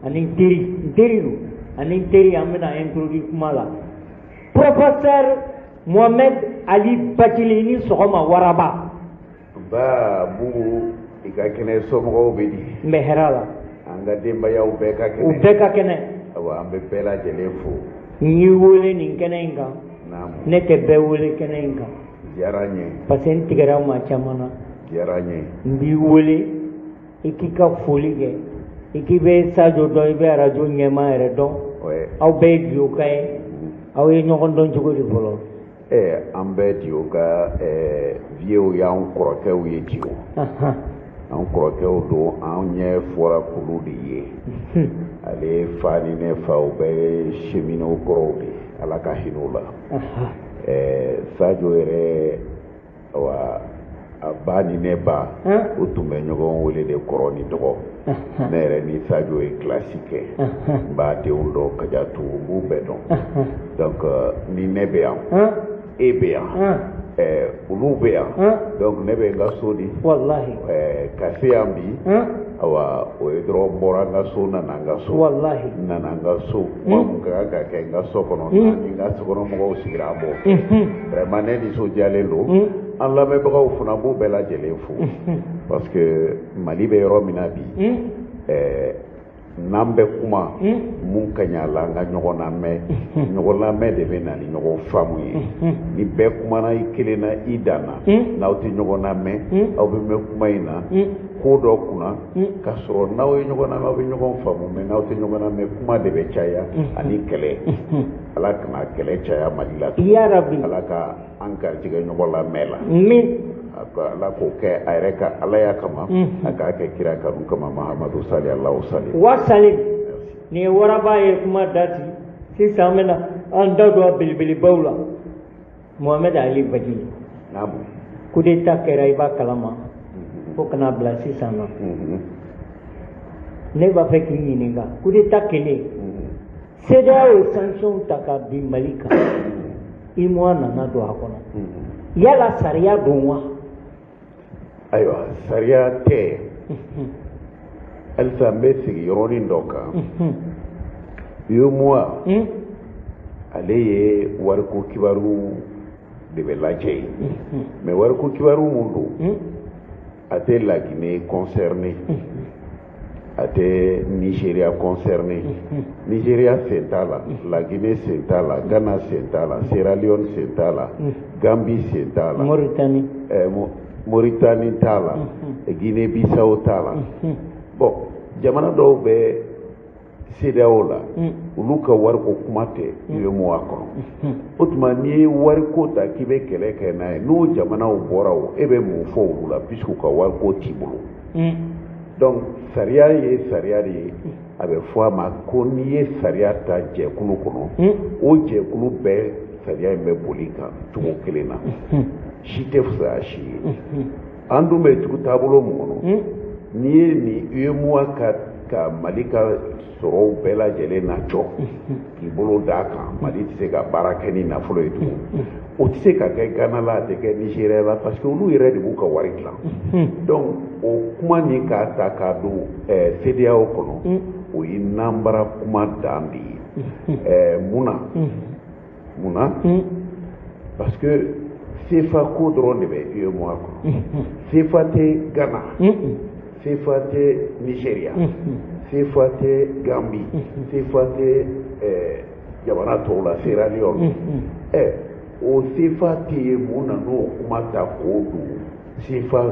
Ani n teri, n teri don, ani n teri, an bɛna introduire kuma la. Professeur Mohamed Ali Bathily, ni sɔgɔma waraba. Nba Bubu, i ka kɛnɛ? Somɔgɔw bɛ di? N bɛ hɛrɛ la. An ka denbayaw bɛɛ ka U kɛnɛ? bɛɛ ka kɛnɛ. Awa, an bɛ bɛɛ lajɛlen fo. N y'i wele nin kɛnɛ in kan. Naamu. Ne tɛ bɛɛ wele kɛnɛ in kan. Diyara n ye. Parce que n tigɛra maa caman na. Diyara n ye. N b'i wele i k'i ka foli kɛ, i k'i bɛ Sadio dɔn, i bɛ arajo ɲɛmaa yɛrɛ dɔn. Aw bɛɛ ye Diyo ka ye, aw ye ɲɔgɔn dɔn cogo di fɔlɔ? An bɛɛ Diyo ka vieux y'an kɔrɔkɛw ye Diyo. An kɔrɔkɛw don, an ɲɛ fɔra k'olu de ye. Ale fa ni ne fa, u bɛɛ ye cheminots kɔrɔw de ye, Ala ka hinɛ u la. Sadio yɛrɛ, awa, a ba ni ne ba, u tun bɛ ɲɔgɔn wele de kɔrɔ ni dɔgɔ. Ne yɛrɛ ni Sadio ye kilasi kɛ. N b'a denw dɔn, Kajatu, n b'u bɛɛ dɔn. Donc ni ne bɛ yan, e bɛ yan, olu bɛ yan, donc ne bɛ n ka so di. Walahi. Ka se yan bi, awa, o ye dɔrɔn n bɔra n ka so, n nana n ka so. Walahi. N nana n ka so, kuma mun ka kan ka kɛ n ka so kɔnɔ, ni n ka sokɔnɔmɔgɔw sigira, an b'o kɛ. Vraiment, ne nisɔndiyalen don. An lamɛnbagaw fana, b'u bɛɛ lajɛlen fo, parce que Mali bɛ yɔrɔ min na bi, n'an bɛ kuma mun ka ɲi a la, an ka ɲɔgɔn lamɛn. Ɲɔgɔn lamɛn de bɛ na ni ɲɔgɔn faamu ye. Ni bɛɛ kumana i kelen na, i danna, n'aw tɛ ɲɔgɔn lamɛn, aw bɛ mɛn kuma in na ko dɔ kunna, k'a sɔrɔ n'aw ye ɲɔgɔn lamɛn, aw bɛ ɲɔgɔn faamu. Mais n'aw tɛ ɲɔgɔn lamɛn, kuma de bɛ caya ani kɛlɛ. Ala kana kɛlɛ caya Mali la. Ya Rabi. Ala ka an garijɛgɛ ɲɔgɔn lamɛn la. Min. Ala k'o kɛ a yɛrɛ ka Alaya kama, a k'a kɛ kira kanu kama, Mahamadu sali Alahu sali. Wa salim. Nin ye waraba ye kuma dati. Sisan an bɛna an da don a belebelebaw la. Mohamed Ali Bathily. Naamu. Coup d'état kɛra, i b'a kalama, fo kana bila sisan na. Ne b'a fɛ k'i ɲininka, coup d'état kɛlen, CEDEAO ye sanction ta ka bin Mali kan, UEMOA nana don a kɔnɔ. Yala sariya don wa? Ayiwa, sariya tɛ. Halisa n bɛ segin yɔrɔnin dɔ kan. UEMOA, ale ye wariko kibaru de bɛ lajɛ yen. Mais wariko kibaru mun don, a tɛ Laginɛ concerné, a tɛ Nigéria concerné. Nigéria sen t'a la, Laginɛ sen t'a la, Ghana sen t'a la, Sierra Leone sen t'a la, Gambie sen t'a la. Mauritanie. Mauritanie t'a la, Guinée Bissau t'a la. Bon, jamana dɔw bɛ CEDEAO la, olu ka wariko kuma tɛ UEMOA kɔnɔ. O tuma, n'i ye wariko ta k'i bɛ kɛlɛ kɛ n'a ye, n'o jamanaw bɔra, o e bɛ mun fɔ olu la, puisque u ka wariko t'i bolo? Donc sariya ye sariya de ye. A bɛ fɔ a ma ko n'i ye sariya ta jɛkulu kɔnɔ, o jɛkulu bɛɛ, sariya in bɛ boli kan cogo kelen na, si tɛ fisaya si ye. An dun bɛ tugu taabolo mun kɔnɔ, n'i ye nin UEMOA ka Mali ka sɔrɔw bɛɛ lajɛlen na jɔ k'i bolo d'a kan, Mali tɛ se ka baara kɛ ni nafolo ye tugun. O tɛ se ka kɛ Ghana la, a tɛ kɛ Nigéria la, parce que olu yɛrɛ de b'u ka wari dilan. Donc o kuma nin k'a ta k'a don CEDEAO kɔnɔ, o ye nanbara kuma dan de ye. Mun na? Mun na? Parce que CFA ko dɔrɔn de bɛ UEMOA kɔnɔ. CFA tɛ Ghana, CFA tɛ Nigéria, CFA tɛ Gambie, CFA tɛ jamana tɔw la, Sierra Leone. O CFA tɛ yen. Mun na n'o kuma ta k'o don CFA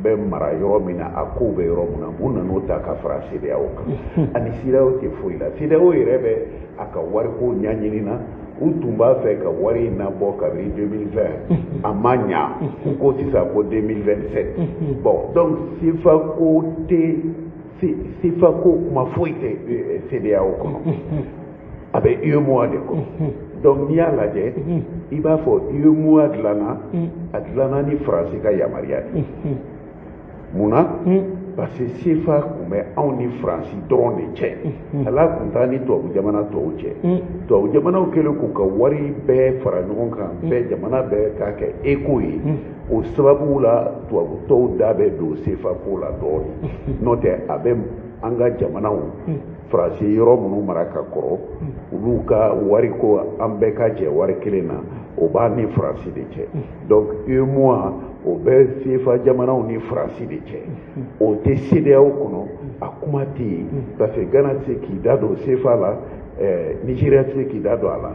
bɛ mara yɔrɔ min na, a kow bɛ yɔrɔ min na, mun na n'o ta ka fara CEDEAO kan? Ani CEDEAO tɛ foyi la. CEDEAO yɛrɛ bɛ a ka wariko ɲɛɲini na. U tun b'a fɛ ka wari in nabɔ kabini 2020, a ma ɲa. U ko sisan ko 2027. Bon, donc CFA ko tɛ, CFA ko kuma foyi tɛ CEDEAO kɔnɔ, a bɛ UEMOA de kɔnɔ. Donc n'i y'a lajɛ, i b'a fɔ UEMOA dilanna, a dilanna ni Faransi ka yamaruya de ye. Mun na? Parce que CFA tun bɛ anw ni Faransi dɔrɔn de cɛ, ala tun t'an ni tubabu jamana tɔw cɛ. Tubabu jamanaw kɛlen k'u ka wari bɛɛ fara ɲɔgɔn kan, bɛɛ jamana bɛɛ k'a kɛ ECO ye, o sababu la tubabu tɔw da bɛ don CFA ko la dɔɔnin. N'o tɛ, a bɛ an ka jamanaw Faransi yɔrɔ minnu mara ka kɔrɔ, olu ka wariko, an bɛɛ ka jɛ wari kelen na, o b'a ni Faransi de cɛ. Donc UEMOA, o bɛ CFA jamanaw ni Faransi de cɛ, o tɛ CEDEAO kɔnɔ, a kuma tɛ yen, parce que Ghana tɛ se k'i da don CFA la, Nigeria tɛ se k'i da don a la.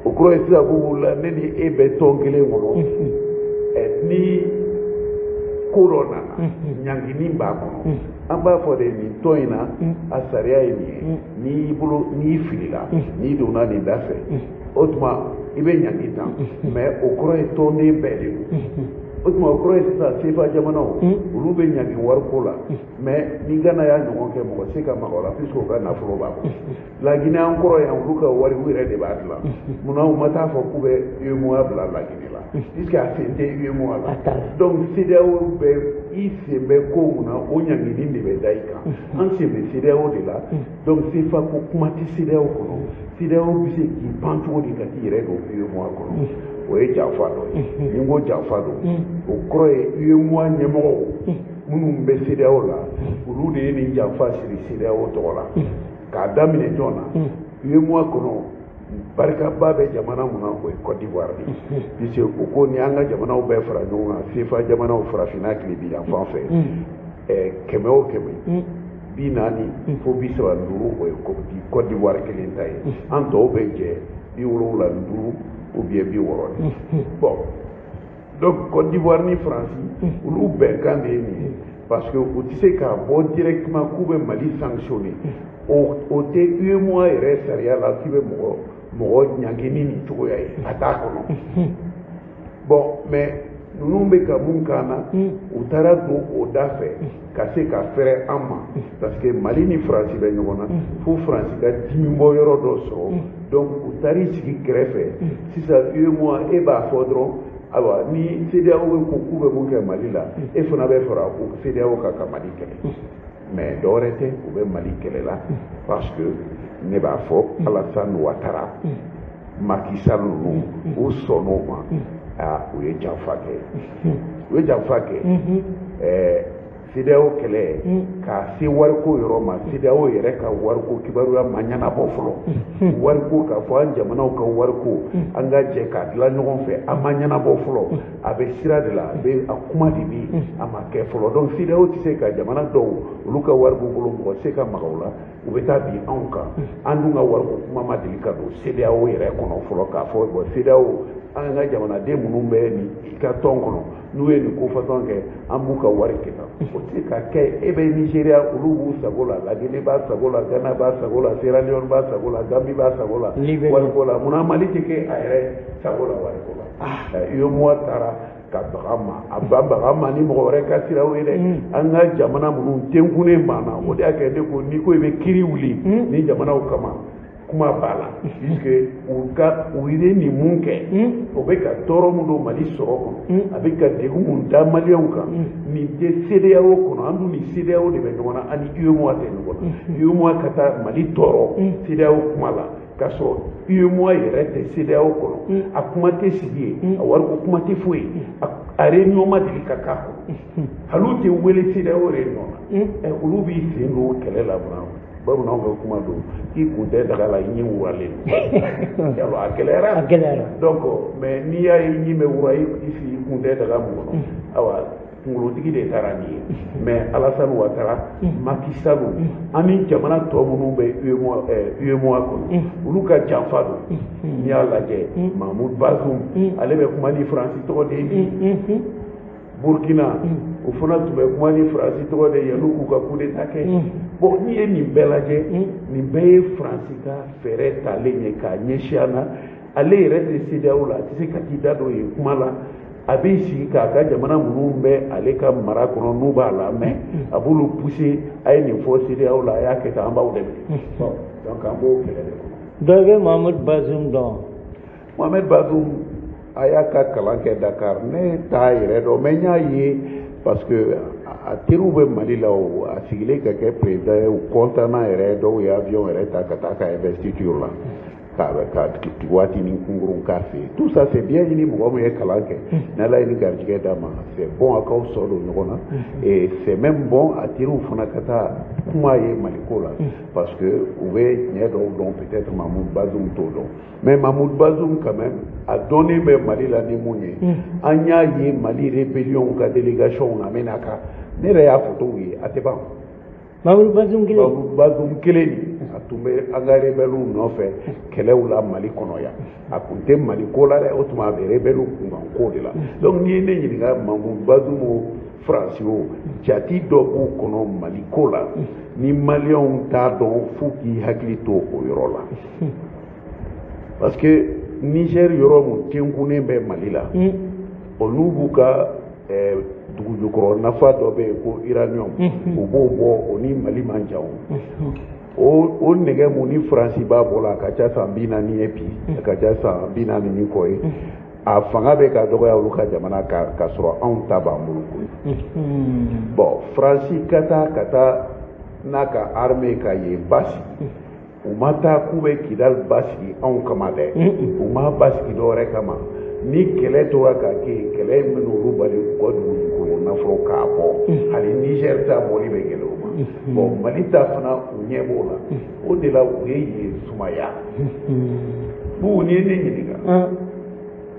O kɔrɔ ye sisan ko la ne ni e bɛ tɔn kelen kɔnɔ, ni ko dɔ nana, ɲangini b'a kɔnɔ, an b'a fɔ de nin tɔn in na, a sariya ye nin ye, n'i y'i bolo, n'i filila, n'i donna nin da fɛ, o tuma i bɛ ɲangi tan. Mais o kɔrɔ ye tɔnden bɛɛ de don. O tuma o kɔrɔ ye sisan CFA jamanaw, olu bɛ ɲangi wariko la. Mais ni Ghana y'a ɲɔgɔn kɛ, mɔgɔ tɛ se ka maga o la, puisque u ka nafolo b'a kɔnɔ. Laginɛ, an kɔrɔ yan, olu ka wari, u yɛrɛ de b'a dilan. Munna u ma taa fɔ k'u bɛ UEMOA bila Laginɛ la, puisque a sen tɛ UEMOA la? Donc CEDEAO bɛ i sen bɛ ko mun na, o ɲangini de bɛ da i kan. An sen bɛ CEDEAO de la. Donc CFA ko kuma tɛ CEDEAO kɔnɔ. CEDEAO bɛ se k'i pan cogo di ka t'i yɛrɛ don UEMOA kɔnɔ? O ye janfa dɔ ye. Ni n ko janfa don, o kɔrɔ ye UEMOA ɲɛmɔgɔw minnu bɛ CEDEAO la, olu de ye nin janfa siri CEDEAO tɔgɔ la. K'a daminɛ jɔn na? UEMOA kɔnɔ, barikaba bɛ jamana mun na, o ye Côte d'Ivoire de ye, puisque u ko ni an ka jamanaw bɛɛ fara ɲɔgɔn kan, CFA jamanaw, farafinna tilebi yan fan fɛ, 100 o 100, 40 fo 35, o ye Côte d'Ivoire kelen ta ye. An tɔw bɛ jɛ 75 ou bien 60 de. Bon, donc Côte d'Ivoire ni Faransi, olu bɛnkan de ye nin ye, parce que u tɛ se k'a bɔ directement k'u bɛ Mali sanctionner. O tɛ UEMOA yɛrɛ sariya la k'i bɛ mɔgɔ ɲangi ni nin cogoya ye, a t'a kɔnɔ. Bon, mais ninnu bɛ ka mun k'an na, u taara don o da fɛ ka se ka fɛrɛ an ma, parce que Mali ni Faransi bɛ ɲɔgɔn na, fo Faransi ka dimi bɔ yɔrɔ dɔ sɔrɔ. Donc u taar'i sigi kɛrɛfɛ. Sisan UEMOA, e b'a fɔ dɔrɔn, ayiwa, ni CEDEAO bɛ ko k'u bɛ mun kɛ Mali la, e fana bɛ fara ko CEDEAO kan ka Mali kɛlɛ. Mais dɔwɛrɛ tɛ, u bɛ Mali kɛlɛ la parce que ne b'a fɔ Alassane Ouattara, Macky Sall ninnu, u sɔnn'o ma. Aa, u ye janfa kɛ, u ye janfa kɛ. CEDEAO kɛlɛ k'a se wariko yɔrɔ ma, CEDEAO yɛrɛ ka wariko kibaruya ma ɲɛnabɔ fɔlɔ. Wariko, k'a fɔ an jamanaw ka wariko, an ka jɛ k'a dilan ɲɔgɔn fɛ, a ma ɲɛnabɔ fɔlɔ, a bɛ sira de la, a bɛ a kuma de bɛ yen, a ma kɛ fɔlɔ. Donc CEDEAO tɛ se ka jamana dɔw, olu ka wari b'u bolo, mɔgɔ tɛ se ka maga u la, u bɛ taa bin anw kan. An dun ka wariko kuma ma deli ka don CEDEAO yɛrɛ kɔnɔ fɔlɔ, k'a fɔ bon, CEDEAO, an ka jamanaden minnu bɛ nin i ka tɔn kɔnɔ, n'u ye nin ko fasɔn kɛ, an b'u ka wari kɛ tan. O tɛ se ka kɛ. E bɛ Nigéria, olu b'u sago la, Laginɛ b'a sago la, Ghana b'a sago la, Sierra Leone b'a sago la, Gambie b'a sago la wariko la. Munna Mali tɛ kɛ a yɛrɛ sago la wariko la? UEMOA taara ka baga ma, a ba baga ma ni mɔgɔ wɛrɛ ka siraw ye dɛ. An ka jamana minnu tenkunnen b'an na, o de y'a kɛ ne ko n'i ko i bɛ kiiri wuli ni jamanaw kama, kuma b'a la, puisque u ka u ye nin mun kɛ, o bɛ ka tɔɔrɔ mun don Mali sɔrɔ kɔnɔ, a bɛ ka degun mun da Maliyɛnw kan, nin tɛ CEDEAO kɔnɔ. An dun ni CEDEAO de bɛ ɲɔgɔn na, an ni UEMOA tɛ ɲɔgɔn na. UEMOA ka taa Mali tɔɔrɔ CEDEAO kuma la, k'a sɔrɔ UEMOA yɛrɛ tɛ CEDEAO kɔnɔ, a kuma tɛ sigi yen, a wariko kuma tɛ foyi ye, a réunion ma deli ka k'a kɔnɔ, hali u tɛ wele CEDEAO réunion na. Olu b'i sen don kɛlɛ la munna? Bamananw ka kuma don k'i kun tɛ daga la, i ɲin wuralen don. Yalɔ a gɛlɛyara. A gɛlɛyara. Donc, mais n'i y'a ye ɲin bɛ wura, i sigi kun tɛ daga mun kɔnɔ, ayiwa, kunkolotigi de taara nin ye. Mais Alassane Ouattara, Macky Sall, an ni jamana tɔ minnu bɛ UEMOA kɔnɔ, olu ka janfa don. N'i y'a lajɛ, Mahmoud Bazoum, ale bɛ kuma ni Faransi tɔgɔ de ye bi. Burkina, o fana tun bɛ kuma ni Faransi tɔgɔ de ye yan'u k'u ka coup d'état kɛ. Bon, n'i ye nin bɛɛ lajɛ, nin bɛɛ ye Faransi ka fɛɛrɛ talen ye k'a ɲɛsin an na. Ale yɛrɛ tɛ CEDEAO la, a tɛ se ka t'i da don yen kuma la. A b'i sigi k'a ka jamana minnu bɛ ale ka mara kɔnɔ, n'u b'a la mɛ, a b'olu pousser: a ye nin fɔ CEDEAO la, a y'a kɛ tan, an b'aw dɛmɛ. Bon, donc an b'o kɛlɛ de kɔnɔ. Dɔ bɛ Mohamed Bazoum dɔn? Mohamed Bazoum, a y'a ka kalan kɛ Dakar. Ne t'a yɛrɛ dɔn, mais n y'a ye parce que a teriw bɛ Mali la. O a sigilen ka kɛ président ye, u content na yɛrɛ, dɔw ye avion yɛrɛ ta ka taa ka investiture la. Ka waati ni kunkurun k'a fɛ yen. Tout ça c'est bien. Ni mɔgɔ min ye kalan kɛ, n'Ala ye ni garijɛgɛ d'a ma, c'est bon a k'aw sɔ don ɲɔgɔn na, et c'est même bon a teriw fana ka taa kuma ye Maliko la, parce que u bɛ tiɲɛ dɔw dɔn, peut-être Mahmoud Bazoum t'o dɔn. Mais Mahmoud Bazoum quand même, a dɔnnen bɛ Mali la ni mun ye? An y'a ye Mali rébellion ka délégation na, bɛna ka ne yɛrɛ y'a photo ye, a tɛ ban. Mahmoud Bazoum kelen. Mahmoud Bazoum kelen nin, a tun bɛ an ka rebelles nɔfɛ kɛlɛw la Mali kɔnɔ yan. A tun tɛ Mali ko la dɛ, o tuma a bɛ rebelles kunkan ko de la. Donc n'i ye ne ɲininka, Mahmoud Bazoum o, Faransi o, jati dɔ b'u kɔnɔ Mali ko la ni Maliyɛnw t'a dɔn, f'u k'i hakili to o yɔrɔ la, parce que Niger yɔrɔ mun tenkunnen bɛ Mali la, olu b'u ka dugu jukɔrɔ nafa dɔ bɛ yen ko uranium, u b'o bɔ, o ni Mali man jan. O nɛgɛ mun ni Faransi b'a bɔ la, a ka ca san 40 ye bi, a ka ca san 40 ni kɔ ye. A fanga bɛ ka dɔgɔya olu ka jamana kan, ka sɔrɔ anw ta b'an bolo koyi. Bon, Faransi ka taa n'a ka armée ka yen basigi, u ma taa k'u bɛ Kidali basigi anw kama dɛ, u ma basigi dɔwɛrɛ kama. Ni kɛlɛ tora ka kɛ yen, kɛlɛ in bɛ n'olu bali u ka dugu jukɔrɔ nafolo k'a bɔ. Hali Niger ta bɔli bɛ gɛlɛn u ma. Bon, Mali ta fana, u ɲɛ b'o la, o de la u ye yen sumaya. Bubu, n'i ye ne ɲininka,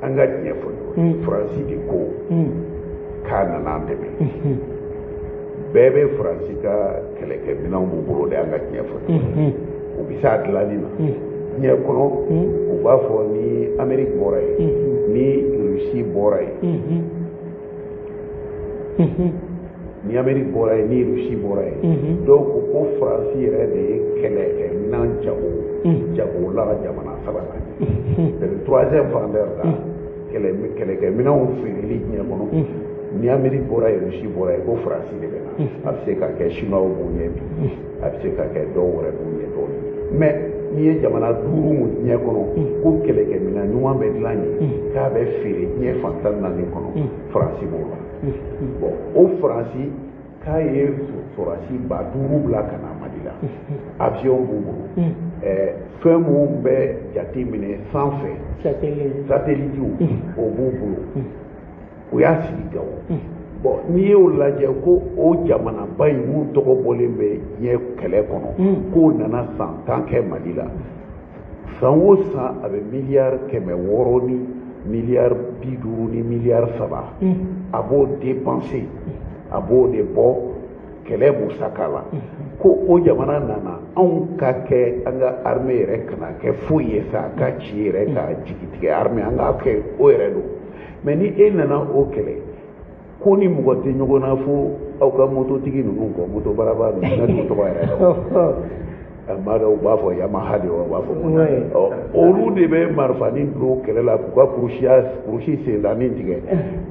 an ka tiɲɛ fɔ ɲɔgɔn ye, Faransi de ko k'a nana an dɛmɛ. Bɛɛ bɛ Faransi ka kɛlɛkɛminɛnw b'u bolo de. An ka tiɲɛ fɔ ɲɔgɔn ye, u bɛ se a dilanni na diɲɛ kɔnɔ. U b'a fɔ ni Amérique bɔra yen, ni Russie bɔra yen, ni Amérique bɔra yen, ni Russie bɔra yen, dɔw ko ko Faransi yɛrɛ de ye kɛlɛkɛminɛn jago la jamana sabanan ye, c'est le troisième vendeur la kɛlɛkɛminɛnw feereli diɲɛ kɔnɔ. Ni Amérique bɔra yen, Russie bɔra yen, ko Faransi de bɛ na. A bɛ se ka kɛ Chinois b'u ɲɛ bi, a bɛ se ka kɛ dɔw wɛrɛ b'u ɲɛ dɔɔnin. Mais n'i ye jamana duuru mun diɲɛ kɔnɔ ko kɛlɛkɛminɛn ɲuman bɛ dilan yen k'a bɛ feere diɲɛ fan 14 kɔnɔ, Faransi b'o la. Bon, o Faransi k'a ye sɔrɔdasi 5000 bila ka na Mali la, avion b'u bolo, fɛn mun bɛ jate minɛ sanfɛ, satellite, o b'u bolo, u y'a sigi Gawo. Bon, n'i y'o lajɛ ko o jamanaba in mun tɔgɔ bɔlen bɛ diɲɛ kɛlɛ kɔnɔ, k'o nana san 10 kɛ Mali la, san o san a bɛ miliyari 600 ni miliyari 50 ni miliyari 3, a b'o dépenser, a b'o de bɔ kɛlɛ musaka la. Ko o jamana nana anw ka kɛ an ka armée yɛrɛ kana kɛ foyi ye sa, ka ci yɛrɛ ka jigi tigɛ armée, an k'a kɛ o yɛrɛ don. Mais ni e nana o kɛlɛ ko ni mɔgɔ tɛ ɲɔgɔn na fo aw ka mototigi ninnu kɔ, moto baraba ninnu, ne t'u tɔgɔ yɛrɛ dɔn, maa dɔw b'a fɔ Yamaha de, u b'a fɔ olu de bɛ marifanin don kɛlɛ la k'u ka kurusi sendanin tigɛ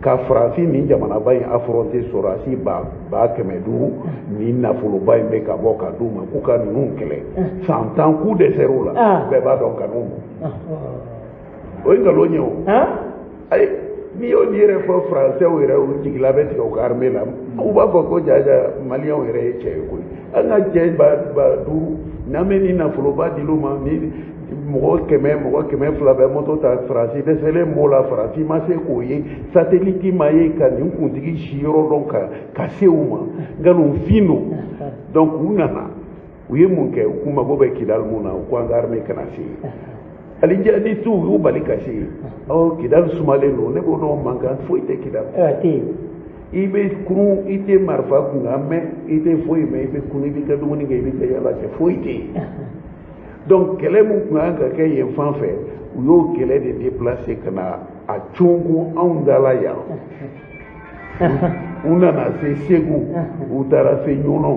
ka Faransi nin jamanaba in affronter. Sɔrɔdasi 500,000 ni nafoloba in bɛ ka bɔ ka d'u ma k'u ka ninnu kɛlɛ san 10, k'u dɛsɛr'u la. Bɛɛ b'a dɔn kanu o ye nkalon ye. O ayi, n'i y'o n'i yɛrɛ fɔ Faransɛw yɛrɛ, u jigila bɛ tigɛ u ka armée la. U b'a fɔ ko jaja Maliyɛnw yɛrɛ ye cɛ ye koyi, an ka cɛ 5000 n'an bɛ nin nafoloba dil'u ma, ni mɔgɔ 100, mɔgɔ 200 bɛ moto ta. Faransi dɛsɛlen b'o la, Faransi ma se k'o ye, satellite ma ye ka nin kuntigi si yɔrɔ dɔn ka se u ma. Nkalonfin don. Donc u nana, u ye mun kɛ? U k'u mago bɛ Kidali mun na, u ko an ka armée kana se yen. Hali jihadistes u y'u bali ka se yen. Ɔ, Kidali sumalen don, ne b'o dɔn, mankan foyi tɛ Kidali. I bɛ kurun, i tɛ marifa kunkan mɛn, i tɛ foyi mɛn, i bɛ kun, i b'i ka dumuni kɛ, i b'i ka yala kɛ, foyi tɛ yen. Donc kɛlɛ mun tun kan ka kɛ yen fan fɛ, u y'o kɛlɛ de déplacer ka na a cungun anw da la yan. U nana se Segu, u taara se Ɲɔnɔ,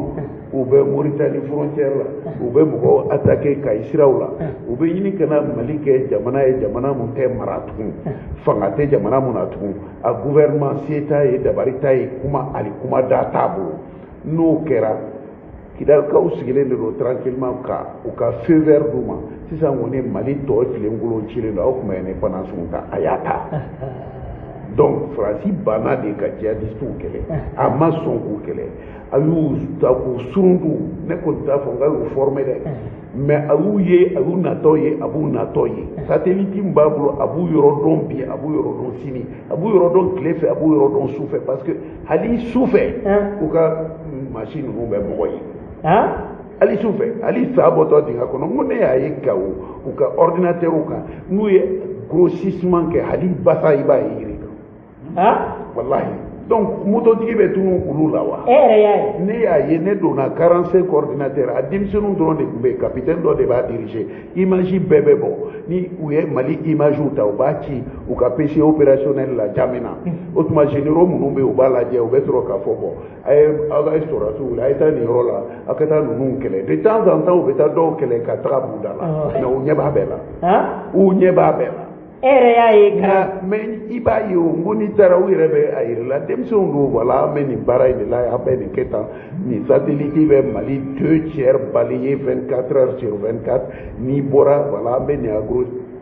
u bɛ Moritani frontière la, u bɛ mɔgɔw attaquer Kayi siraw la. U bɛ ɲini ka na Mali kɛ jamana ye, jamana mun tɛ mara tugun, fanga tɛ jamana mun na tugun, a gouvernement se t'a ye, dabali t'a ye, kuma hali kuma da t'a bolo. N'o kɛra, Kidalikaw sigilen de don tranquillement ka u ka feu vert d'u ma. Sisan kɔni, Mali tɔ tilenkolon cilen don, aw tun bɛ indépendance ta, a y'a ta. Donc Faransi banna de ka djihadistew kɛlɛ, a ma sɔn k'u kɛlɛ, a y'u ta k'u suruntu. Ne kɔni t'a fɔ n k'a y'u former dɛ, mais a y'u ye, a y'u natɔ ye, a b'u natɔ ye. Satellite min b'a bolo, a b'u yɔrɔ dɔn bi, a b'u yɔrɔ dɔn sini, a b'u yɔrɔ dɔn tile fɛ, a b'u yɔrɔ dɔn su fɛ, parce que hali su fɛ u ka machine ninnu bɛ mɔgɔ ye. Hali su fɛ, hali sa bɔtɔ dingɛ kɔnɔ, n ko ne y'a ye Gawo u ka ordinateur kan, n'u ye grossissement kɛ, hali basa i b'a ye yiri kan. Walahi. Donc mototigi bɛ tunu olu la wa? E yɛrɛ y'a ye? Ne y'a ye, ne donna 45 ordinateur, a denmisɛnninw dɔrɔn de tun bɛ yen, capitaine dɔ de b'a diriger. Image bɛɛ bɛ bɔ, ni u ye Mali image ta, u b'a ci u ka PC opérationnel la Jamina. O tuma généraux minnu bɛ yen, u b'a lajɛ, u bɛ sɔrɔ k'a fɔ bon, a ye aw ka sɔrɔdasiw wuli, a ye taa nin yɔrɔ la, aw ka taa ninnu kɛlɛ. De temps en temps u bɛ taa dɔw kɛlɛ ka taga b'u da la, mais u ɲɛ b'a bɛɛ la, u ɲɛ b'a bɛɛ la. E yɛrɛ y'a ye? Nka mais i b'a ye o, n ko n'i taara, u yɛrɛ bɛ a yir'i la, denmisɛnw don, voilà, an bɛ nin baara in de la, an bɛ nin kɛ tan, nin satellite bɛ Mali 2/3 balayer 24 heures sur 24. N'i bɔra, voilà, an bɛ nin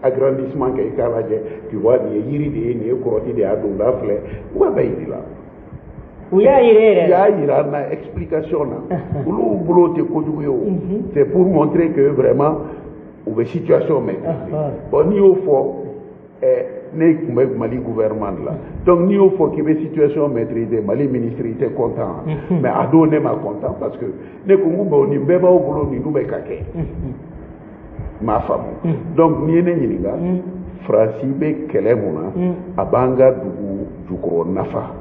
agrandissement kɛ, i k'a lajɛ, tu vois, nin ye yiri de ye, nin ye kɔrɔti de ye, a donda filɛ, u b'a bɛɛ yir'i la. U y'a yira e yɛrɛ? U y'a yira an na explication na. Olu bolo tɛ kojugu ye o, c'est pour montrer que vraiment u bɛ situation maîtriser. Bon, n'i y'o fɔ, ne tun bɛ Mali gouvernement de la, donc n'i y'o fɔ k'i bɛ situation maîtriser, Mali ministre, i tɛ content. Mais a don ne ma content, parce que ne ko n ko bon, nin bɛɛ b'aw bolo, nin dun bɛ ka kɛ, n m'a faamu. Donc n'i ye ne ɲininka, Faransi bɛ kɛlɛ mun na? A b'an ka dugu jukɔrɔ nafa,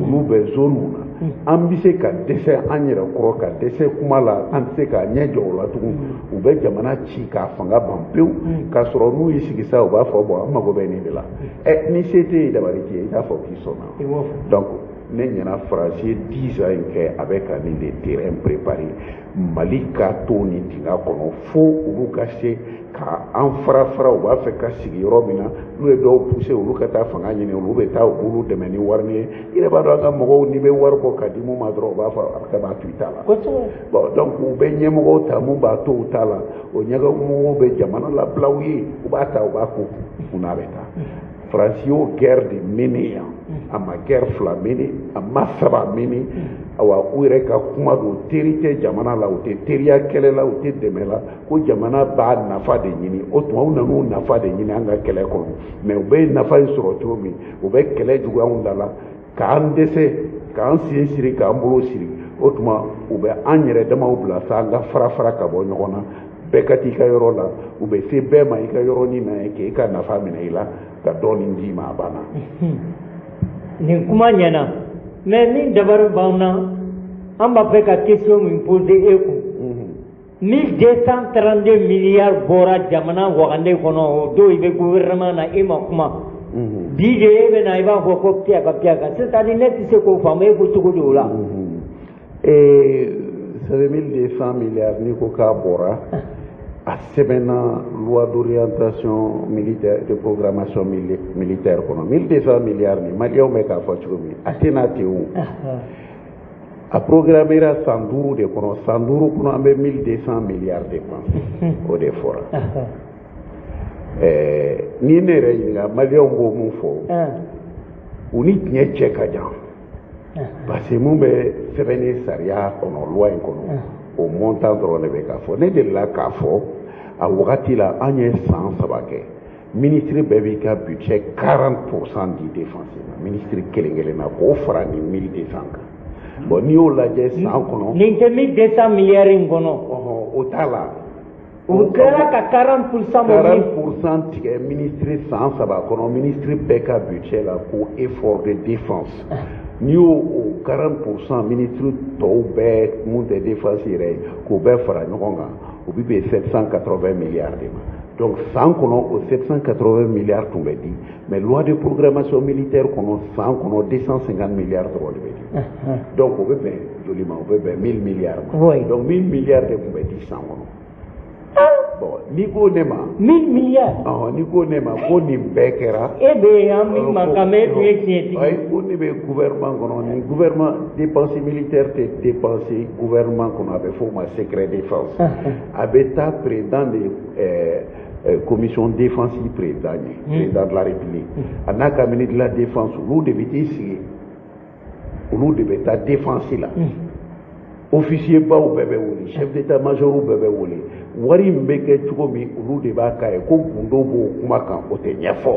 olu bɛ zone mun na, an bɛ se ka dɛsɛ an yɛrɛ kɔrɔ, ka dɛsɛ kuma la, an tɛ se k'a ɲɛ jɔ o la tugun. U bɛ jamana ci k'a fanga ban pewu, k'a sɔrɔ n'u y'i sigi sa, u b'a fɔ bon, an mago bɛ nin de la. Ɛ, ni se t'e ye, dabali t'i ye, i t'a fɔ k'i sɔnna. Donc ne ɲɛna, Faransi ye 10 ans in kɛ, a bɛ ka nin de terrain préparer Mali ka to nin dingɛ kɔnɔ, fo olu ka se ka an fara fara. U b'a fɛ ka sigi yɔrɔ min na, n'u ye dɔw pousser, olu ka taa fanga ɲini, olu bɛ taa u b'olu dɛmɛ ni wari ye. I yɛrɛ b'a dɔn, an ka mɔgɔw, n'i bɛ wari bɔ ka di mun ma dɔrɔn, u b'a fɔ a b'a to i ta la. Bon, donc u bɛ ɲɛmɔgɔw ta mun b'a to u ta la, o ɲɛmɔgɔw bɛ jamana labila u ye, u b'a ta, u b'a ko kunna bɛ taa. Faransi y'o guerre de mener yan, a ma guerre fila mener, a ma saba mener. Awa, u yɛrɛ ka kuma don, teri tɛ jamana la, u tɛ teriya kɛlɛ la, u tɛ dɛmɛ la, ko jamana b'a nafa de ɲini. O tuma u nan'u nafa de ɲini an ka kɛlɛ kɔnɔ, mais u bɛ nafa in sɔrɔ cogo min, u bɛ kɛlɛ juguya anw da la, k'an dɛsɛ, k'an sen siri, k'an bolo siri. O tuma u bɛ an yɛrɛ damaw bila sa, an ka fara fara ka bɔ ɲɔgɔn na, bɛɛ ka t'i ka yɔrɔ la. U bɛ se bɛɛ ma i ka yɔrɔnin na yen, k'e ka nafa minɛ i la, ka dɔɔnin d'i ma, a banna. Nin kuma ɲɛna, mais min dabari b'anw na, an b'a fɛ ka question min poser e kun: 1232 milliards bɔra jamana wagande kɔnɔ, o don i bɛ gouvernement na, e ma kuma. Bi de e bɛ na, i b'a fɔ ko piyaka piyaka, c'est à dire ne tɛ se k'o faamu, e ko cogo di o la? C'est 1200 milliards, n'i ko k'a bɔra, a sɛbɛnna loi d'orientation militaire, de programmation militaire kɔnɔ. 1200 milliards ni maliyɛnw bɛ k'a fɔ cogo min, a tɛna ten o. A programmera san 5 de kɔnɔ, san 5 kɔnɔ an bɛ 1200 milliards dépenser, o de fɔra. Ni ne yɛrɛ ɲininka, maliyɛnw b'o mun fɔ, u ni tiɲɛ cɛ ka jan, parce que mun bɛ sɛbɛnni sariya kɔnɔ, loi in kɔnɔ, o montant dɔrɔn de bɛ k'a fɔ. Ne delila k'a fɔ a wagati la, an ye san 3 kɛ, ministre bɛɛ b'i ka budget 40% di défense ma, ministre kelen kelen na, k'o fara nin 1200 kan. Bon, n'i y'o lajɛ san kɔnɔ. Nin tɛ 1200 milliards in kɔnɔ? Ɔhɔn, o t'a la. U tilala ka 40% bɔ. 40% tigɛ ministre san 3 kɔnɔ, ministre bɛɛ ka budget la, ko effort de défense. N'i y'o o 40% ministre tɔw bɛɛ mun tɛ défense yɛrɛ ye, k'o bɛɛ fara ɲɔgɔn kan, o bɛ bɛn 780 milliards de ma. Donc san kɔnɔ, o 780 milliards tun bɛ di, mais loi de programmation militaire kɔnɔ, san kɔnɔ 250 milliards dɔrɔn de bɛ di. Donc o bɛ bɛn joli ma? O bɛ bɛn 1000 milliards ma. Donc 1000 milliards de tun bɛ di san kɔnɔ. Bon, n'i ko ne ma. 1000 milliards. Ɔhɔn, n'i ko ne ma ko nin bɛɛ kɛra. E bɛ yan min mankan mɛn, e dun ye tiɲɛtigi. Ayi, ko ne bɛ gouvernement kɔnɔ, nin gouvernement dépense militaire tɛ dépenser gouvernement kɔnɔ, a bɛ f'o ma secret défense. A bɛ taa président de Commission défense président ye, président de la République a n'a ka ministre de la Défense, olu de bɛ t'i sigi, olu de bɛ taa défense la. Officier baw bɛɛ bɛ wele, chef d'état major bɛɛ bɛ wele. Wari in bɛ kɛ cogo min, olu de b'a k'a ye. Ko gundo b'o kuma kan, o tɛ ɲɛfɔ.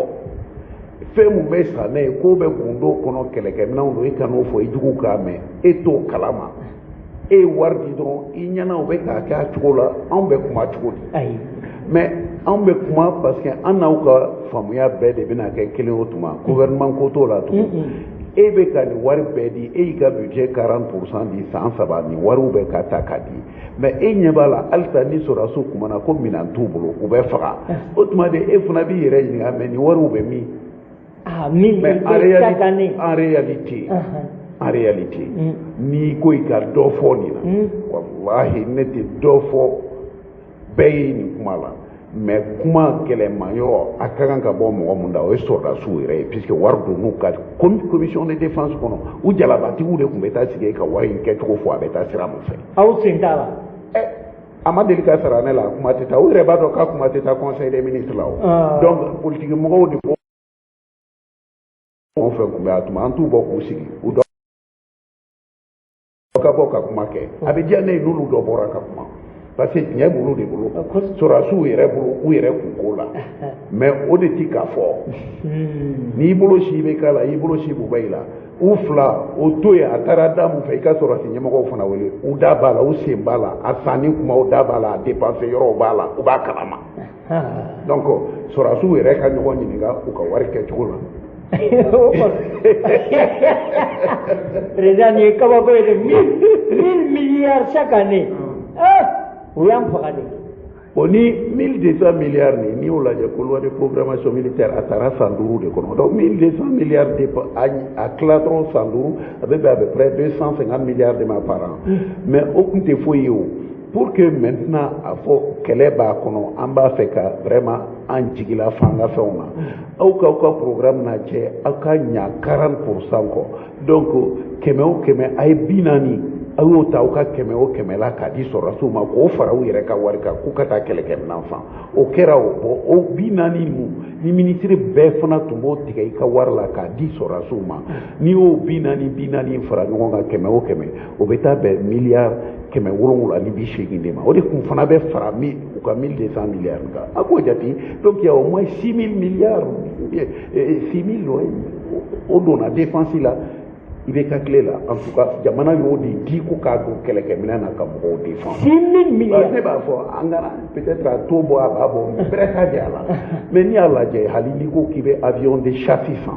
Fɛn mun bɛ san n'a ye, k'o bɛ gundo kɔnɔ, kɛlɛkɛminɛnw don, e kan'o fɔ i juguw k'a mɛn. E t'o kalama, e ye wari di dɔrɔn i ɲɛna, u bɛ k'a kɛ a cogo la. Anw bɛ kuma cogo di? Mais anw bɛ kuma parce que an n'aw ka faamuya bɛɛ de bɛna kɛ kelen. O tuma gouvernement ko t'o la tugun. E bɛ ka nin wari bɛɛ di, e y'i ka budget 40% di san 3, nin wariw bɛ ka ta ka di, mais e ɲɛ b'a la halisa ni sɔrɔdasiw kumana ko minɛn t'u bolo, u bɛ faga. O tuma de, e fana b'i yɛrɛ ɲininka, mais nin wariw bɛ min? Ah, min? Mais en réalité, n'i ko i ka dɔ fɔ nin na, walahi, ne tɛ dɔ fɔ bɛɛ ye nin kuma la. Mais kuma gɛlɛman yɔrɔ, a ka kan ka bɔ mɔgɔ mun da, o ye sɔrɔdasiw yɛrɛ ye, puisque wari donn'u ka commission de défense kɔnɔ. U jalabatigiw de tun bɛ taa sigi ka wari in kɛcogo fɔ, a bɛ taa sira mun fɛ. Aw sen t'a la? Ɛ, a ma deli ka sara ne la, a kuma tɛ taa. U yɛrɛ b'a dɔn k'a kuma tɛ taa conseil des ministres la o. Donc politique mɔgɔw de b'o fɛn kun bɛ a tuma, an t'u bɔ k'u sigi, u dɔ ka bɔ ka kuma kɛ. A bɛ diya ne ye n'olu dɔ bɔra ka kuma, parce que tiɲɛ b'olu de bolo, sɔrɔdasiw yɛrɛ bolo, u yɛrɛ kunko la. Mais o de ti ka fɔ. N'i bolo si bɛ k'a la, i bolo si b'u i la, u fila o to yen. A taara da mun fɛ, i ka sɔrɔdasi ɲɛmɔgɔw fana wele, u da b'a la, u sen b'a la, a sanni kuma u da b'a la, a dépense yɔrɔw b'a la, u b'a kalama. Donc sɔrɔdasiw yɛrɛ ka ɲɔgɔn ɲininka u ka wari kɛcogo la. O kɔni, président, nin ye kabako ye dɛ! 1000 milliards chaque année, ah, u y'an faga de. Bon, ni 1200 milliards nin, n'i y'o lajɛ ko loi de programmation militaire a taara san 5 de kɔnɔ, donc 1200 milliards de a tila dɔrɔn san 5, a bɛ bɛn à peu près 250 milliards de ma par an. Mais o tun tɛ foyi ye o. Pour que maintenant a fɔ kɛlɛ b'a kɔnɔ, an b'a fɛ ka vraiment an jigila fan ka fɛnw na, aw k'aw ka programme lajɛ, aw ka ɲa 40% kɔ. Donc kɛmɛ o kɛmɛ, a ye 40, aw y'o ta aw ka kɛmɛ o kɛmɛ la k'a di sɔrɔdasiw ma, k'o fara u yɛrɛ ka wari kan k'u ka taa kɛlɛkɛminɛn san. O kɛra o. Bon, o 40 mun ni minisiri bɛɛ fana tun b'o tigɛ i ka wari la k'a di sɔrɔdasiw ma, n'i y'o 40 40 fara ɲɔgɔn kan, kɛmɛ o kɛmɛ, o bɛ taa bɛn miliyari 780 de ma. O de kun fana bɛ fara mi u ka 1200 milliards kan. A k'o jate, donc il y a au moins 6000 milliards, 6000 o donna défense la i bɛ ka tile la. En tout cas, jamana y'o de di ko k'a don kɛlɛkɛminɛn na ka mɔgɔw défendre. 6000 milliards? Ne b'a fɔ an kana peut-être a t'o bɔ, a b'a bɔ bɛrɛ t'a jɛ a la. Mais n'i y'a lajɛ, hali n'i ko k'i bɛ avion de chasse san,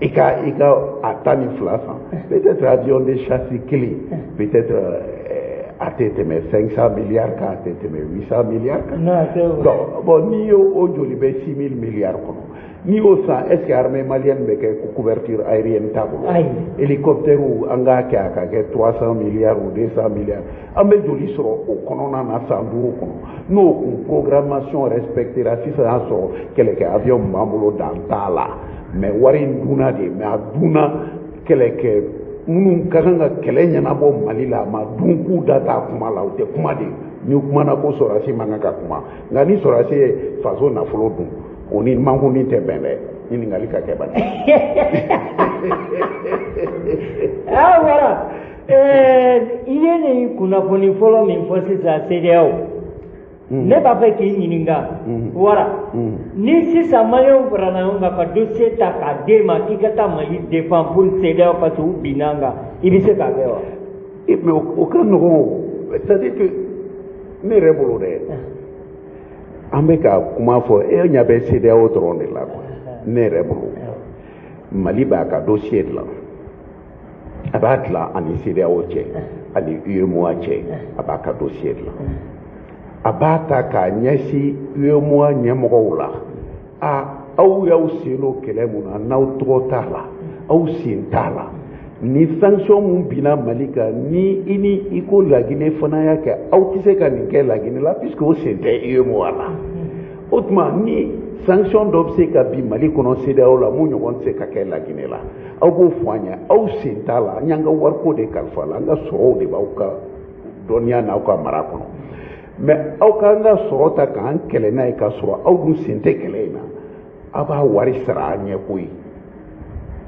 i ka a 12 san, peut-être avion de chasse kelen, peut-être a tɛ tɛmɛ 500 milliards kan, a tɛ tɛmɛ 800 milliards kan. Donc bon, n'i y'o o joli bɛ 6000 milliards kɔnɔ, n'i y'o san, est ce que armée malienne bɛ kɛ couverture aérienne t'a bolo? Hélicoptère, an k'a kɛ a ka kɛ 300 milliards ou 200 milliards, an bɛ joli sɔrɔ o kɔnɔna na san 5 kɔnɔ? N'o kun programmation respectera sisan, y'a sɔrɔ kɛlɛkɛ avion min b'an bolo, dan t'a la. Mais wari in dunna de, mais a dunna kɛlɛkɛ minnu ka kan ka kɛlɛ ɲɛnabɔ Mali la, a ma dun k'u da t'a kuma la. U tɛ kuma de. Ni kumana ko sɔrɔdasi man kan ka kuma, nka ni sɔrɔdasi ye faso nafolo dun, o ni mankunni tɛ bɛn dɛ. Ɲininkali ka kɛ bani. Ah, voilà. I ye nin kunnafoni fɔlɔ min fɔ sisan, CEDEAO, ne b'a fɛ k'i ɲininka, wara, ni sisan maliyɛnw farala ɲɔgɔn kan ka dossier ta k'a d'e ma k'i ka taa Mali défend pour CEDEAO, parce que u binna an kan, i bɛ se k'a kɛ wa? Mais o ka nɔgɔn o. C'est à dire que ne yɛrɛ bolo dɛ, an bɛ ka kuma fɔ, e ɲɛ bɛ CEDEAO dɔrɔn de la quoi. Ne yɛrɛ bolo, Mali b'a ka dossier dilan, a b'a dilan ani CEDEAO cɛ ani UEMOA cɛ. A b'a ka dossier dilan, a b'a ta k'a ɲɛsin UEMOA ɲɛmɔgɔw la: a aw y'aw sen don kɛlɛ mun na, n'aw tɔgɔ t'a la, aw sen t'a la, ni sanction mun binna Mali kan, ni i ni i ko Laginɛ fana y'a kɛ, aw tɛ se ka nin kɛ Laginɛ la, puisque o sen tɛ UEMOA la. O tuma ni sanction dɔ bɛ se ka bin Mali kɔnɔ CEDEAO la, mun ɲɔgɔn tɛ se ka kɛ Laginɛ la, aw b'o fɔ an ye. Aw sen t'a la, an y'an ka wariko de kalifa la, an ka sɔrɔw de b'aw ka dɔnniya n'aw ka mara kɔnɔ. Mais aw k'an ka sɔrɔ ta k'an kɛlɛ n'a ye k'a sɔrɔ aw dun sen tɛ kɛlɛ in na, aw b'a wari sara an ɲɛ koyi.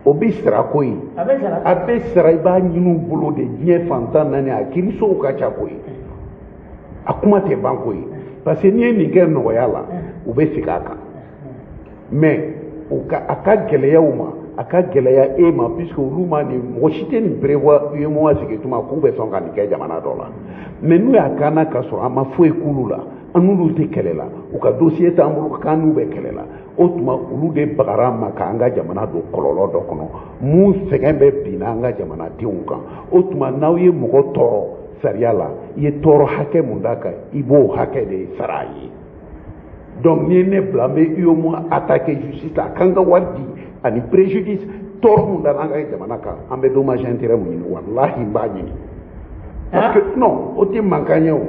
O bɛ sara koyi. A bɛ sara. A bɛ sara, i b'a ɲini u bolo de diɲɛ fantan naani, a kiirisow ka ca koyi. A kuma tɛ ban koyi. Parce que n'i ye nin kɛ nɔgɔya la, u bɛ segin a kan. Mais u ka a ka gɛlɛya u ma, a ka gɛlɛya e ma, puisque olu ma nin, mɔgɔ si tɛ nin prévoir UEMOA sigi tuma k'u bɛ sɔn ka nin kɛ jamana dɔ la. Mais n'u y'a k'an na k'a sɔrɔ an ma foyi k'olu la, an n'olu tɛ kɛlɛ la, u ka dossier t'an bolo k'an n'u bɛ kɛlɛ la, o tuma olu de bagara an ma k'an ka jamana don kɔlɔlɔ dɔ kɔnɔ mun sɛgɛn bɛ binna an ka jamanadenw kan. O tuma n'aw ye mɔgɔ tɔɔrɔ sariya la, i ye tɔɔrɔ hakɛ mun d'a kan, i b'o hakɛ de sara a ye. Donc n'i ye ne bila n bɛ UEMOA attaquer justice la, a k'an ka wari di ani préjudice tɔɔrɔ mun dara an ka jamana kan, an bɛ dommage intérêt mun ɲini, walahi n b'a ɲini. Parce que non, o tɛ mankan ye o.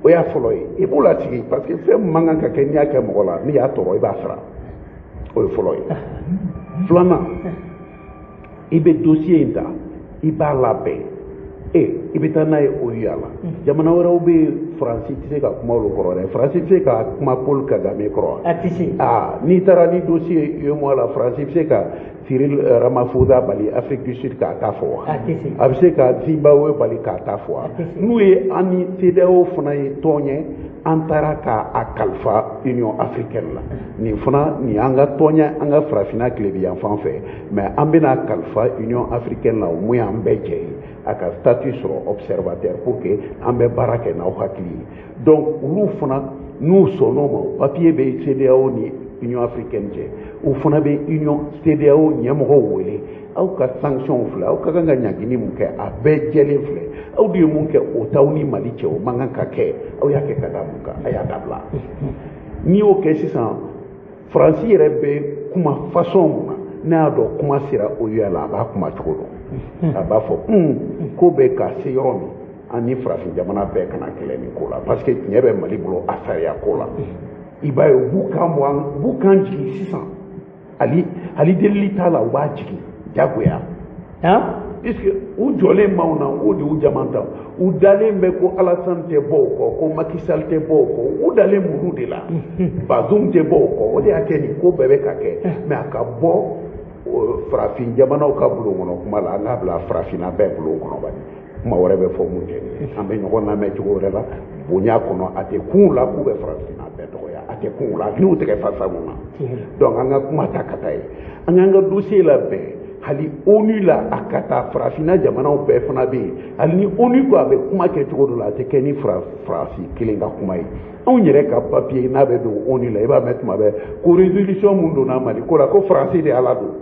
O y'a fɔlɔ ye. I b'o lasigi parce que fɛn min man kan ka kɛ, n'i y'a kɛ mɔgɔ la, n'i y'a tɔɔrɔ, i b'a sara. O ye fɔlɔ ye. Filanan, i bɛ dossier in ta, i b'a labɛn, i bɛ taa n'a ye OUA la. Jamana wɛrɛw bɛ yen, Faransi tɛ se ka kuma olu kɔrɔ dɛ. Faransi tɛ se ka kuma Paul Kagame kɔrɔ wa? A tɛ se. Aa, n'i taara ni dossier ye UEMOA la, Faransi bɛ se ka Cyril Ramaphosa bali Afrique du Sud k'a ta fɔ wa? A tɛ se. A bɛ se ka Zimbabwe bali k'a ta fɔ wa? A tɛ se. N'u ye an ni CEDEAO fana ye tɔn ye, an taara k'a kalifa Union africaine la. Nin fana nin y'an ka tɔn ye, an ka farafinna tilebi yan fan fɛ, mais an bɛna kalifa Union africaine la, o mun y'an bɛɛ jɛ ye, a ka statut sɔrɔ observateur pour que an bɛ baara kɛ n'aw hakili ye. Donc olu fana n'u sɔnn'o ma, papier bɛ CEDEAO ni Union africaine cɛ, u fana bɛ Union CEDEAO ɲɛmɔgɔw wele, aw ka sanction filɛ, aw ka kan ka ɲangini mun kɛ, a bɛɛ jɛlen filɛ, aw de ye mun kɛ o t'aw ni Mali cɛ, o man kan ka kɛ, aw y'a kɛ ka da mun kan, a y'a dabila. N'i y'o kɛ sisan, Faransi yɛrɛ bɛ kuma façon mun na, n'a y'a dɔn kuma sera OUA la, a b'a kuma cogo dɔn. A b'a fɔ ko bɛ ka se yɔrɔ min, an ni farafin jamana bɛɛ kana kɛlɛ nin ko la, parce que tiɲɛ bɛ Mali bolo a sariya ko la. I b'a ye u b'u kan bɔ, u b'u kan jigin sisan, hali delili t'a la, u b'a jigin jagoya. Puisque u jɔlen b'anw na, o de y'u jama ta, u dalen bɛ ko Alassane tɛ bɔ o kɔ, ko Macky Sall tɛ bɔ o kɔ, u dalen b'olu de la, Bazoum tɛ bɔ o kɔ, o de y'a kɛ nin ko bɛɛ bɛ ka kɛ. Mais a ka bɔ farafin jamanaw ka bulon kɔnɔ kuma la, an k'a bila farafinna bɛɛ bulon kɔnɔ bani, kuma wɛrɛ bɛ fɔ mun tɛ nin ye. An bɛ ɲɔgɔn lamɛn cogo wɛrɛ la, bonya kɔnɔ, a tɛ kun la k'u bɛ farafinna bɛɛ dɔgɔya, a tɛ kun la, n'u tɛgɛ fasa mun na. Donc an ka kuma ta ka taa ye, an k'an ka dossier labɛn, hali ONU la a ka taa, farafinna jamanaw bɛɛ fana bɛ yen, hali ni ONU ko a bɛ kuma kɛ cogo dɔ la, a tɛ kɛ ni Faransi kelen ka kuma ye. Anw yɛrɛ ka papier n'a bɛ don ONU la, i b'a mɛn tuma bɛɛ ko résolution mun donna Mali ko la, ko Faransi de y'a ladon.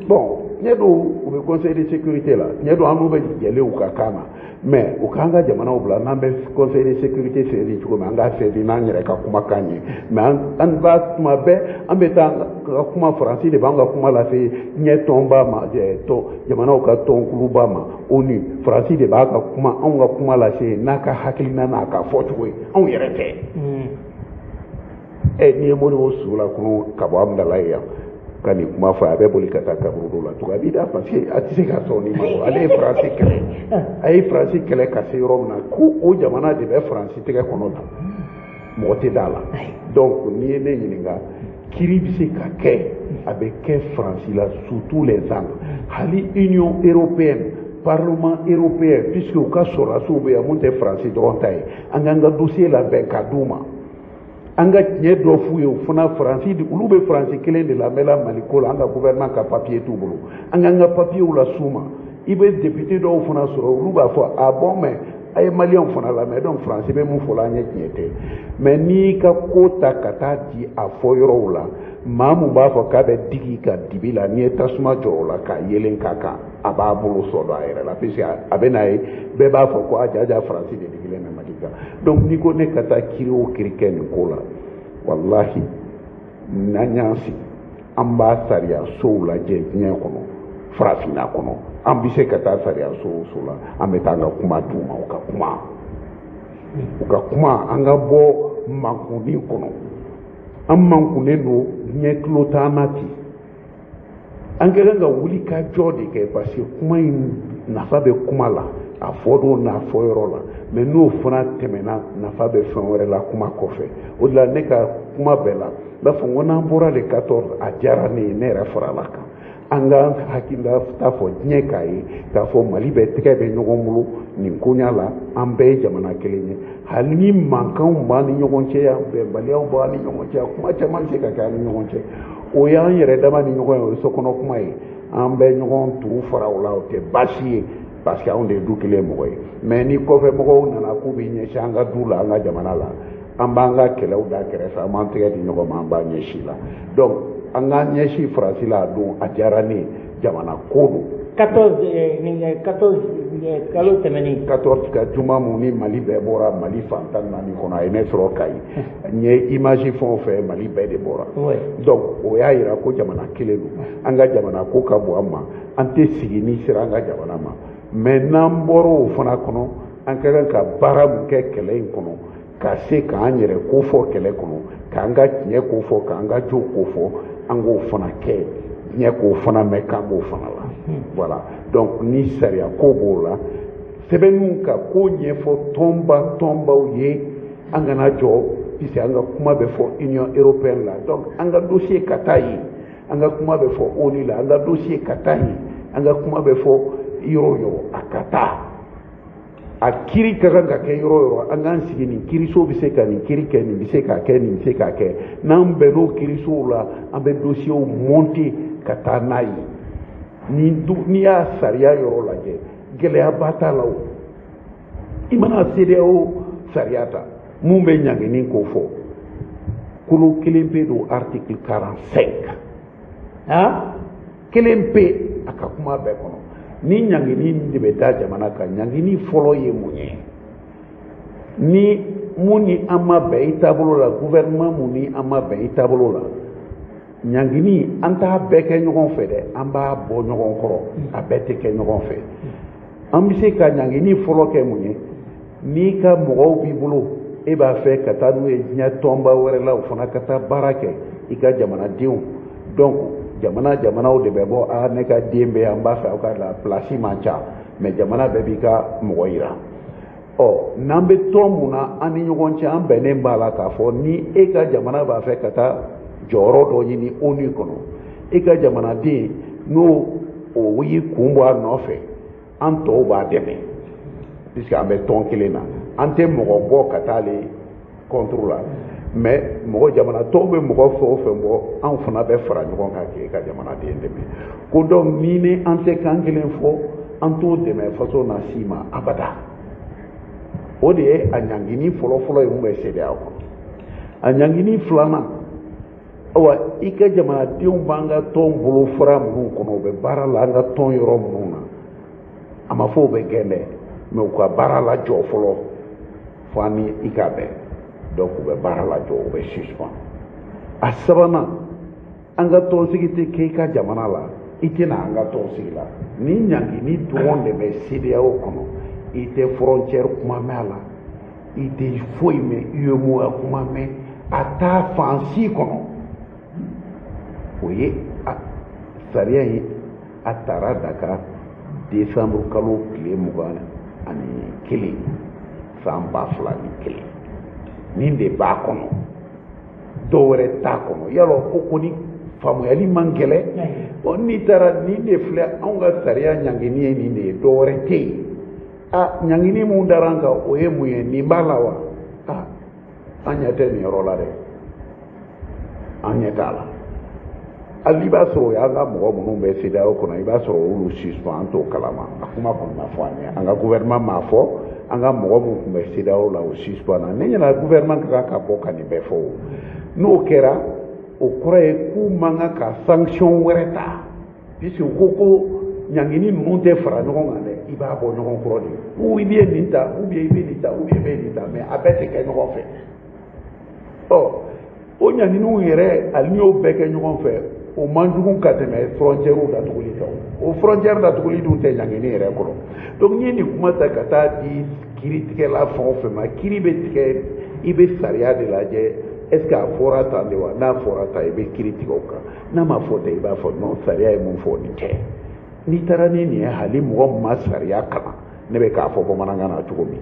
Bon, tiɲɛ don u bɛ conseil de sécurité la, tiɲɛ don an n'u bɛ jɛlen u ka kan na, mais u k'an ka jamanaw bila, n'an bɛ conseil de sécurité saisi cogo min, an k'a saisi n'an yɛrɛ ka kumakan ye. Mais an b'a tuma bɛɛ an bɛ taa ka kuma, Faransi de b'an ka kuma lase diɲɛ tɔnba ma, tɔn jamanaw ka tɔnkuluba ma ONU, Faransi de b'a ka kuma, anw ka kuma lase n'a ka hakilina n'a ka fɔcogo ye, anw yɛrɛ tɛ. N'i ye Modibo su la kɔnɔ ka bɔ Amudalayi yan ka nin kuma fɔ, a bɛ boli ka taa kaburudo la tugun, a b'i da, parce que a tɛ se ka sɔn nin ma. Ale ye Faransi kɛlɛ, a ye Faransi kɛlɛ ka se yɔrɔ min na, ko o jamana de bɛ Faransi tɛgɛ kɔnɔ tan, mɔgɔ tɛ da la. Donc n'i ye ne ɲininka, kiiri bɛ se ka kɛ, a bɛ kɛ Faransi la sous tous les angles, hali Union européenne, Parlement européen, puisque u ka sɔrɔdasiw bɛ yan mun tɛ Faransi dɔrɔn ta ye, an k'an ka dossier labɛn ka d'u ma, an ka tiɲɛ dɔ f'u ye. O fana Faransi, olu bɛ Faransi kelen de lamɛnla Mali ko la, an ka gouvernement ka papier t'u bolo, an k'an ka papierw las'u ma. I bɛ député dɔw fana sɔrɔ, olu b'a fɔ ah bon, mais a ye maliyɛnw fana lamɛn, donc Faransi bɛ mun fɔ la, an ye tiɲɛ tɛ. Mais n'i ka ko ta ka taa di a fɔ yɔrɔw la, maa mun b'a fɔ k'a bɛ digi ka dibi la, n'i ye tasuma jɔ o la k'a yelen k'a kan, a b'a bolo sɔ don a yɛrɛ la, puisque a bɛ n'a ye bɛɛ b'a fɔ ko a jaja Faransi de digilen bɛ Mali kan. Donc n'i ko ne ka taa kiiri o kiiri kɛ nin ko la, walahi n'an y'an sigi, an b'a sariya sow lajɛ diɲɛ kɔnɔ, farafinna kɔnɔ, an bɛ se ka taa sariya so o so la, an bɛ taa an ka kuma d'u ma, u ka kuma, u ka kuma, an ka bɔ mankunni kɔnɔ. An mankunnen don, diɲɛ tulo t'an na ten. An ka kan ka wuli ka jɔ de kɛ, parce que kuma in Nafa bɛ kuma la, a fɔ don n'a fɔ yɔrɔ la, mais n'o fana tɛmɛna, nafa bɛ fɛn wɛrɛ la kuma kɔfɛ. O de la ne ka kuma bɛɛ la, n b'a fɔ n ko n'an bɔra le 14, a diyara ne ye, ne yɛrɛ farala kan. An ka hakilila ta fɔ diɲɛ k'a ye k'a fɔ Mali bɛɛ tɛgɛ bɛ ɲɔgɔn bolo nin koɲa la, an bɛɛ ye jamana kelen ye. Hali ni mankanw b'an ni ɲɔgɔn cɛ yan, bɛnbaliyaw b'an ni ɲɔgɔn cɛ, kuma caman bɛ se ka kɛ an ni ɲɔgɔn cɛ, o y'an yɛrɛ dama ni ɲɔgɔn ye, o ye sokɔnɔ kuma ye. An bɛ ɲɔgɔn turu fara o la, o tɛ baasi ye, parce que anw de ye du kelen mɔgɔ ye. Mais ni kɔfɛ mɔgɔw nana k'u bɛ ɲɛsin an ka du la, an ka jamana la, an b'an ka kɛlɛw da kɛrɛfɛ, an b'an tɛgɛ di ɲɔgɔn ma, an b'an ɲɛsin la. Donc an k'an ɲɛsin Faransi la, a don a diyara ne ye, jamana ko don. 14, 14 kalo tɛmɛnen. 14 ka juma mun ni Mali bɛɛ bɔra, Mali fan 14 kɔnɔ, a ye ne sɔrɔ Kayi. N ye image fɛn o fɛn, Mali bɛɛ de bɔra. Donc o y'a yira ko jamana kelen don, an ka jamana ko ka bon an ma, an tɛ sigi ni sera an ka jamana ma. Mais n'an bɔra o fana kɔnɔ, an ka kan ka baara mun kɛ kɛlɛ in kɔnɔ, ka se k'an yɛrɛ ko fɔ kɛlɛ kɔnɔ, k'an ka tiɲɛ ko fɔ, k'an ka jo ko fɔ, an k'o fana kɛ, diɲɛ k'o fana mɛn k'an b'o fana la. Voilà, donc ni sariya ko b'o la, sɛbɛnniw ka ko ɲɛfɔ tɔnba tɔnbaw ye, an kana jɔ, puisque an ka kuma bɛ fɔ Union européenne la, donc an ka dossier ka taa yen, an ka kuma bɛ fɔ ONU la, an ka dossier ka taa yen, an ka kuma bɛ fɔ yɔrɔ o yɔrɔ, a ka taa. A kiiri ka kan ka kɛ yɔrɔ o yɔrɔ, an k'an sigi, nin kiiriso bɛ se ka nin kiiri kɛ, nin bɛ se k'a kɛ, nin bɛ se k'a kɛ. N'an bɛnn'o kiirisow la, an bɛ dossiers monter ka taa n'a ye. Ni n'i y'a sariya yɔrɔ lajɛ, gɛlɛyaba t'a la o. I mana CEDEAO sariya ta, mun bɛ ɲangini ko fɔ, kolo kelen pe don, article 45. Kelen pe a ka kuma bɛɛ kɔnɔ. Ni ɲangini de bɛ da jamana kan, ɲangini fɔlɔ ye mun ye? Ni mun ni an ma bɛn i taabolo la, gouvernement mun ni an ma bɛn i taabolo la, ɲangini an t'a bɛɛ kɛ ɲɔgɔn fɛ dɛ, an b'a bɔ ɲɔgɔn kɔrɔ, a bɛɛ tɛ kɛ ɲɔgɔn fɛ. An bɛ se ka ɲangini fɔlɔ kɛ mun ye? N'i ka mɔgɔw b'i bolo, e b'a fɛ ka taa n'u ye diɲɛ tɔnba wɛrɛ la, o fana ka taa baara kɛ i ka jamanadenw. Donc jamanaw de bɛ bɔ, a ne ka den bɛ yan, n b'a fɛ aw ka la, place man ca, mais jamana bɛɛ b'i ka mɔgɔ yira. Ɔ n'an bɛ tɔn mun na, an ni ɲɔgɔn cɛ, an bɛnnen b'a la k'a fɔ ni e ka jamana b'a fɛ ka taa jɔyɔrɔ dɔ ɲini ONU kɔnɔ, e ka jamanaden n'o o y'i kun bɔ a nɔfɛ, an tɔw b'a dɛmɛ, puisque an bɛ tɔn kelen na, an tɛ mɔgɔ bɔ ka taa ale contre la, mais mɔgɔ jamana tɔw bɛ mɔgɔ fɛn o fɛn bɔ, anw fana bɛ fara ɲɔgɔn kan k'e ka jamanaden dɛmɛ. Ko donc ni ni an tɛ kan kelen fɔ, an t'o dɛmɛ faso na s'i ma abada. O de ye a ɲangini fɔlɔfɔlɔ ye mun bɛ CEDEAO kɔnɔ. A ɲangini filanan, awa i ka jamanadenw b'an ka tɔn bolofara minnu kɔnɔ, u bɛ baara la an ka tɔn yɔrɔ minnu na, a ma fɔ u bɛ gɛn dɛ, mais u ka baara lajɔ fɔlɔ fo an ni i ka bɛn. Donc u bɛ baara lajɔ, u bɛ suspend. A sabanan, an ka tɔnsigi tɛ kɛ i ka jamana la, i tɛna an ka tɔnsigi la. Ni ɲangini dɔrɔn de bɛ CEDEAO kɔnɔ, i tɛ frontière kuma mɛn a la, i tɛ foyi mɛn, UEMOA kuma mɛn, a t'a fan si kɔnɔ. O ye a sariya in, a taara Dakar décembre kalo tile 21 san 2001. Nin de b'a kɔnɔ, dɔw wɛrɛ t'a kɔnɔ. Yalɔ o kɔni faamuyali man gɛlɛn. Bon, n'i taara nin de filɛ, anw ka sariya ɲangini ye nin de ye, dɔw wɛrɛ tɛ yen. A ɲangini mun dara an kan, o ye mun ye? Nin b'a la wa? A an ɲɛ tɛ nin yɔrɔ la dɛ, an ɲɛ t'a la. Hali i b'a sɔrɔ o y'an ka mɔgɔ minnu bɛ CEDEAO kɔnɔ, i b'a sɔrɔ olu suspend, an t'o kalama. A kuma kɔni ma fɔ an ye, an ka gouvernement m'a fɔ, an ka mɔgɔ minnu tun bɛ CEDEAO la, o suspend na. Ne ɲɛna gouvernement ka kan ka bɔ ka nin bɛɛ fɔ o. N'o kɛra, o kɔrɔ ye k'u man kan ka sanction wɛrɛ ta, puisque u ko ko ɲangini ninnu tɛ fara ɲɔgɔn kan dɛ, i b'a bɔ ɲɔgɔn kɔrɔ de. Ou i bɛ nin ta, ou bien i bɛ nin ta, ou bien i bɛ nin ta, mais a bɛɛ tɛ kɛ ɲɔgɔn fɛ. Ɔ o ɲanginiw yɛrɛ, hali n'i y'o bɛɛ kɛ ɲɔgɔn fɛ, o man jugu ka tɛmɛ frontière datuguli kan. O frontière datuguli dun tɛ ɲangini yɛrɛ kɔrɔ. Donc n'i ye nin kuma ta ka taa di kiiritigɛla fɛn o fɛn ma, kiiri bɛ tigɛ, i bɛ sariya de lajɛ, est ce que a fɔra tan de wa? N'a fɔra tan, i bɛ kiiri tigɛ o kan. N'a ma fɔ ten, i b'a fɔ non, sariya ye mun fɔ, nin tɛ. N'i taara ni nin ye, hali mɔgɔ min ma sariya kalan, ne bɛ k'a fɔ bamanankan na cogo min,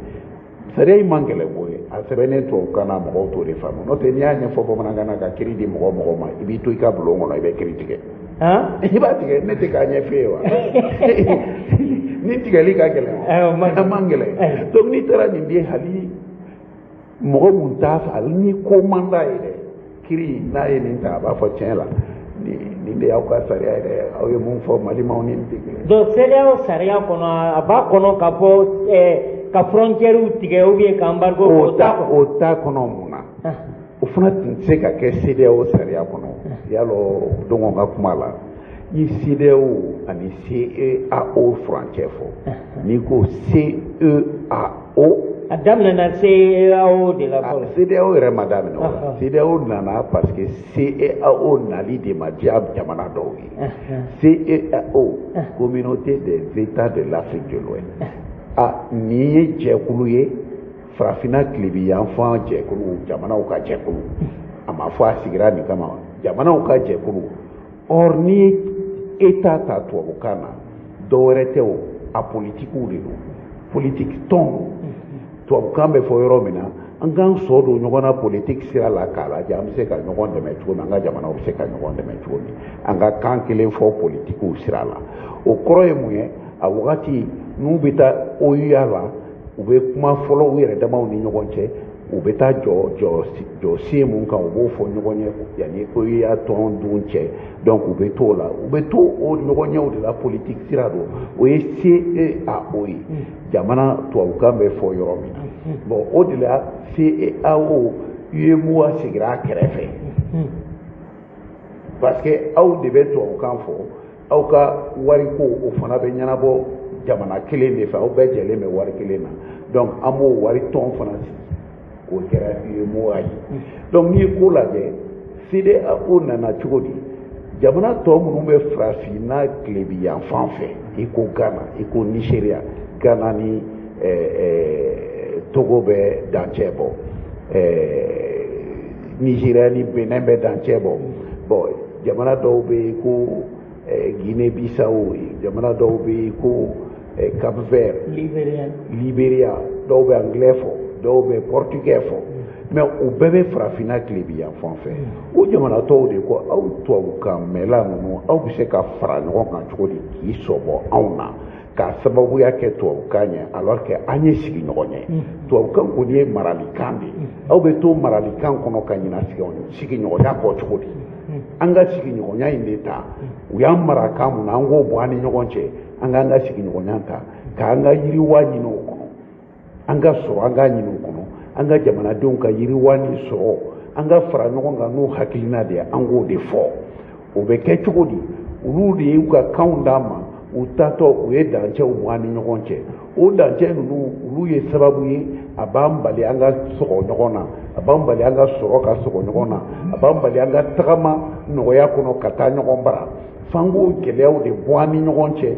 sariya in man gɛlɛn ko ye, a sɛbɛnnen tubabukan na, mɔgɔw t'o de faamu. N'o tɛ, n'i y'a ɲɛfɔ bamanankan na ka kiiri di mɔgɔ mɔgɔ ma, i b'i to i ka bulon kɔnɔ, i bɛ kiiri tigɛ. I b'a tigɛ, ne tɛ k'a ɲɛf'e ye wa? Ni tigɛli ka gɛlɛn, a man gɛlɛn. Donc n'i taara nin di hali mɔgɔ mun t'a fɛ, hali ni ko man d'a ye dɛ, kiiri n'a ye nin ta, a b'a fɔ tiɲɛ la, nin de y'aw ka sariya ye dɛ, aw ye mun fɔ Malimaw ni nin tɛ kelen. Donc CEDEAO sariya kɔnɔ, a b'a kɔnɔ k'a fɔ ka frontière tigɛ ou bien ka embargo? O t'a o t'a kɔnɔ. Mun na o fana tun tɛ se ka kɛ CEDEAO sariya kɔnɔ? Yalɔ, donc n ka kuma la, i CEDEAO ani CEAO furancɛ fɔ, n'i ko CEAO. A daminɛna CEAO de la fɔlɔ. CEDEAO yɛrɛ ma daminɛ o la. CEDEAO nana parce que CEAO nali de ma diya jamana dɔw ye. CEAO, Communauté des États de l'Afrique de l'Ouest, a nin ye jɛkulu ye, farafinna tilebi yanfan jɛkulu, jamanaw ka jɛkulu. A ma fɔ a sigira nin kama, jamanaw ka jɛkulu. Or n'i ye État ta tubabukan na, dɔwɛrɛ tɛ o, a politikiw de don, politiki tɔn don. Tubabukan bɛ fɔ yɔrɔ min na, an k'an sɔ don ɲɔgɔn na politiki sira la k'a lajɛ an bɛ se ka ɲɔgɔn dɛmɛ cogo min, an ka jamanaw bɛ se ka ɲɔgɔn dɛmɛ cogo min, an ka kan kelen fɔ politikiw sira la. O kɔrɔ ye mun ye? A wagati n'u bɛ taa OUA la, u bɛ kuma fɔlɔ u yɛrɛ damaw ni ɲɔgɔn cɛ, u bɛ taa jɔ jɔ jɔ sen mun kan, u b'o fɔ ɲɔgɔn ye yanni OUA tɔn dun cɛ. Donc u bɛ t'o la, u bɛ to o ɲɔgɔn ɲɛw de la, politique sira don. O ye CEAO ye, jamana tubabukan bɛ fɔ yɔrɔ min na. Bon, o de la CEAO, UEMOA sigira a kɛrɛfɛ, parce que aw de bɛ tubabukan fɔ, aw ka wariko o fana bɛ ɲɛnabɔ jamana kelen de fɛ, aw bɛɛ jɛlen bɛ wari kelen na. Donc an b'o wari tɔn fana sigi, o kɛra UEMOA ye. Donc n'i ye ko lajɛ, CEDEAO nana cogo di? Jamana tɔ minnu bɛ farafinna tilebi yanfan fɛ, i ko Ghana, i ko Nigeria, Ghana ni Togo bɛ dancɛ bɔ, Nigeria ni Benin bɛ dancɛ bɔ. Bon, jamana dɔw bɛ yen ko Guinée Bissau, jamana dɔw bɛ yen ko Cap Vert, Libéria, Libéria, dɔw bɛ anglais fɔ, dɔw bɛ portugais fɔ, mais u bɛɛ bɛ farafinna tilebi yanfan fɛ. O jamana tɔw de ko aw tubabukan mɛnla ninnu, aw bɛ se ka fara ɲɔgɔn kan cogo di k'i sɔbɔ anw na k'a sababuya kɛ tubabukan ye, alors que an ye sigiɲɔgɔn ye? Tubabukan kɔni ye maralikan de ye, aw bɛ to maralikan kɔnɔ ka ɲina sigiɲɔgɔnya kɔ cogo di? An ka sigiɲɔgɔnya in de ta, u y'an mara kan mun na, an k'o bɔ an ni ɲɔgɔn cɛ, an k'an ka sigiɲɔgɔnya ta k'an ka yiriwa ɲini o kɔnɔ, an ka sɔrɔ an k'a ɲini o kɔnɔ, an ka jamanadenw ka yiriwa ni sɔrɔ, an ka fara ɲɔgɔn kan n'o hakilina de ye, an k'o de fɔ. O bɛ kɛ cogo di? Olu de y'u ka kanw d'an ma, u taatɔ u ye dancɛw bɔ an ni ɲɔgɔn cɛ. O dancɛ ninnu, olu ye sababu ye a b'an bali an ka sɔgɔ ɲɔgɔn na, a b'an bali an ka sɔrɔ ka sɔgɔ ɲɔgɔn na, a b'an bali an ka tagama nɔgɔya kɔnɔ ka taa ɲɔgɔn bara. F'an k'o gɛlɛyaw de bɔ an ni ɲɔgɔn cɛ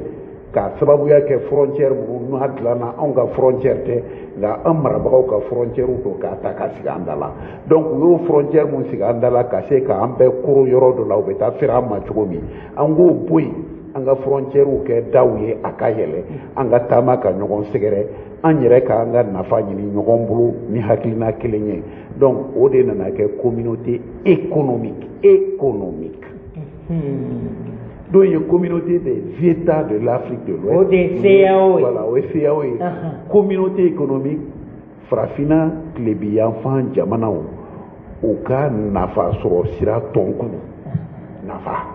k'a sababuya kɛ frontière minnu n'a dilanna, anw ka frontière tɛ, nka an marabagaw ka frontière don k'a ta ka sigi an da la. Donc u y'o frontière mun sigi an da la ka se k'an bɛɛ koro yɔrɔ dɔ la, u bɛ taa feere an ma cogo min, an k'o bɔ yen, an ka frontière kɛ daw ye, a ka yɛlɛ, an ka taama ka ɲɔgɔn sɛgɛrɛ, an yɛrɛ k'an ka nafa ɲini ɲɔgɔn bolo ni hakilina kelen ye. Donc o de nana kɛ communauté économique, économique. Donc ye Communauté des États de l'Afrique de l'Ouest. O de ye CEAO ye. Voilà, o ye CEAO ye. Communauté économique, farafinna tilebi yanfan jamanaw u ka nafa sɔrɔ sira tɔnkulu nafa,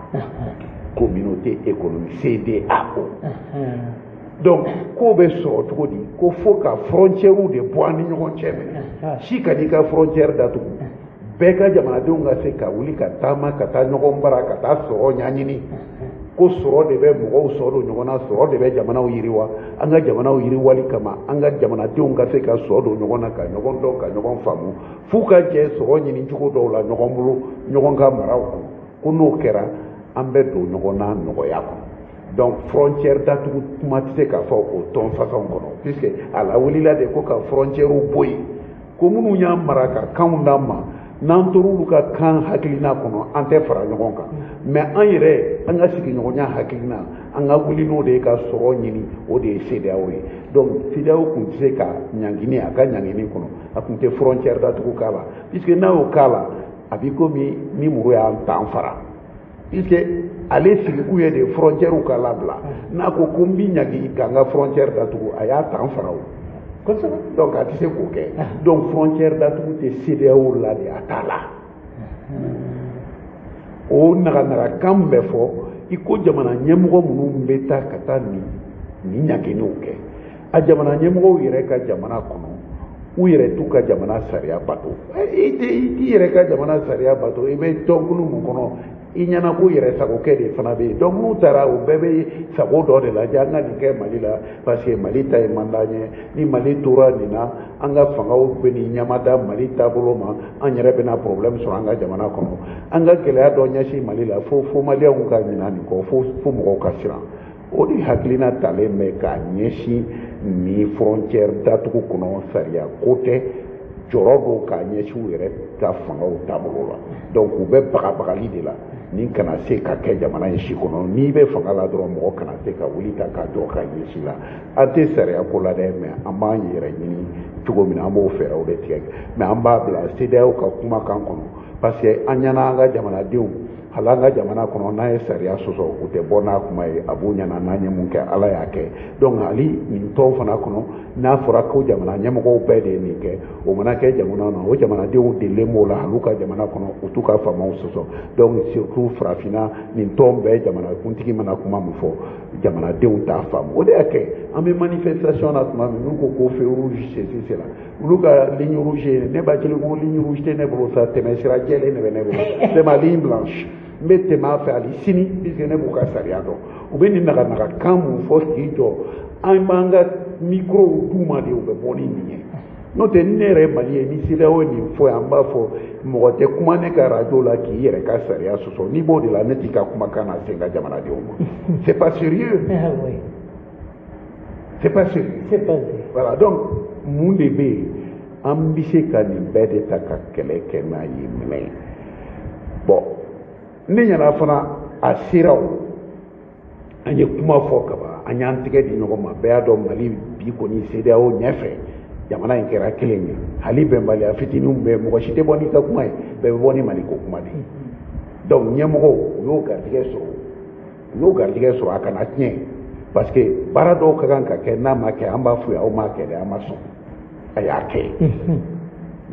communauté économique CEDEAO. Donc ko bɛ sɔrɔ cogo di? Ko fo ka frontière de bɔ an ni ɲɔgɔn cɛ minɛ, si ka n'i ka frontière datugu, bɛɛ ka jamanadenw ka se ka wuli ka taama ka taa ɲɔgɔn bara ka taa sɔrɔ ɲɛɲini. Ko sɔrɔ de bɛ mɔgɔw sɔrɔ don ɲɔgɔn na, sɔrɔ de bɛ jamanaw yiriwa. An ka jamanaw yiriwali kama, an ka jamanadenw ka se ka sɔrɔ don ɲɔgɔn na, ka ɲɔgɔn dɔn, ka ɲɔgɔn faamu, f'u ka jɛ sɔrɔ ɲini cogo dɔw la ɲɔgɔn bolo, ɲɔgɔn ka maraw kɔnɔ. Ko n'o kɛra, an bɛ don ɲɔgɔn na nɔgɔya kɔnɔ. Donc frontière datugu kuma tɛ se ka fɔ o tɔn fasɔn kɔnɔ, puisque a lawulila de ko ka frontière bɔ yen, ko minnu y'an mara ka kanw d'an ma. N'an tor'olu ka kan hakilina kɔnɔ, an tɛ fara ɲɔgɔn kan. Mais an yɛrɛ, an ka sigiɲɔgɔnya hakilina, an ka wuli n'o de ye ka sɔrɔ ɲini, o de ye CEDEAO ye. Donc CEDEAO tun tɛ se ka ɲangini, a ka ɲangini kɔnɔ, a tun tɛ frontière datugu k'a la, puisque n'a y'o k'a la, a b'i komi ni muru y'an tan fara, puisque ale sigikun ye de frontière ka labila. N'a ko ko n b'i ɲangi k'an ka frontière datugu, a y'a tan fara o. Donc a tɛ se k'o kɛ. Donc frontière datugu tɛ CEDEAO la de, a t'a la. O naganagakan bɛ fɔ i ko jamana ɲɛmɔgɔ minnu bɛ taa ka taa nin ɲanginiw kɛ, a jamana ɲɛmɔgɔw yɛrɛ ka jamana kɔnɔ, u yɛrɛ t'u ka jamana sariya bato. I t'i yɛrɛ ka jamana sariya bato, i bɛ tɔnkulu mun kɔnɔ, i ɲɛna ko yɛrɛ sagokɛ de fana bɛ yen. Donc n'u taara, o bɛɛ bɛ sago dɔ de lajɛ: an ka nin kɛ Mali la, parce que Mali ta ye man d'an ye. Ni Mali tora nin na, an ka fangaw bɛ nin ɲamada Mali taabolo ma, an yɛrɛ bɛna problème sɔrɔ an ka jamana kɔnɔ. An ka gɛlɛya dɔ ɲɛsin Mali la, fo Maliyɛnw ka ɲinɛ nin kɔ, fo mɔgɔw ka siran. O de hakilina talen bɛ k'a ɲɛsin ni frontière datugu kɔnɔ. Sariya ko tɛ, jɔrɔ don k'a ɲɛsin u yɛrɛ ka fangaw taabolo la. Donc u bɛ bagabagali de la nin kana se ka kɛ jamana in si kɔnɔ. N'i bɛ fanga la dɔrɔn, mɔgɔ kana se ka wuli ta k'a jɔ k'a ɲɛsin la. An tɛ sariya ko la dɛ, mais an b'an yɛrɛ ɲini cogo min na, an b'o fɛɛrɛw de tigɛ. Mais an b'a bila CEDEAO ka kumakan kɔnɔ, parce que an ɲɛna an ka jamanadenw, hali an ka jamana kɔnɔ, n'an ye sariya sɔsɔ, u tɛ bɔ n'a kuma ye. A b'u ɲɛna n'an ye mun kɛ, Ala y'a kɛ. Donc hali nin tɔn fana kɔnɔ, n'a fɔra ko jamana ɲɛmɔgɔw bɛɛ de ye nin kɛ, o mana kɛ jamana na, o jamanadenw delilen b'o la. Hali u ka jamana kɔnɔ, u t'u ka faamaw sɔsɔ. Donc surtout farafinna, nin tɔn bɛɛ jamanakuntigi mana kuma min fɔ, jamanadenw t'a faamu. O de y'a kɛ an bɛ manifestation na tuma min, n'u ko ko feu rouge, ceci, cela, olu ka ligne rouge ye. Ne Bacili ko ligne rouge tɛ ne bolo sa, tɛmɛsira jɛlen de bɛ ne bolo, c'est ma ligne blanche, n bɛ tɛmɛ a fɛ hali sini, puisque ne b'u ka sariya dɔn. U bɛ nin naganagakan mun fɔ k'i jɔ, an b'an ka microw d'u ma de, u bɛ bɔ ni nin ye. N'o tɛ, ni ne yɛrɛ ye Mali ye, ni CEDEAO ye nin fɔ yan, an b'a fɔ mɔgɔ tɛ kuma ne ka radio la k'i yɛrɛ ka sariya sɔsɔ. N'i b'o de la, ne t'i ka kumakan na se n ka jamanadenw ma. C'est pas sérieux. C'est pas sérieux. C'est pas sérieux. Voilà. Donc mun de bɛ yen, an bɛ se ka nin bɛɛ de ta ka kɛlɛ kɛ n'a ye minɛ? Bon, ne ɲɛna fana, a sera o, an ye kuma fɔ kaban, an y'an tɛgɛ di ɲɔgɔn ma. Bɛɛ y'a dɔn Mali bi kɔni CEDEAO ɲɛfɛ, jamana in kɛra kelen ye. Hali bɛnbaliya fitininw bɛ, mɔgɔ si tɛ bɔ n'i ka kuma ye, bɛɛ bɛ bɔ ni Mali ko kuma de ye. Donc ɲɛmɔgɔw, u y'o garijɛgɛ sɔrɔ, u y'o garijɛgɛ sɔrɔ, a kana tiɲɛ, parce que baara dɔw ka kan ka kɛ, n'a ma kɛ, an b'a f'u ye: aw m'a kɛ dɛ, an ma sɔn, a y'a kɛ.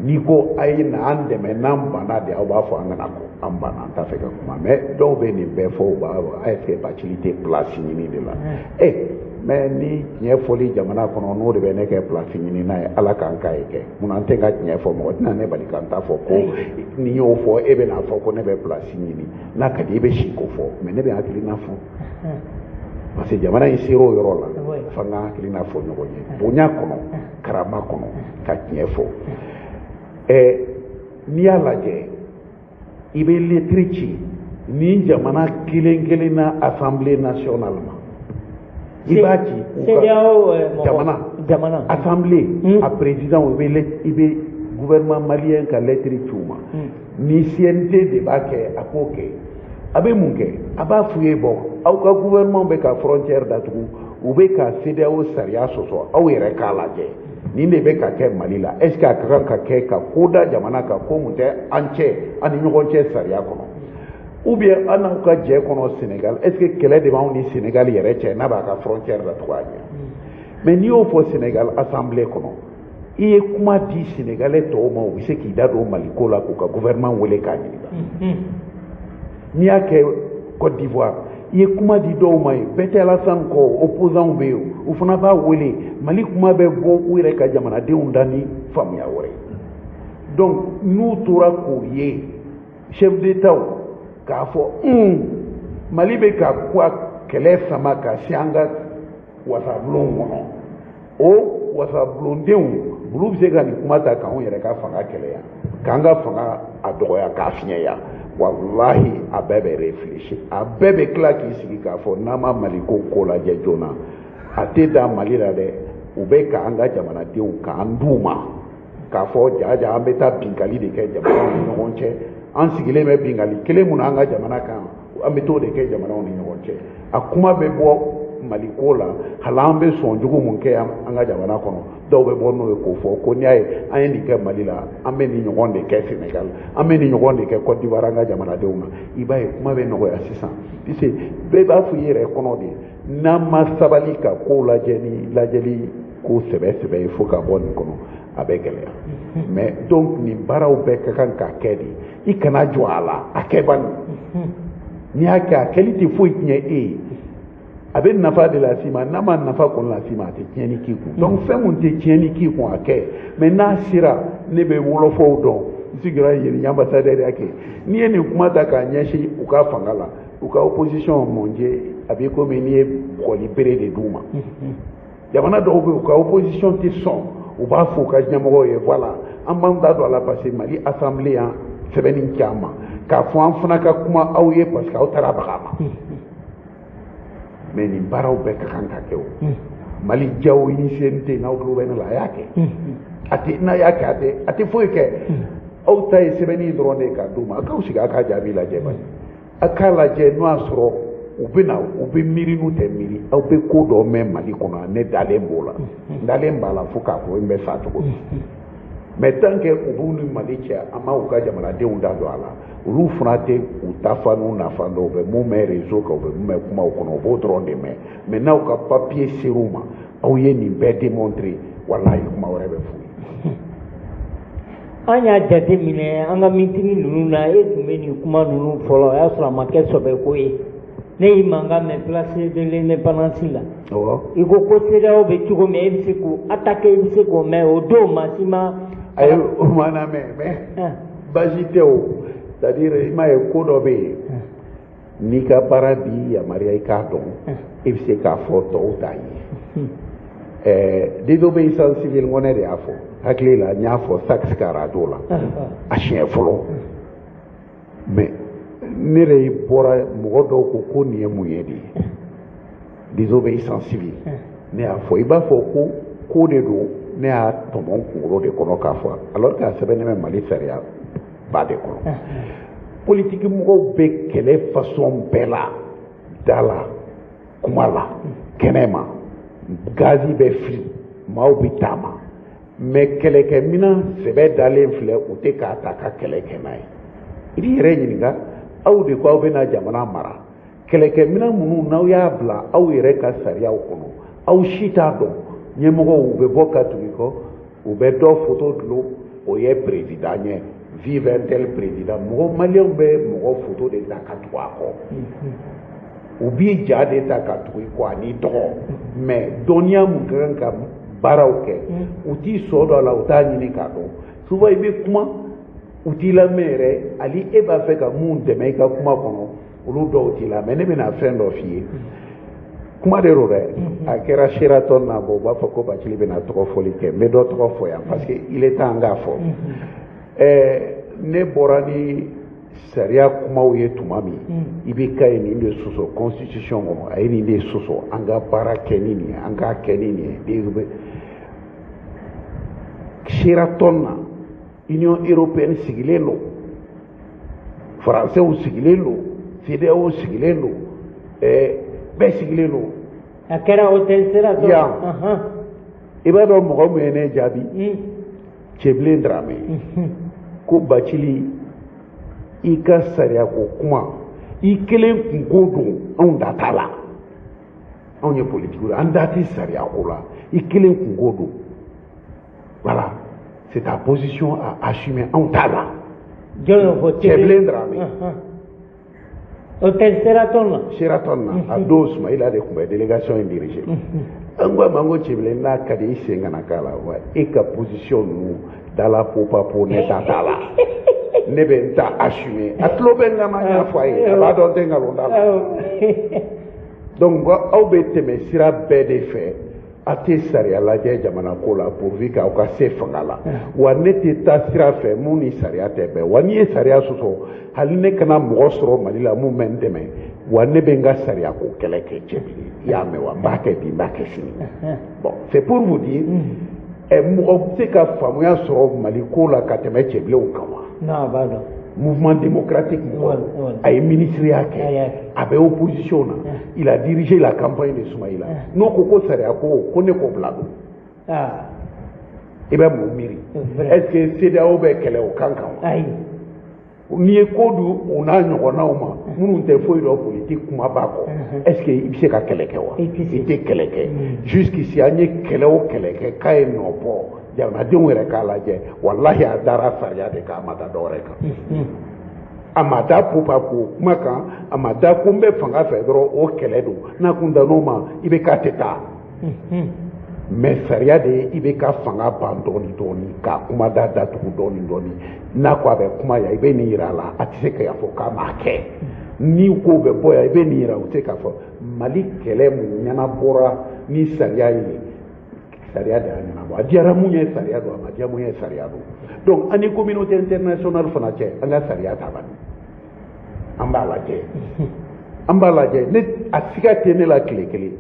N'i ko a ye na an dɛmɛ, n'an banna de, aw b'a fɔ an kana ko an banna, an t'a fɛ ka kuma. Mais dɔw bɛ nin bɛɛ fɔ, u b'a fɔ est ce que Bacili tɛ place ɲini de la? Mais ni tiɲɛ fɔli jamana kɔnɔ, n'o de bɛ ne kɛ place ɲini n'a ye, Ala k'an k'a ye kɛ. Munna an tɛ ka tiɲɛ fɔ? Mɔgɔ tɛna ne bali ka n ta fɔ ko n'i y'o fɔ, e bɛna fɔ ko ne bɛ place ɲini. N'a ka di i bɛ si k'o fɔ, mais ne bɛ hakilina fɔ, parce que jamana in sera o yɔrɔ la, f'an ka hakilina fɔ ɲɔgɔn ye bonya kɔnɔ, karama kɔnɔ, ka tiɲɛ fɔ. N'i y'a lajɛ, i bɛ lettre ci ni jamana kelen kelen na Assemblée nationale ma, i b'a ci u ka CEDEAO mɔgɔ jamana jamana assemblée, a président, i bɛ gouvernement malien ka lettre ci u ma. Ni CNT de b'a kɛ, a k'o kɛ. A bɛ mun kɛ? A b'a f'u ye: bon, aw ka gouvernement bɛ ka frontière datugu, u bɛ ka CEDEAO sariya sɔsɔ, aw yɛrɛ k'a lajɛ nin de bɛ ka kɛ Mali la. Est ce que a ka kan ka kɛ ka ko da jamana kan, ko mun tɛ an cɛ, an ni ɲɔgɔn cɛ sariya kɔnɔ, ou bien an n'aw ka jɛ kɔnɔ Sénégal, est ce que kɛlɛ de b'anw ni Sénégal yɛrɛ cɛ n'a b'a ka frontière datugu a ɲɛ? Mais n'i y'o fɔ Sénégal assemblée kɔnɔ, i ye kuma di Sénégalais tɔw ma, u bɛ se k'i da don Mali ko la k'u ka gouvernement wele k'a ɲininka. N'i y'a kɛ Côte d'Ivoire, i ye kuma di dɔw ma yen, bɛɛ tɛ Alassane kɔ, opposants bɛ yen, u fana b'a wele, Mali kuma bɛ bɔ u yɛrɛ ka jamanadenw da ni faamuya wɛrɛ ye. Donc n'u tora k'o ye, chef d'État k'a fɔ Mali bɛ ka kuwa kɛlɛ sama ka se an ka wasabulon kɔnɔ, o wasabulondenw olu bɛ se ka nin kuma ta k'anw yɛrɛ ka fanga kɛlɛ yan, k'an ka fanga a dɔgɔya, k'a fiɲɛya. Walahi, a bɛɛ bɛ réfléchir, a bɛɛ bɛ tila k'i sigi k'a fɔ n'an ma Mali ko lajɛ joona, a tɛ dan Mali la dɛ, u bɛ k'an ka jamanadenw k'an d'u ma. K'a fɔ jaja an bɛ taa binkali de kɛ jamanaw ni ɲɔgɔn cɛ, an sigilen bɛ binkali kelen mun na an ka jamana kan, an bɛ t'o de kɛ jamanaw ni ɲɔgɔn cɛ. A kuma bɛ bɔ Mali ko la, hali an bɛ sɔn jugu mun kɛ an ka jamana kɔnɔ, dɔw bɛ bɔ n'o ye k'o fɔ ko n'i y'a ye an ye nin kɛ Mali la, an bɛ nin ɲɔgɔn de kɛ Sénégal, an bɛ nin ɲɔgɔn de kɛ Côte d'Ivoire an ka jamanadenw na. I b'a ye kuma bɛ nɔgɔya sisan, puisque bɛɛ b'a fɔ i yɛrɛ kɔnɔ de, n'an ma sabali ka kow lajɛ ni lajɛli ko sɛbɛ sɛbɛ ye fo ka bɔ nin kɔnɔ, a bɛ gɛlɛya. Mais donc nin baaraw bɛɛ ka kan ka kɛ de, i kana jɔ a la, a kɛ bani. N'i y'a kɛ, a kɛli tɛ foyi tiɲɛ e ye, a bɛ nafa de las'i ma. N'a ma nafa kɔni las'i ma, a tɛ tiɲɛni k'i kun. Donc fɛn mun tɛ tiɲɛni k'i kun, a kɛ. Mais n'a sera, ne bɛ wɔlɔfɔw dɔn, n sigira yen, ni ambassadeur ya kɛ, n'i ye nin kuma ta k'a ɲɛsin u ka fanga la, u ka opposition, mon Dieu, a b'i komi n'i ye bugɔli bere de d'u ma. Jamana dɔw bɛ yen, u ka opposition tɛ sɔn, u b'a fɔ u ka ɲɛmɔgɔw ye, voilà, an b'an da don a la, parce que Mali assemblée yan sɛbɛnni kɛ an ma k'a fɔ an fana ka kuma aw ye, parce que aw taara baga ma. Mais nin baaraw bɛɛ ka kan ka kɛ. O Mali jaw initié tɛ, n'aw tulo bɛ ne la, a y'a kɛ. A tɛ, n'a y'a kɛ, a tɛ foyi kɛ. Aw ta ye sɛbɛnni dɔrɔn de ye k'a d'u ma, a k'aw sigi a k'a jaabi lajɛ bani, a k'a lajɛ n'o y'a sɔrɔ u bɛ na, u bɛ miiri n'u tɛ miiri. Aw bɛ ko dɔ mɛn Mali kɔnɔ, ne dalen b'o la, n dalen b'a la fo k'a fɔ n bɛ sa cogo min. Mais tant que u b'u ni Mali cɛ, an ma u ka jamanadenw da don a la, olu fana tɛ u ta fa n'u nafa dɔn. U bɛ mun mɛn réseau kan, u bɛ mun mɛn kumaw kɔnɔ, u b'o dɔrɔn de mɛn. Mais n'aw ka papier ser'u ma, aw ye nin bɛɛ démontrer, walahi, kuma wɛrɛ bɛ f'u ye. An y'a jate minɛ an ka meeting ninnu na, e tun bɛ nin kuma ninnu fɔlɔ, o y'a sɔrɔ a ma kɛ sɔbɛko ye. Ne y'i mankan mɛn place de l'Indépendance la. Awɔ. I ko ko CEDEAO bɛ cogo min, e bɛ se k'o attaquer, i bɛ se k'o mɛn, o don maa si ma. Ayi, o ma na mɛn, mais baasi tɛ o. C'est à dire, i m'a ye, ko dɔ bɛ yen, n'i ka baara b'i yamaruya i k'a dɔn, i bɛ se k'a fɔ tɔw t'a ye. Désobéissance civile, n ko ne de y'a fɔ, hakili la, n y'a fɔ Saxe ka radio la a siɲɛ fɔlɔ. Mais ne de bɔra, mɔgɔ dɔw ko ko nin ye mun ye de ye, désobéissance civile. Ne y'a fɔ, i b'a fɔ ko ko de don, ne y'a tɔmɔ n kunkolo de kɔnɔ k'a fɔ, alors que a sɛbɛnnen bɛ Mali sariya ba de kɔnɔ. Politiki mɔgɔw bɛ kɛlɛ façon bɛɛ la, da la, kuma la, kɛnɛ ma, gazi bɛ fili, maaw bɛ taama, mais kɛlɛkɛminɛn sɛbɛ dalen filɛ, u tɛ k'a ta ka kɛlɛ kɛ n'a ye. I b'i yɛrɛ ɲininka, aw de ko aw bɛna jamana mara, kɛlɛkɛminɛn minnu n'aw y'a bila aw yɛrɛ ka sariyaw kɔnɔ, aw si t'a dɔn. Ɲɛmɔgɔw, u bɛ bɔ ka tugu i kɔ, u bɛ dɔ foto dulon, o ye président ye, vive un tel président. Mɔgɔ maliyɛnw bɛ mɔgɔ foto de ta ka tugu a kɔ, u b'i ja de ta ka tugu i kɔ ani tɔgɔ. Mais dɔnniya mun ka kan ka baaraw kɛ, u t'i sɔ dɔ la, u t'a ɲini k'a dɔn. Souvent i bɛ kuma, u t'i lamɛn yɛrɛ. Hali e b'a fɛ ka mun dɛmɛ i ka kuma kɔnɔ, olu dɔw t'i lamɛn. Ne bɛna fɛn dɔ f'i ye, kuma de don dɛ. A kɛra Sheraton na. Bɔn, u b'a fɔ ko Bacili bɛna tɔgɔ fɔli kɛ, n bɛ dɔ tɔgɔ fɔ yan parce que il est temps an k'a fɔ. Ne bɔra ni sariya kumaw ye tuma min, i bɛ ka ye nin de sɔsɔ constitution kɔnɔ, a ye nin de sɔsɔ, an ka baara kɛ ni nin ye, an k'a kɛ ni nin ye. Sheraton na, Union européenne sigilen don, Français sigilen don, CEDEAO sigilen don, bɛɛ sigilen don. A kɛra hôtel Sheraton. Yan. I b'a dɔn mɔgɔ min ye ne jaabi? Cɛbilen Dramɛ ko Bacili, i ka sariya ko kuma, i kelen kunko don, anw da t'a la, anw ye politiki ye, an da tɛ sariya ko la, i kelen kunko don, voilà, c'est ta position à assumer, anw t'a la. Jɔn y'o fɔ? Cɛbilen Dramɛ. Hôtel Sheraton na. Sheraton na, a don Sumayila de tun bɛ délégation in diriger. An ko a ma, n ko Cɛbilen, n'a ka di i sen kana k'a la wa, e ka position ninnu dala popapo, ne ta t'a la, ne bɛ n ta assumer. A tulo bɛ n kan na, n y'a fɔ a ye, a b'a dɔn n tɛ nkalon da la. Donc aw bɛ tɛmɛ sira bɛɛ de fɛ, a tɛ sariya lajɛ jamana ko la, pourvu k'aw ka se fanga la. Wa ne tɛ taa sira fɛ mun ni sariya tɛ bɛn. Wa n'i ye sariya sɔsɔ, hali ne kana mɔgɔ sɔrɔ Mali la mun bɛ n dɛmɛ, wa ne bɛ n ka sariya ko kɛlɛ kɛ. Cɛbilen, i y'a mɛn wa? N b'a kɛ bi, n b'a kɛ sini. Bon, c'est pour vous dire. Mɔgɔ bɛ se ka faamuya sɔrɔ Mali ko la ka tɛmɛ Cɛbilenw kan wa? Non, a b'a dɔn. Mouvement démocratique mɔgɔ a ye ministériya kɛ, a bɛ opposition na, il a dirigé la campagne de Soumaïla. N'o ko ko sariya ko ko ne k'o bila don, i bɛ mun miiri? Est-ce que CEDEAO bɛ kɛlɛ o kan kan wa? Ayi. N'i ye ko di u n'a ɲɔgɔnnaw ma minnu tɛ foyi dɔn politique kumaba kɔ, est-ce que i bɛ se ka kɛlɛ kɛ wa? I tɛ kɛlɛ kɛ. Jusqu'ici an ye kɛlɛ o kɛlɛ kɛ k'a ye nɔ bɔ, jamanadenw yɛrɛ k'a lajɛ, walahi a dara sariya de kan, a ma da dɔwɛrɛ kan. A ma da pupa ko kuma kan, a ma da ko n bɛ fanga fɛ dɔrɔn o kɛlɛ don. N'a kun dan'o ma, i bɛ k'a tɛ taa. Mais sariya de ye i bɛ ka fanga ban dɔɔni dɔɔni, k'a kuma da datugu dɔɔni dɔɔni. N'a ko a bɛ kuma yan, i bɛ nin yira a la, a tɛ se k'a fɔ k'a m'a kɛ. Ni ko bɛ bɔ yan, i bɛ nin yira, o tɛ se k'a fɔ. Mali kɛlɛ mun ɲɛnabɔra ni sariya ye, sariya de y'a ɲɛnabɔ. A diyara mun ye sariya don, a ma diya mun ye sariya don. Donc an ni communauté internationale fana cɛ, an ka sariya ta bani, an b'a lajɛ, an b'a lajɛ. Ne a siga tɛ ne la tile kelen,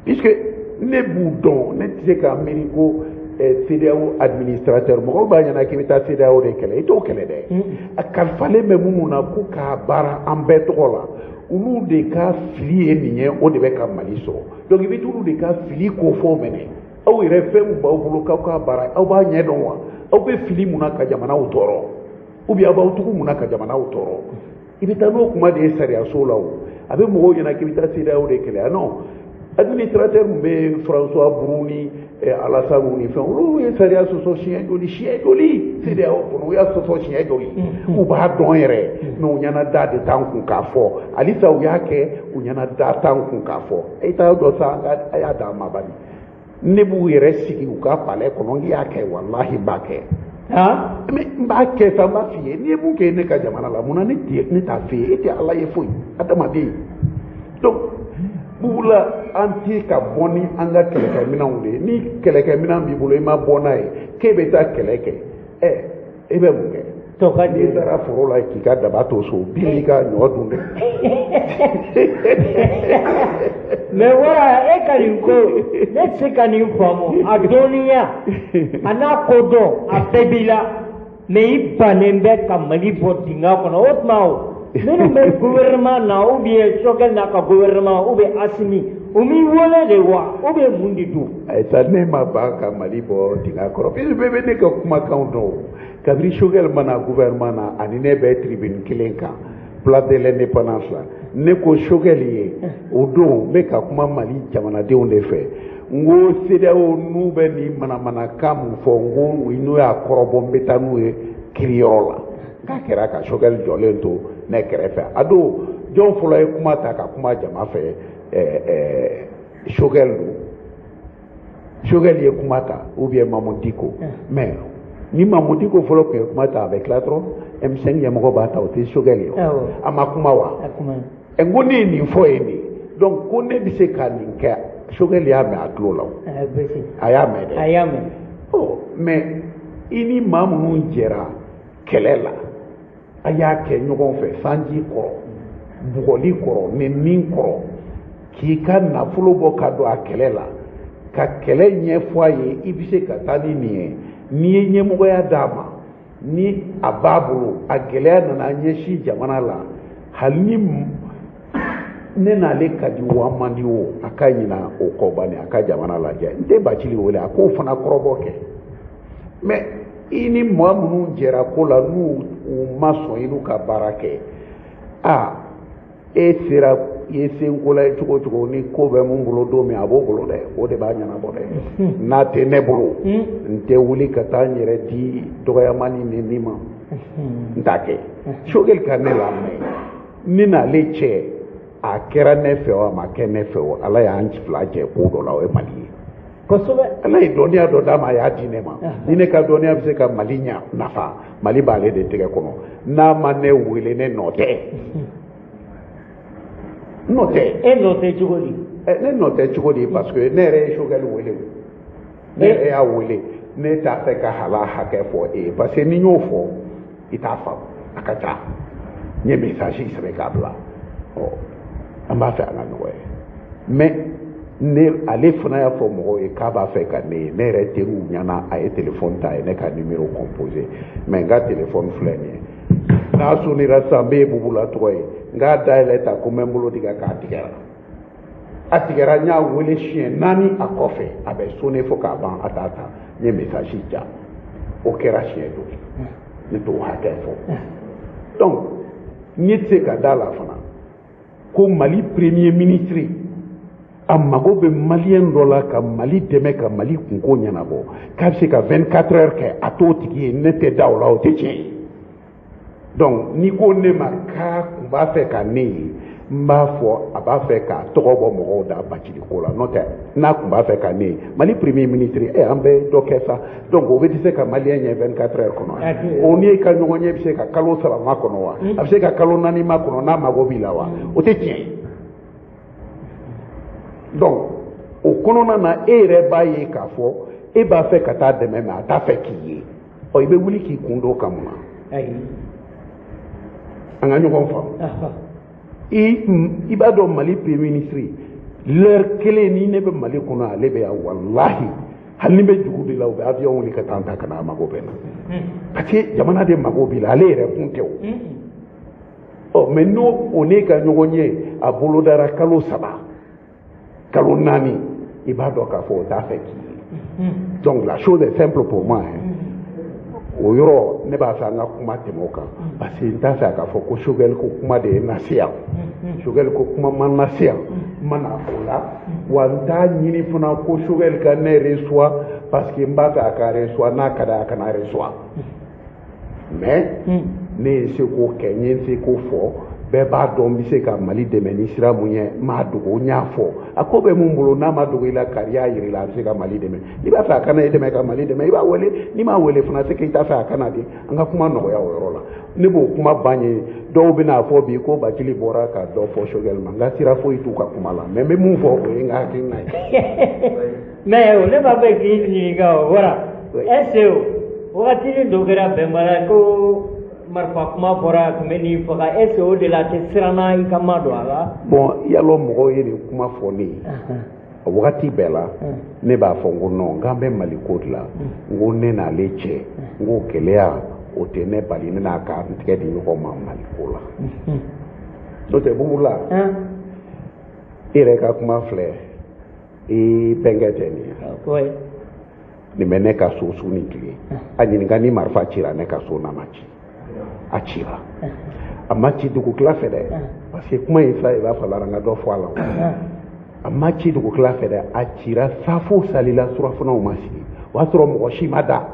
puisque ne b'u dɔn, ne tɛ se k'a miiri ko CEDEAO administrateur mɔgɔw b'a ɲɛna k'i bɛ taa CEDEAO de kɛlɛ, i t'o kɛlɛ dɛ. A kalifalen bɛ minnu na ko k'a baara an bɛɛ tɔgɔ la, olu de ka fili ye nin ye, o de bɛ ka Mali sɔrɔ. Donc i bɛ t'olu de ka fili ko fɔ minɛ. Aw yɛrɛ fɛn mun b'aw bolo k'aw k'a baara, aw b'a ɲɛ dɔn wa? Aw bɛ fili mun na ka jamanaw tɔɔrɔ, ou bien aw b'aw tugu mun na ka jamanaw tɔɔrɔ? I bɛ taa n'o kuma de ye sariyaso la o. A bɛ mɔgɔw ɲɛna k'i bɛ taa CEDEAO de kɛlɛ, non. Administrateur mun bɛ François Brou ni Alassane ni fɛn, olu ye sariya sɔsɔ siɲɛ joli siɲɛ joli CEDEAO kɔnɔ, u y'a sɔsɔ siɲɛ joli, u b'a dɔn yɛrɛ, mais u ɲɛna da de t'an kun k'a fɔ. Halisa u y'a kɛ, u ɲɛna da t'an kun k'a fɔ. E t'a dɔn sa, a y'a d'an ma bani. Ne b'u yɛrɛ sigi u ka palais kɔnɔ, n y'a kɛ, walahi n b'a kɛ. Mais n b'a kɛ sa, n b'a f'i ye, n'i ye mun kɛ ne ka jamana la, munna ne t'a f'i ye? E tɛ Ala ye foyi, adamaden. Donc Bubula, an tɛ ka bɔ ni an ka kɛlɛkɛminɛnw de ye. Ni kɛlɛkɛminɛn b'i bolo, i ma bɔ n'a ye k'e bɛ taa kɛlɛ kɛ, e bɛ mun kɛ? N'i taara foro la k'i ka daba to so, bin b'i ka ɲɔ dun dɛ. Mais wara, e ka nin ko ne tɛ se ka nin faamu. A dɔnniya a n'a kodɔn a bɛɛ b'i la, mais i bannen bɛ ka Mali bɔ dingɛ kɔnɔ. O tuma o minnu bɛ gouvernement na, ou bien Choguel n'a ka gouvernement, ou bien Assimi, u m'i wele de wa, ou bien mun de don? Ayisa, ne ma ban ka Mali bɔ dingɛ kɔrɔ, puisque bɛɛ bɛ ne ka kumakanw dɔn. Kabini Choguel ma na gouvernement na, ani ne bɛ tribune kelen kan, place de l'indépendance la, ne ko Choguel ye o don, n bɛ ka kuma Mali jamanadenw de fɛ, n ko CEDEAO n'u bɛ nin manamanakan mun fɔ, n ko n'u y'a kɔrɔbɔ, n bɛ taa n'u ye kiriyɔrɔ la. K'a kɛra ka Choguel jɔlen to ne kɛrɛfɛ. A don jɔn fɔlɔ ye kuma ta ka kuma jama fɛ? Choguel don. Choguel ye kuma ta, ou bien Mahmoud Dicko. Mais ni Mahmoud Dicko fɔlɔ tun ye kuma ta, a bɛ tila dɔrɔn M5 ɲɛmɔgɔ b'a ta, o tɛ Choguel ye, a ma kuma wa? N ko ne ye nin fɔ ye nin, donc ko ne bɛ se ka nin kɛ. Choguel y'a mɛn a tulo la o, a y'a mɛn dɛ. A y'a mɛn. Ɔ mais i ni maa minnu jɛra kɛlɛ la, a y'a kɛ ɲɔgɔn fɛ sanji kɔrɔ, bugɔli kɔrɔ, nɛni kɔrɔ, k'i ka nafolo bɔ ka don a kɛlɛ la, ka kɛlɛ ɲɛfɔ a ye, i bɛ se ka taa ni nin ye. N'i ye ɲɛmɔgɔya d'a ma, ni a b'a bolo, a gɛlɛya nana ɲɛsin jamana la, hali ni ne n'ale ka di o, an man di o, a ka ɲina o kɔ bani, a ka jamana lajɛ. N tɛ Bacili wele, a k'o fana kɔrɔbɔ kɛ. Mais i ni maa minnu jɛra ko la, n'u u ma sɔn i n'u ka baara kɛ, a e sera i ye senko la ye cogo o cogo, ni ko bɛ mun bolo don min, a b'o bolo dɛ, o de b'a ɲɛnabɔ dɛ. N'a tɛ ne bolo, n tɛ wuli ka taa n yɛrɛ di dɔgɔyama ni nɛni ma, n t'a kɛ. Choguel ka ne lamɛn, ne n'ale cɛ, a kɛra ne fɛ o, a ma kɛ ne fɛ o, Ala y'an fila jɛ ko dɔ la, o ye Mali ye. Kosɛbɛ. Ala ye dɔnniya dɔ d'a ma, a y'a di ne ma. Ni ne ka dɔnniya bɛ se ka Mali ɲa nafa, Mali b'ale de tɛgɛ kɔnɔ. N'a ma ne wele, ne nɔ tɛ. Nɔ tɛ. E nɔ tɛ cogo di? Ne nɔ tɛ cogo di? Parce que ne yɛrɛ ye Choguel wele o. Ne yɛrɛ y'a wele. Ne t'a fɛ ka hala hakɛ fɔ e ye, parce que ni n y'o fɔ, i t'a faamu. A ka ca. N ye message sɛbɛn k'a bila. Ɔ, an b'a fɛ an ka ɲɔgɔn ye. Mais Ne ale fana y'a fɔ mɔgɔw ye k'a b'a fɛ ka ne ye, ne yɛrɛ teriw ɲɛna, a ye téléphone ta, a ye ne ka numéro composé, mais n ka téléphone filɛ nin ye, n'a sonnera sisan, n bɛ Bubula tɔgɔ ye, n k'a dayɛlɛ ta ko n bɛ n bolo tigɛ k'a tigɛra, a tigɛra. N y'a wele siɲɛ 4 a kɔfɛ, a bɛ sonné fo k'a ban, a t'a ta. N ye message ja, o kɛra siɲɛ joli, ne t'o hakɛ fɔ. Donc ne tɛ se ka da la fana ko Mali premier ministre a mago bɛ maliyɛn dɔ la ka Mali dɛmɛ ka Mali kunko ɲɛnabɔ, k'a bɛ se ka 24 heures kɛ a t'o tigi ye. Ne tɛ da o la, o tɛ tiɲɛ ye. Donc n'i ko ne ma k'a kun b'a fɛ ka ne ye, n b'a fɔ a b'a fɛ k'a tɔgɔ bɔ mɔgɔw da Bacili ko la. N'o tɛ, n'a kun b'a fɛ ka ne ye, Mali premier ministre, an bɛ dɔ kɛ sa. Donc o bɛ se ka maliyɛn ɲɛ 24 heures kɔnɔ? O n'i ka ɲɔgɔn ɲɛ bɛ se ka kalo 3 ma kɔnɔ wa? A bɛ se ka kalo 4 ma kɔnɔ n'a mago b'i la wa? O tɛ tiɲɛ ye. Donc o kɔnɔna na, e yɛrɛ b'a ye k'a fɔ e b'a fɛ ka taa dɛmɛ, mais a t'a fɛ k'i ye. Ɔ, i bɛ wuli k'i kun d'o kan mun na? An ka ɲɔgɔn faamu. I b'a dɔn, Mali premier ministre, l'heure kelen ni ne bɛ Mali kɔnɔ, ale bɛ yan, walahi, hali ni bɛ dugu de la, u bɛ avion wuli ka taa n ta ka na, a mago bɛ na, parce que jamana de mago b'i la, ale yɛrɛ kun tɛ o. Ɔ, mais n'o o ne ka ɲɔgɔn ye, a bolodara kalo 3, kalo 4, i b'a dɔn k'a fɔ o t'a fɛ k'i ye. Donc la chose est simple pour moi, hein. O yɔrɔ, ne b'a fɛ an ka kuma tɛmɛ o kan, parce que n t'a fɛ a ka fɔ ko Choguel ko kuma de ye n lase yan. Choguel ko kuma ma n lase yan, n ma na o la wa. N t'a ɲini fana ko Choguel ka ne reçoit, parce que n b'a fɛ a ka reçoit, n'a ka d'a ye a kana reçoit, mais ne ye seko kɛ, n ye n seko fɔ. Bɛɛ b'a dɔn n bɛ se ka Mali dɛmɛ ni sira mun ye. N m'a dogo, n y'a fɔ. A ko bɛ mun bolo, n'a ma dogo i la, kari y'a yir'i la, a bɛ se ka Mali dɛmɛ. N'i b'a fɛ a kana e dɛmɛ ka Mali dɛmɛ, i b'a wele. N'i m'a wele fana, c'est que i t'a fɛ a kana di. An ka kuma nɔgɔya o yɔrɔ la. Ne b'o kuma ban ye. Dɔw bɛna fɔ bi ko Bacili bɔra ka dɔ fɔ Choguel ma. N ka sira foyi t'u ka kuma la, mais n bɛ mun fɔ, o ye n ka hakilina ye. Mais o, ne b'a fɛ k'i ɲininka o wara, est ce que wagatinin dɔ kɛra bɛnbaliya ko marifa kuma fɔra, a tun bɛ n'i faga, est ce que o de la a tɛ siranna i ka ma don a la? Bon, yalɔ mɔgɔw ye nin kuma fɔ ne ye a wagati bɛɛ la, ne b'a fɔ n ko non, n k'an bɛ Mali ko de la. N ko ne n'ale cɛ, n ko gɛlɛya o tɛ ne bali ne n'a ka n tɛgɛ di ɲɔgɔn ma Mali ko la. N'o tɛ, Bubula, e yɛrɛ ka kuma filɛ, i bɛnkɛ tɛ nin ye. Nin bɛ ne ka so su ni tile. A ɲininka ni marifa cira ne ka so, n'a ma ci. A cira, a ma ci dugukila fɛ dɛ, parce que kuma in filɛ, i b'a fɔ la, an ka dɔ fɔ a la. A ma ci dugukila fɛ dɛ, a cira safo salila, surafanaw ma sigi, o y'a sɔrɔ mɔgɔ si ma da,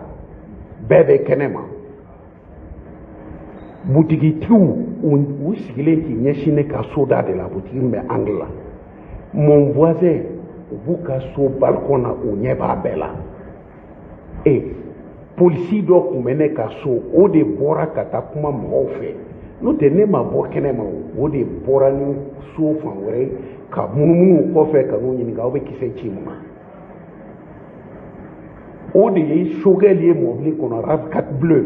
bɛɛ bɛ kɛnɛ ma. Butigitigiw u sigilen k'i ɲɛsin ne ka so da de la, butigi min bɛ angle la. Mon voisin, u b'u ka so balcon na, u ɲɛ b'a bɛɛ la. E polisi dɔ tun bɛ ne ka so, o de bɔra ka taa kuma mɔgɔw fɛ. N'o tɛ, ne ma bɔ kɛnɛ ma. O de bɔra ni so fan wɛrɛ ka munumunu kɔfɛ ka n'u ɲininka: aw bɛ kisɛ ci mun na? O de ye Choguel ye mɔbili kɔnɔ, RAV4 bleu.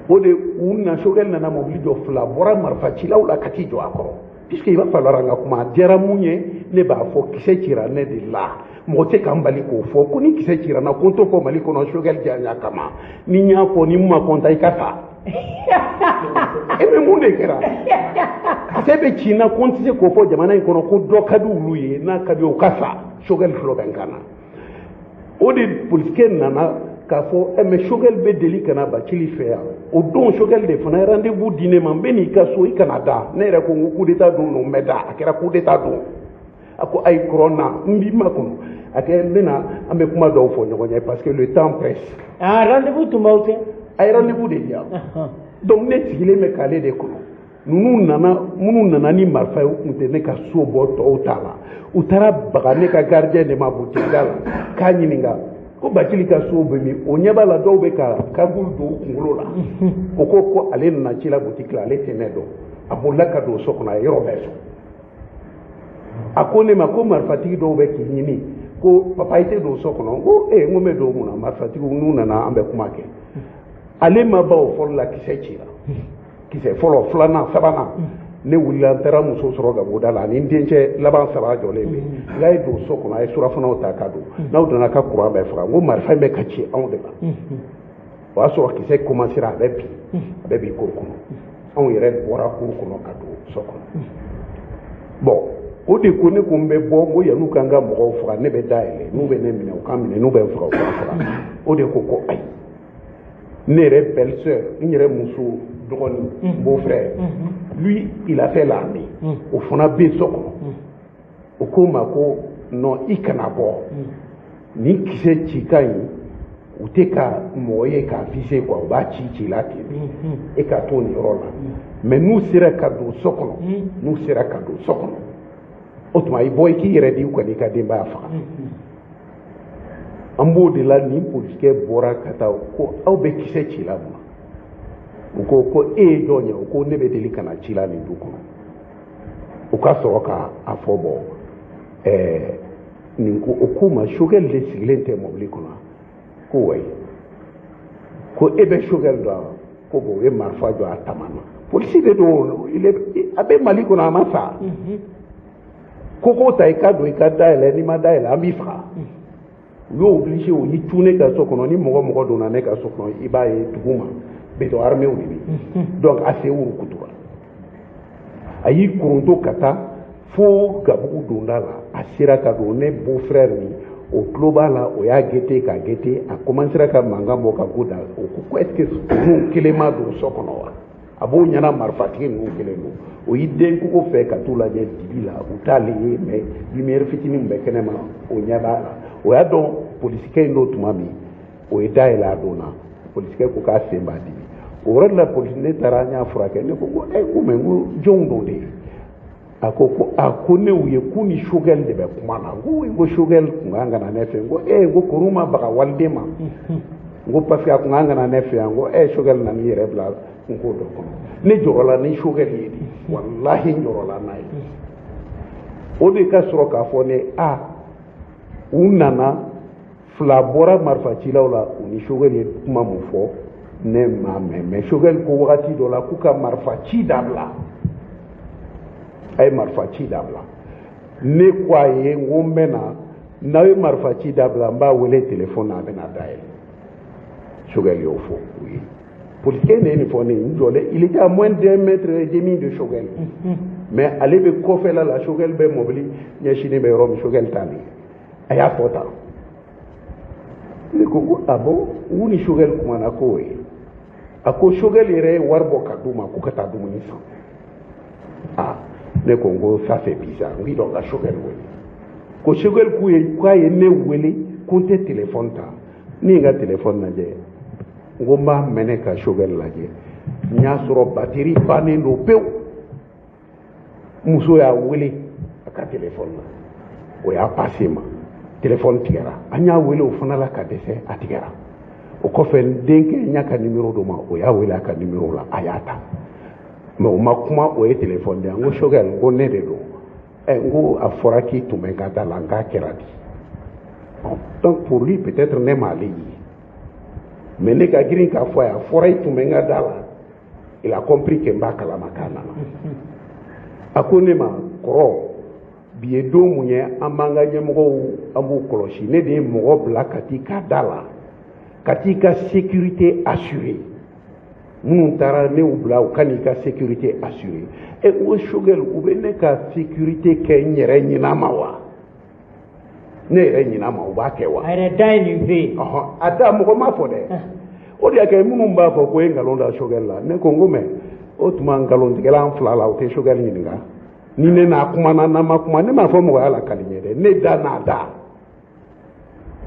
O de u na, Choguel nana mɔbili jɔ, fila bɔra marifacilaw la ka t'i jɔ a kɔrɔ. Puisque il va falloir an ka kuma, a diyara mun ye, ne b'a fɔ kisɛ cira ne de la. Mɔgɔ tɛ k'an bali k'o fɔ ko ni kisɛ cira n na, ko n t'o fɔ Mali kɔnɔ Choguel janya kama. Ni n y'a fɔ, ni mun ma kɔntan, i ka sa. E bɛ mun de kɛra? Kisɛ bɛ ci n na ko n tɛ se k'o fɔ jamana in kɔnɔ, ko dɔ ka di olu ye, n'a ka di o ka sa. Choguel tulo bɛ n kan na. O de polisikɛ nana k'a fɔ ɛ, mais Choguel bɛ deli ka na Bacili fɛ yan. O don, Choguel de fana ye rendez-vous di ne ma: n bɛ n'i ka so, i kana da. Ne yɛrɛ ko n ko coup d'état don, n bɛ da. A kɛra coup d'état don. A ko ayi, kɔrɔ na, n b'i makɔnɔ. A kɛ n bɛ na, an bɛ kuma dɔw fɔ ɲɔgɔn ye, parce que le temps presse. Ah, rendez-vous tun b'aw cɛ? A ye rendez-vous de di yan. Donc ne sigilen bɛ k'ale de kɔnɔ. Ninnu nana, minnu nana ni marifa ye, u tun tɛ ne ka so bɔ tɔw ta la. U taara baga ne ka gardien de ma boutique da la k'a ɲininka ko Bacili ka so bɛ min. O ɲɛ b'a la, dɔw bɛ ka cagoule don u kunkolo la. O ko ko ale nana ci la boutique la, ale tɛ ne dɔn. A bolila ka don so kɔnɔ, a ye yɔrɔ bɛɛ sɔn. A ko ne ma ko marifatigi dɔw bɛ k'i ɲini, ko papa, i tɛ don so kɔnɔ? N ko ee, n ko n bɛ don mun na? Marifatigiw n'u nana, an bɛ kuma kɛ. Ale ma ban o fɔlɔ la, kisɛ cira, kisɛ fɔlɔ, filanan, sabanan. Ne wulila, n taara muso sɔrɔ gabuguda la ani n dencɛ laban saba jɔlen bɛ. N k'a ye don so kɔnɔ, a ye surafanaw ta ka don. N'aw donna, ka kuran bɛɛ faga. N ko marifa in bɛ ka ci anw de la. O y'a sɔrɔ kisɛ commencera, a bɛ bin, a bɛ bin cour kɔnɔ. Anw yɛrɛ bɔra cour kɔnɔ ka don so kɔnɔ. Bon, o de ko ne ko n bɛ bɔ, n ko yan'u ka n ka mɔgɔw faga, ne bɛ da yɛlɛ. N'u bɛ ne minɛ, u ka minɛ. N'u bɛ n faga, u ka faga. O de ko ko ayi, ne yɛrɛ belle sœur, n yɛrɛ muso dɔgɔnin, beau frère, lui, il a fait l'armée, o fana bɛ so kɔnɔ. O ko n ma ko non, i kana bɔ. Nin kisɛ cikan in, u tɛ ka mɔgɔ ye k'a viser quoi, u b'a ci ci la ten de. E ka to nin yɔrɔ la. Mais n'u sera ka don so kɔnɔ, n'u sera ka don so kɔnɔ, o tuma i bɔ i k'i yɛrɛ di, u ka n'i ka denbaya faga. An b'o de la. Nin polisikɛ bɔra ka taa ko aw bɛ kisɛ ci la mun na? U ko ko e ye jɔn ye? O ko ne bɛ deli ka na ci la nin du kɔnɔ. U ka sɔrɔ ka a fɔ bɔ nin ko o ko ma, Choguel de sigilen tɛ mɔbili kɔnɔ? Ko wayi. Ko e bɛ Choguel dɔn wa? Ko bon, u ye marifa jɔ a tama na. Polisi de don, a bɛ Mali kɔnɔ, a ma sa. Ko k'o ta, i ka don, i ka dayɛlɛ. N'i ma dayɛlɛ, an b'i faga. U y'o obligé, o y'i cun ne ka so kɔnɔ. Ni mɔgɔ mɔgɔ donna ne ka so kɔnɔ, i b'a ye dugu ma béton armé de bɛ yen. Donc a sen wurukutura, a y'i koronto ka taa fo Gabugu donda la. A sera ka don. Ne beau frère ni o tulo b'a la, o y'a guetter ka guetter. A commencera ka mankan bɔ ka ko da. O ko ko est ce que ninnu kelen ma don so kɔnɔ wa? A b'o ɲɛna marifatigi ninnu kelen don. O y'i den kogo fɛ ka t'u lajɛ dibi la, u t'ale ye, mais lumière fitinin min bɛ kɛnɛma, o ɲɛ b'a la. O y'a dɔn polisikɛ in don. Tuma min o ye dayɛlɛ, a donna. Polisikɛ ko k'a sen b'a dimi. O yɔrɔ de la, polisi ne taara, an y'a furakɛ. Ne ko ko ɛ, ko mais n ko jɔnw don de? A ko ko a ko ne y'u ye k'u ni Choguel de bɛ kuma na. N ko oui, ko Choguel tun kan ka na ne fɛ. N ko ee, n ko kuru ma baga waliden ma. N ko parce que a tun kan ka na ne fɛ yan. N ko ɛ, Choguel nana i yɛrɛ bila n ko dɔ kɔnɔ. Ne jɔrɔla ni Choguel ye de, walahi, n jɔrɔla n'a ye. O de ka sɔrɔ k'a fɔ ne a u nana, fila bɔra marifacilaw la, u ni Choguel ye kuma mun fɔ, ne m'a mɛn. Mais Choguel ko wagati dɔ la k'u ka marifa ci dabila. A ye marifa ci dabila. Ne ko a ye, n ko n bɛ na. N'aw ye marifa ci dabila, n b'a wele téléphone na, a bɛ na dayɛlɛ. Choguel y'o fɔ u ye. Polisikɛ de ye nin fɔ ne ye. N jɔlen, il était à moins d'un mètre et demi de Choguel, mais ale bɛ kɔfɛla la. Choguel bɛ mɔbili ɲɛsinnen bɛ yɔrɔ min, Choguel t'ale ye. A y'a fɔ tan. Ne ko ko ah bon, u ni Choguel kumana? K'o ye. A ko Choguel yɛrɛ ye wari bɔ ka d'u ma k'u ka taa dumuni san. Ah, ne ko n ko ça, c'est bizarre. N k'i dɔn ka Choguel wele. Ko Choguel k'u ye k'a ye ne wele ko n tɛ téléphone ta. Ne ye n ka téléphone lajɛ, n ko n b'a mɛnɛ ka Choguel lajɛ. N y'a sɔrɔ batterie bannen don pewu. Muso y'a wele a ka téléphone na, o y'a passé ma, téléphone tigɛra. An y'a wele o fana la ka dɛsɛ, a tigɛra. O kɔfɛ, n denkɛ, n y'a ka numéro d'o ma, o y'a wele a ka numéro la, a y'a ta, mais o ma kuma, o ye téléphone di yan. N ko Choguel, n ko ne de don. Ɛ, n ko a fɔra k'i tun bɛ n ka da la, n k'a kɛra di? Bon, donc pour lui, peut-être ne m'ale ye, mais ne ka girin k'a fɔ a ye, a fɔra i tun bɛ n ka da la. Il a compris que n b'a kalama k'a nana. A ko ne ma kɔrɔ, bi ye don mun ye, an b'an ka ɲɛmɔgɔw, an b'u kɔlɔsi. Ne de ye mɔgɔ bila ka t'i ka da la, ka t'i ka sécurité assurer. Minnu taara, ne y'u bila u ka n'i ka sécurité assurer. E o Choguel, u bɛ ne ka sécurité kɛ n yɛrɛ ɲina ma wa? Ne yɛrɛ ɲina ma, u b'a kɛ wa? A yɛrɛ da ye nin fɛ yen. Ɔhɔn, a da mɔgɔ ma fɔ dɛ. O de y'a kɛ minnu b'a fɔ ko e nkalon da Choguel la, ne ko n ko mais o tuma nkalontigɛla an fila la, o tɛ Choguel ɲininka. Ni ne n'a kumana, n'an ma kuma, ne m'a fɔ mɔgɔya la ka di ɲɛ dɛ. Ne da n'a da,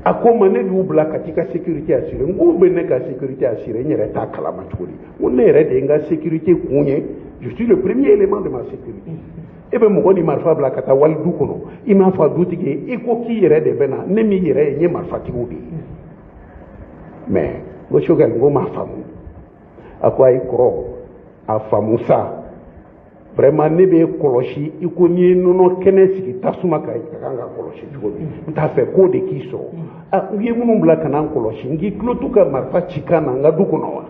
a ko ma ne y'u bila ka t'i ka sécurité assurer. N ko bɛ ne ka sécurité assurer, n yɛrɛ t'a kalama cogo di? N ko ne yɛrɛ de ye n ka sécurité kun ye, je suis le premier élément de ma sécurité. E bɛ mɔgɔ ni marifa bila ka taa wali du kɔnɔ, i m'a fɔ a dutigi ye, i ko k'i yɛrɛ de bɛ na. Ne min yɛrɛ ye, n ye marifatigiw de ye. Mais n ko Choguel, n ko m'a faamu. A ko ayi kɔrɔ, a faamu sa. Vraiment, ne bɛ kɔlɔsi i ko n'i ye nɔnɔ kɛnɛ sigi tasuma kan, i ka kan ka kɔlɔsi cogo min. N t'a fɛ k'o de k'i sɔrɔ. A u ye minnu bila ka na n kɔlɔsi, n k'i tulo t'u ka marifa ci kan na n ka du kɔnɔ wa?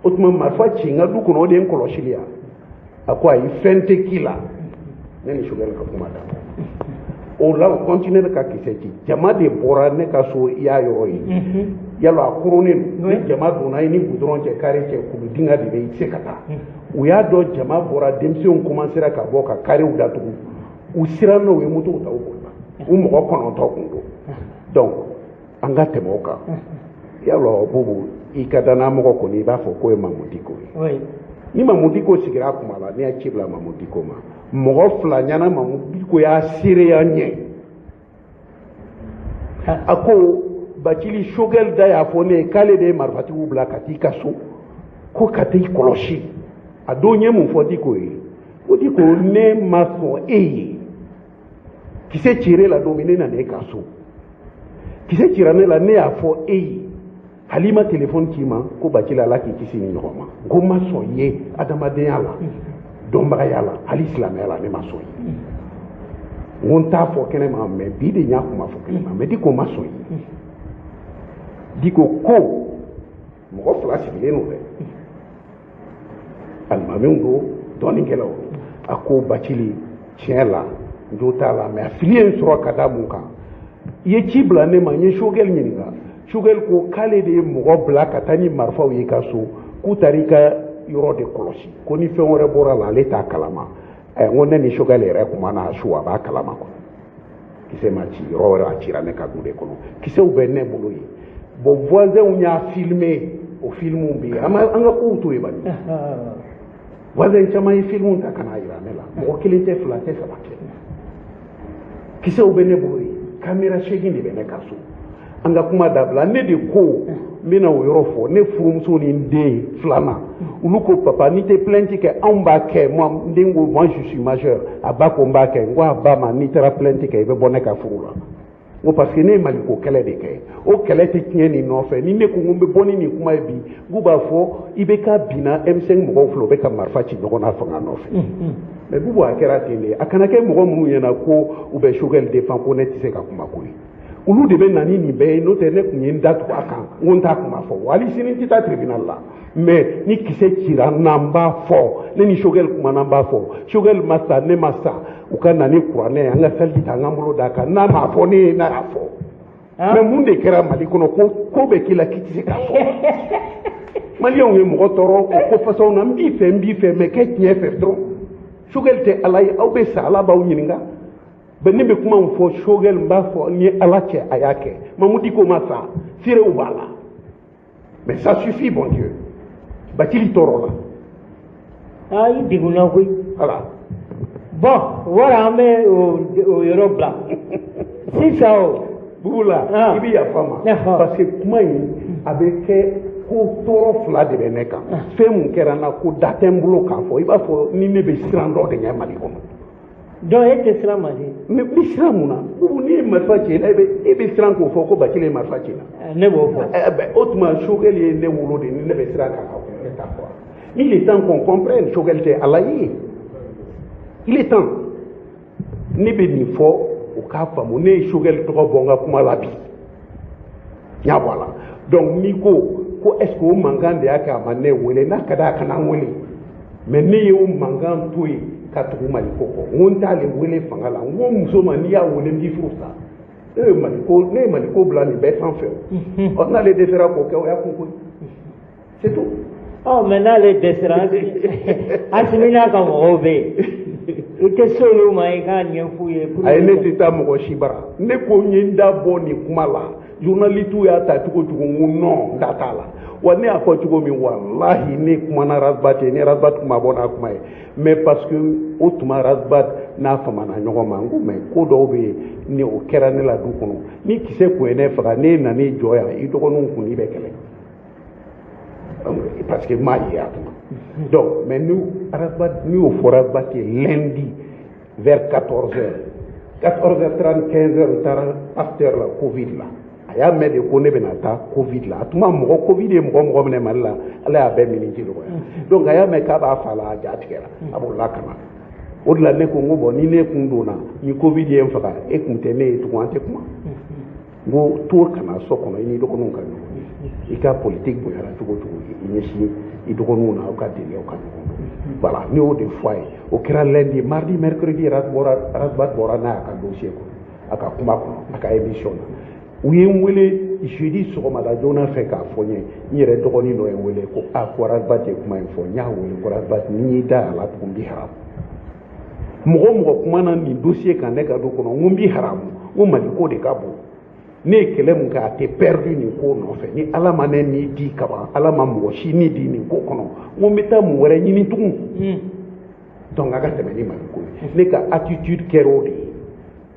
O tuma marifa ci n ka du kɔnɔ, o de ye n kɔlɔsili ya. A ko ayi, fɛn tɛ k'i la. Ne ni Choguel ka kuma da o la, o continuer ka kisɛ ci. Jama de bɔra ne ka so, i y'a yɔrɔ ye yalo, a koronnen don. Ni jama donna i ni goudron cɛ, carré cɛ, kulu dingɛ de bɛ, i tɛ se ka taa. U y'a dɔn jama bɔra, denmisɛnw commencera ka bɔ ka carréw datugu. U siranna, u ye motow ta, u bolila. U mɔgɔ 9 kun don. Donc an ka tɛmɛ o kan. Yalɔ Bubu, i ka danamɔgɔ kɔni, i b'a fɔ k'o ye Mamu Diko ye. Ni Mamu Diko sigira kuma la, ne y'a ci bila Mamu Diko ma, mɔgɔ 2 ɲɛna. Mamu Diko y'a seereya ɲɛ. A ko Bacili, Choguel da y'a fɔ ne ye k'ale de ye marifatigiw bila ka t'i ka so ko ka t'i kɔlɔsi. A don ye mun fɔ Diko ye? Ko Diko, ne ma sɔn e ye. Kisɛ cire la don min, ne nana e ka so, kisɛ cira ne la, ne y'a fɔ e ye. Hali ma téléphone ci ma ko Bacili, Ala k'i kisi ni ɲɔgɔn ma. N ko n ma sɔn ye adamadenya la, dɔnbagaya la, hali silamɛya la, ne ma sɔn ye. N ko n t'a fɔ kɛnɛ ma, mais bi de n y'a kuma fɔ kɛnɛ ma. Mais Diko ma sɔn ye. Diko ko mɔgɔ 2 sigilen don dɛ, alimamiw don, dɔnnikɛlaw don. A ko Bacili, tiɲɛ la, n jo t'a la, mais a fili ye n sɔrɔ ka da mun kan? I ye ci bila ne ma, n ye Choguel ɲininka. Choguel ko k'ale de ye mɔgɔ bila ka taa ni marifaw ye i ka so, k'u taara i ka yɔrɔ de kɔlɔsi, ko ni fɛn wɛrɛ bɔra la, ale t'a kalama. Ɛ, n ko ne ni Choguel yɛrɛ kuma n'a su, a b'a kalama kɔnɔ. Kisɛ ma ci yɔrɔ wɛrɛ, a cira ne ka du de kɔnɔ. Kisɛw bɛ ne bolo yen. Bon, voisinw y'a filmé, o filmuw bɛ yen. An ka kow to yen bani. Voisin caman ye filmuw ta ka n'a yira ne la, mɔgɔ 1 tɛ, 2 tɛ, 3 tɛ. Kisɛw bɛ ne bolo yen, caméra 8 de bɛ ne ka so. An ka kuma dabila. Ne de ko n bɛna o yɔrɔ fɔ. Ne furumuso ni n den filanan, olu ko papa, n'i tɛ plainte kɛ, anw b'a kɛ. Moi, n den ko moi je suis majeur. A ba ko n b'a kɛ. N ko a ba ma, n'i taara plainte kɛ, i bɛ bɔ ne ka furu la. N ko parce que ne ye Maliko kɛlɛ de kɛ, o kɛlɛ tɛ tiɲɛ nin nɔfɛ. Ni ne ko n bɛ bɔ ni nin kuma ye bi, n k'u b'a fɔ i bɛ ka binna M5 mɔgɔw filɛ, u bɛ ka marifa ci ɲɔgɔn na fanga nɔfɛ. Mais Bubu, a kɛra ten de. A kana kɛ mɔgɔ minnu ɲɛna ko u bɛ Choguel défend, ko ne tɛ se ka kuma ko ye. Olu de bɛ na ni nin bɛɛ ye. N'o tɛ, ne tun ye n da tugu a kan, n ko n t'a kuma fɔ. Hali sini n tɛ taa tribunal la, mais ni kisɛ cira n na, n b'a fɔ. Ne ni Choguel kumana, n b'a fɔ. Choguel ma sa, ne ma sa. U ka na ni kuranɛ ye, an ka saliji ta, an k'an bolo d'a kan. N'a m'a fɔ ne ye, n'a y'a fɔ. Mais mun de kɛra Mali kɔnɔ ko ko bɛ k'i la k'i tɛ se k'a fɔ? Maliyɛnw ye mɔgɔ tɔɔrɔ o ko façon na. N b'i fɛ, n b'i fɛ, mais kɛ tiɲɛ fɛ dɔrɔn. Choguel tɛ Ala ye, aw bɛ sa, Ala b'aw ɲininka. Bɛn ne bɛ kuma min fɔ Choguel, n b'a fɔ ni Ala cɛ, a y'a kɛ. Mamu Diko ma sa, seerew b'a la. Mais ça suffit, bon Dieu. Bacili tɔɔrɔ la. Aa, i degunna koyi. Voilà. Bon, wara, an bɛ o yɔrɔ bila sisan o. Bugula, i bɛ yafa ma, parce que kuma in a bɛ kɛ ko tɔɔrɔ 2 de bɛ ne kan. Fɛn mun kɛra n na ko da tɛ n bolo k'a fɔ, i b'a fɔ ni ne bɛ siran dɔ de ɲɛ Mali kɔnɔ. Donc e tɛ siran Mali? Mais n bɛ siran mun na? Bubu, n'i ye marifa ci la, e bɛ siran k'o fɔ ko Bacili ye marifa ci la? Ne b'o fɔ. O tuma Choguel ye ne wolo de, ni ne bɛ siran k'a ka ne ta fɔ. Il est temps qu'on comprenne, Choguel tɛ Ala ye. Il est temps. Ne bɛ nin fɔ, o k'a faamu. Ne ye Choguel tɔgɔ bɔ n ka kuma la bi. N y'a bɔ a la. Donc n'i ko ko est ce que o mankan de y'a kɛ a ma ne wele, n'a ka d'a a kana n wele. Mais ne ye o mankan to yen ka tugu Maliko kɔ. N ko n t'ale wele fanga la. N ko muso ma, n'i y'a wele, n b'i furu sa. Ne ye Maliko bila nin bɛɛ sanfɛ o. Ɔ, n'ale dɛsɛra k'o kɛ, o y'a kunko ye. C'est tout. Ɔ, mais n'ale dɛsɛra, Asimi n'a ka mɔgɔw bɛ yen, i tɛ se olu ma, i k'a ɲɛf'u ye. A ye, ne tɛ taa mɔgɔ si bara. Ne ko n ye n da bɔ nin kuma la, journaliste y'a ta cogo cogo, n ko non, n da t'a la. Wa ne y'a fɔ cogo min, walahi, ne kumana Ras Bath ye, ni Ras Bath kuma bɔ n'a kuma ye, mais parce que o tuma Ras Bath n'a famana ɲɔgɔn ma. N ko mais ko dɔw bɛ yen, ni o kɛra ne la du kɔnɔ, ni kisɛ kun ye ne faga, ne nan'i jɔ yan, i dɔgɔninw kun n'i bɛ kɛlɛ, parce que n m'a ye a tuma. Donc mais ni Ras Bath, ni o fɔra Ras Bath ye lundi vers 14 heures, 14h30, 15 heures, n taara Pasteur la Covid la. A y'a mɛn de ko ne bɛna taa Covid la. A tuma mɔgɔ Covid ye mɔgɔ mɔgɔ minɛ Mali la, Ala y'a bɛɛ miniji nɔgɔya. Donc a y'a mɛn k'a b'a fa la, a ja tigɛra, a bolila ka na. O de la ne ko n ko bon, ni ne kun donna ni Covid ye n faga, e kun tɛ ne ye tugun, an tɛ kuma. N ko to kana so kɔnɔ, i n'i dɔgɔninw ka ɲɔgɔn ye. I ka politique bonyara cogo o cogo, i ɲɛsin i dɔgɔninw na, aw ka deli, aw ka ɲɔgɔn dɔn. Voilà, ne y'o de fɔ a ye. O kɛra lundi, mardi, mercredi, Ras Bath bɔra n'a ye a ka dossier kɔnɔ, a ka kuma kɔnɔ, a ka émission na. U ye n wele jeudi sɔgɔmada joona fɛ k'a fɔ n ye. N yɛrɛ dɔgɔnin dɔ ye n wele ko a ko Ras Bath ye kuma in fɔ. N y'a wele ko Ras Bath, n'i y'i da a la tugun, n b'i haramu. Mɔgɔ o mɔgɔ kumana nin dossier kan ne ka du kɔnɔ, n ko n b'i haramu. N ko Mali ko de ka bon. Ne ye kɛlɛ mun kɛ, a tɛ perdu nin ko nɔfɛ. Ni Ala ma ne ni di kaban, Ala ma mɔgɔ si ni di nin ko kɔnɔ, n ko n bɛ taa mun wɛrɛ ɲini tugun? Donc a ka tɛmɛ ni Mali ko ye. Ne ka attitude kɛra o de ye.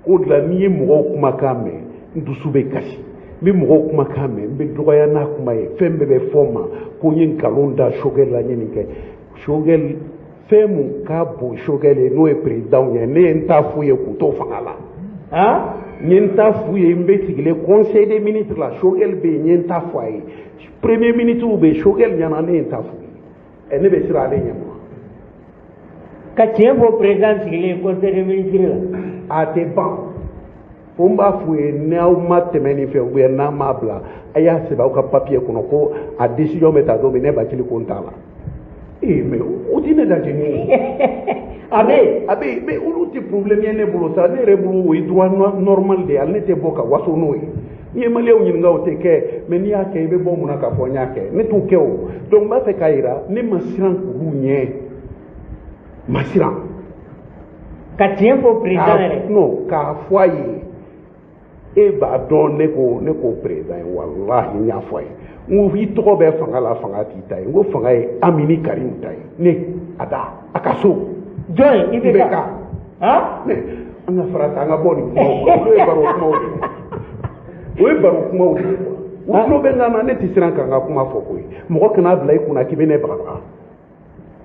O de la, n'i ye mɔgɔw kumakan mɛn, n dusu bɛ kasi. N bɛ mɔgɔw kumakan mɛn, n bɛ dɔgɔya n'a kuma ye. Fɛn bɛɛ bɛ fɔ n ma ko n ye nkalon da Choguel la, n ye nin kɛ. Choguel, fɛn mun ka bon Choguel ye, n'o ye président ye, ne ye n ta f'u ye k'u to fanga la. N ye n ta f'u ye. N bɛ sigilen conseil des ministres la, Choguel bɛ yen, n ye n ta fɔ a ye. Premier ministre bɛ yen, Choguel ɲɛna, ne ye n ta f'u ye. Ɛ, ne bɛ siran ale ɲɛ ma? Ka tiɲɛ fɔ président sigilen conseil des ministres la. A tɛ ban fo n b'a f'u ye, n'aw ma tɛmɛ nin fɛ ou bien n'a m'a bila, a y'a sɛbɛn aw ka papier kɔnɔ ko a décision bɛ ta don min, ne Bathily ko n t'a la. Ee, mais o ti ne lajɛ ni. A bɛ yen. A bɛ yen, mais olu tɛ problème ye ne bolo sa. Ne yɛrɛ bolo, o ye droit normal de ye. Hali ne tɛ bɔ ka waso n'o ye. N'i ye maliyɛnw ɲininka, o tɛ kɛ. Mais n'i y'a kɛ, i bɛ bɔ mun na k'a fɔ n y'a kɛ? Ne t'o kɛ o. Donc n b'a fɛ k'a yira, ne ma siran k'olu ɲɛ, ma siran. Ka tiɲɛ fɔ président yɛrɛ. Non, k'a fɔ a ye, e b'a dɔn, ne ko président ye, walahi, n y'a fɔ a ye, n ko i tɔgɔ bɛ fanga la, fanga t'i ta ye. N ko fanga ye Ami ni Karim ta ye. Ne a da a ka so. Jɔn? I bɛ IBK. Mais an ka fara ta, an ka bɔ nin kumaw kan. Olu ye baro kumaw de ye, o ye baro kumaw de ye. U tulo bɛ n kan na, ne tɛ siran k'an ka kuma fɔ koyi. Mɔgɔ kana bila i kunna k'i bɛ ne bagabaga.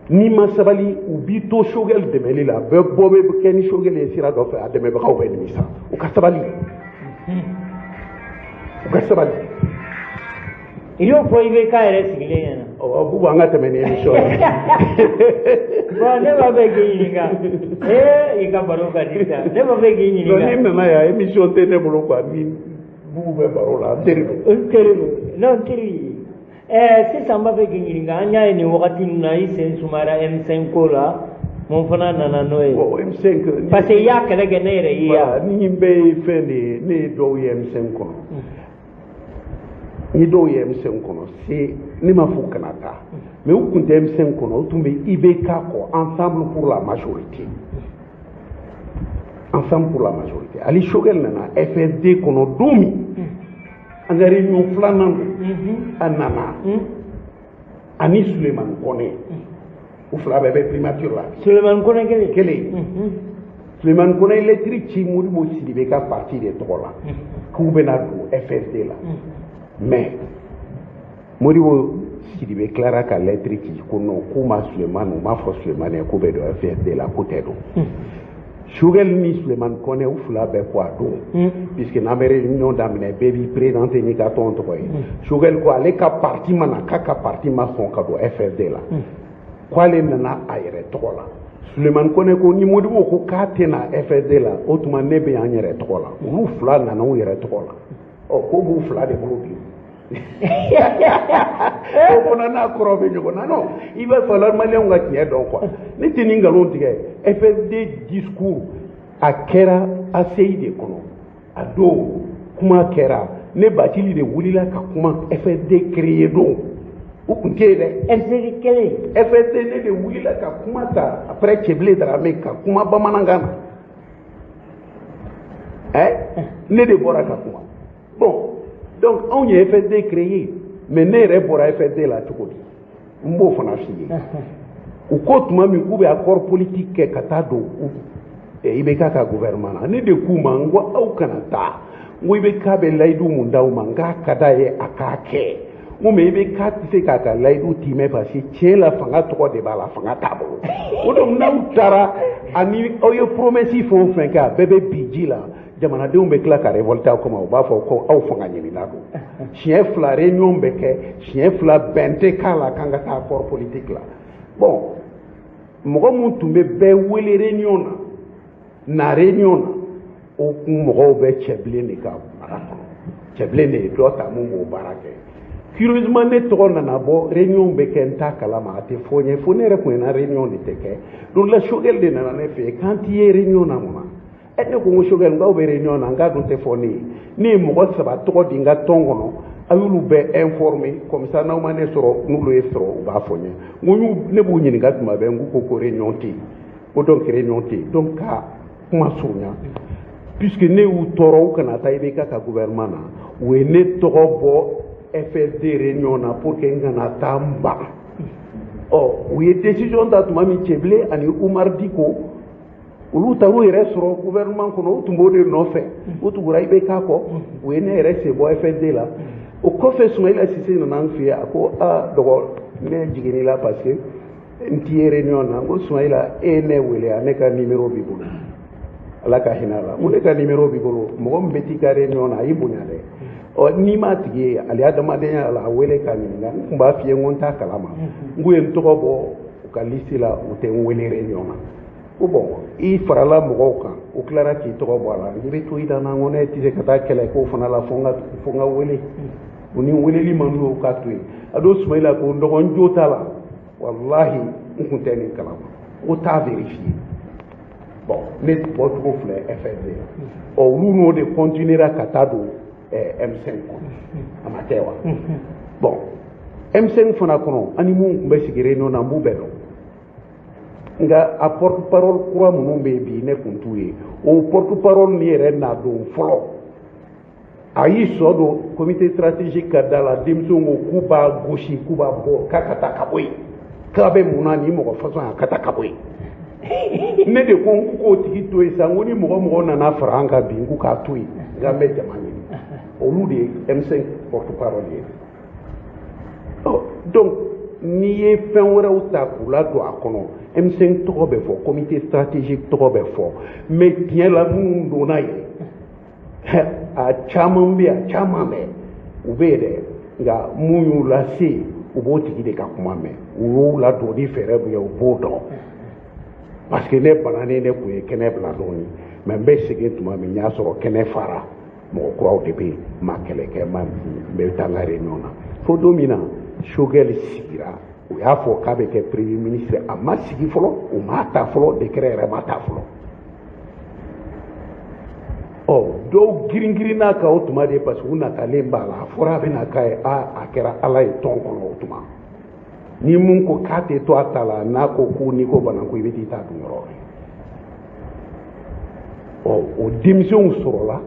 N'i ma sabali, u b'i to Choguel dɛmɛli la, bɛɛ bɔ bɛ kɛ ni Choguel ye sira dɔ fɛ, a dɛmɛbagaw bɛ nimisa. U ka sabali, u ka sabali. I y'o fɔ IBK yɛrɛ sigilen ɲɛna. Ɔ Bubu, an ka tɛmɛ ni émission ye. Bon, ne b'a fɛ k'i ɲininka. Ee, i ka baro ka di sa. Ne b'a fɛ k'i Non, ni ɲininka. nana yan, émission tɛ ne bolo quoi. Ni Bubu bɛ baro la, n teri don. N teri don. Non, n teri. Ɛɛ, sisan n b'a fɛ k'i ɲininka. An y'a ye nin wagati ninnu na, i sen sumayara M5 ko la. Mun fana nana n'o ye? Bon, M5. Parce que i y'a kɛlɛ kɛ, ne yɛrɛ y'i Voilà, ya. ni bɛɛ ye fɛn de ye, ne ye dɔw ye M5 kɔnɔ. Ni dɔw ye M5 kɔnɔ, c'est ne ma fɔ kana taa. Mais u tun tɛ M5 kɔnɔ, u tun bɛ IBK kɔ, Ensemble pour la majorité. Ensemble pour la majorité. Ali Choguel nana FSD kɔnɔ don min, an ka réunion filanan don, a nana ani Sulemani Kɔnɛ. U fila bɛɛ bɛ primature la. Sulemani Kɔnɛ kelen. Kelen. Sulemani Kɔnɛ ye lettre ci Modibo Sidibe ka parti de tɔgɔ la k'u bɛna don FSD la. Mais Modibo Sidibe tilara ka lettre ci ko non, k'u ma Sulemani, u m'a fɔ Sulemani ye k'u bɛ don FSD la, k'u tɛ don. Choguel ni Sulemani Kɔnɛ, u fila bɛɛ ko a don, puisque n'an bɛ réunion daminɛ, bɛɛ b'i présenter n'i ka tɔn tɔgɔ ye. Choguel ko ale ka parti ma na, k'a ka parti ma sɔn ka don FSD la, k'ale nana a yɛrɛ tɔgɔ la. Sulemani Kɔnɛ ko ni Modibo ko k'a tɛ na FSD la, o tuma ne bɛ yan n yɛrɛ tɔgɔ la. Olu fila nana u yɛrɛ tɔgɔ la. Ɔ, ko b'u fila de bolo bi. O fana n'a kɔrɔ bɛ ɲɔgɔn na. Non, il va falloir maliyɛnw ka tiɲɛ dɔn quoi. Ne tɛ nin nkalon tigɛ. FSD discours a kɛra ACI de kɔnɔ. A don kuma kɛra, ne Bathily de wulila ka kuma FSD créé don. U tun tɛ yen dɛ. FSD kelen. FSD, ne de wulila ka kuma ta après Cɛbilen Darame, ka kuma bamanankan na. Ɛ, ne de bɔra ka kuma. Bon, donc anw ye FSD créé, mais ne yɛrɛ bɔra FSD la cogo di? N b'o fana f'i ye. U ko tuma min k'u bɛ accord politique kɛ ka taa don IBK ka gouvernement na, ne de k'u ma, n ko aw kana taa. N ko IBK bɛ layidu mun d'aw ma, n k'a ka d'a ye a k'a kɛ. N ko mais IBK tɛ se k'a ka layidu timɛ, parce que tiɲɛ la, fanga tɔgɔ de b'a la, fanga t'a bolo. O donc n'aw taara, ani aw ye promesse fɛn o fɛn kɛ, a bɛɛ bɛ bin ji la. Jamanadenw bɛ tila ka révolter aw kama, u b'a fɔ ko aw fanga ɲinina don. Siɲɛ fila réunion bɛ kɛ, siɲɛ fila bɛn tɛ k'a la k'an ka taa accord politique la. Bon, mɔgɔ mun tun bɛ bɛɛ wele réunion na, na réunion na, o kun mɔgɔw bɛ Cɛbilen de ka mara kɔnɔ. Cɛbilen de ye dɔ ta mun b'o baara kɛ. Curieusement, ne tɔgɔ nana bɔ réunion bɛ kɛ, n t'a kalama, a tɛ fɔ n ye, fo ne yɛrɛ kun ɲɛna réunion de tɛ kɛ. Donc la, Choguel de nana ne fɛ yen k'an t'i ye réunion na mun na? Ɛ, ne ko n ko Choguel, n k'aw bɛ réunion na, n k'a dun tɛ fɔ ne ye. Ne ye mɔgɔ saba tɔgɔ di n ka tɔn kɔnɔ, a y'olu bɛɛ informé comme ça, n'aw ma ne sɔrɔ, n'olu ye sɔrɔ, u b'a fɔ n ye. N ko ne b'u ɲininka tuma bɛɛ, n k'u ko ko réunion tɛ yen, ko donc réunion tɛ yen. Donc ka kuma surunya, puisque ne y'u tɔɔrɔ, u kana taa IBK ka gouvernement na, u ye ne tɔgɔ bɔ FSD réunion na pour que n kana taa n ban. Ɔ, u ye décision ta tuma min, Tiébilé ani Oumar Dicko, olu taar'u yɛrɛ sɔrɔ gouvernement kɔnɔ, u tun b'o de nɔfɛ, u tugura IBK kɔ, u ye ne yɛrɛ sen bɔ FSD la. O kɔfɛ, Soumaïla Cissé nana n fɛ yen, a ko: "Aa dɔgɔ, ne jiginn'i la parce que n t'i ye réunion na." N ko: "Soumaïla, e ye ne wele, a ne ka numéro b'i bolo, Ala ka hinɛ a la." N ko: "Ne ka numéro b'i bolo, mɔgɔ min bɛ t'i ka réunion na, a y'i bonya dɛ. Ɔ, n'i m'a tigi ye, ale adamadenya la, a wele k'a ɲininka. N tun b'a f'i ye, n ko n t'a kalama, n k'u ye n tɔgɔ bɔ u ka liste la, u tɛ n wele réunion na." Ko bon, i farala mɔgɔw kan, u tilara k'i tɔgɔ bɔ a la, i bɛ to i da na. N ko ne tɛ se ka taa kɛlɛ k'o fana la, fo n ka wele. U ni weleli man d'u ye, u k'a to yen. A don, Soumaïla ko: "N dɔgɔ, n jo t'a la, walahi, n kun tɛ nin kalama." Ko t'a vérifier. Bon, ne bɔcogo filɛ FSD la. Ɔ, olu n'o de continuera ka taa don M5 kɔnɔ, a ma kɛ wa? Bon, M5 fana kɔnɔ, ani mun tun bɛ sigi réunion na, n b'u bɛɛ dɔn. Nka a porte parole kura minnu bɛ yen bi, ne kun t'u ye. O porte parole ni yɛrɛ na don fɔlɔ, a y'i sɔ don comité stratégique ka da la, denmisɛnw ko k'u b'a gosi, k'u b'a bɔ, k'a ka taa ka bɔ yen, k'a bɛ mun na nin mɔgɔ façon, a ka taa ka bɔ yen. Ne de ko n k'o tigi to yen sa. N ko ni mɔgɔ mɔgɔ nana fara an kan bi, n k'u k'a to yen, n k'an bɛ jama ɲini. Olu de ye M5 porte parole ye. Ɔ, donc n'i ye fɛn wɛrɛw ta k'u ladon a kɔnɔ, M5 tɔgɔ bɛ fɔ, comité stratégique tɔgɔ bɛ fɔ, mais tiɲɛ la, minnu donna yen, a caman bɛ yen, a caman bɛ, u bɛ yen dɛ, nka mun y'u lase, u b'o tigi de ka kuma mɛn, u y'u ladon ni fɛɛrɛ min ye, u b'o dɔn. Parce que ne bananen, ne kun ye kɛnɛ bila dɔɔnin, mais n bɛ segin tuma min, n y'a sɔrɔ kɛnɛ fara, mɔgɔ kuraw de bɛ yen, n ma kɛlɛ kɛ, n ma n bɛ taa n ka réunion na. Fo don min na Choguel sigira, u y'a fɔ k'a bɛ kɛ premier ministre, a ma sigi fɔlɔ, u m'a ta fɔlɔ, décret yɛrɛ ma ta fɔlɔ. Ɔ, dɔw girin-girinna kan o tuma de, parce que u natalen b'a la, a fɔra a bɛna k'a ye. A a kɛra Ala ye tɔn kɔnɔ o tuma. Ni mun ko k'a tɛ to a ta la, n'a ko ko n'i ko banako, i bɛ t'i ta dun yɔrɔ wɛrɛ. Ɔ, o denmisɛnw sɔrɔla,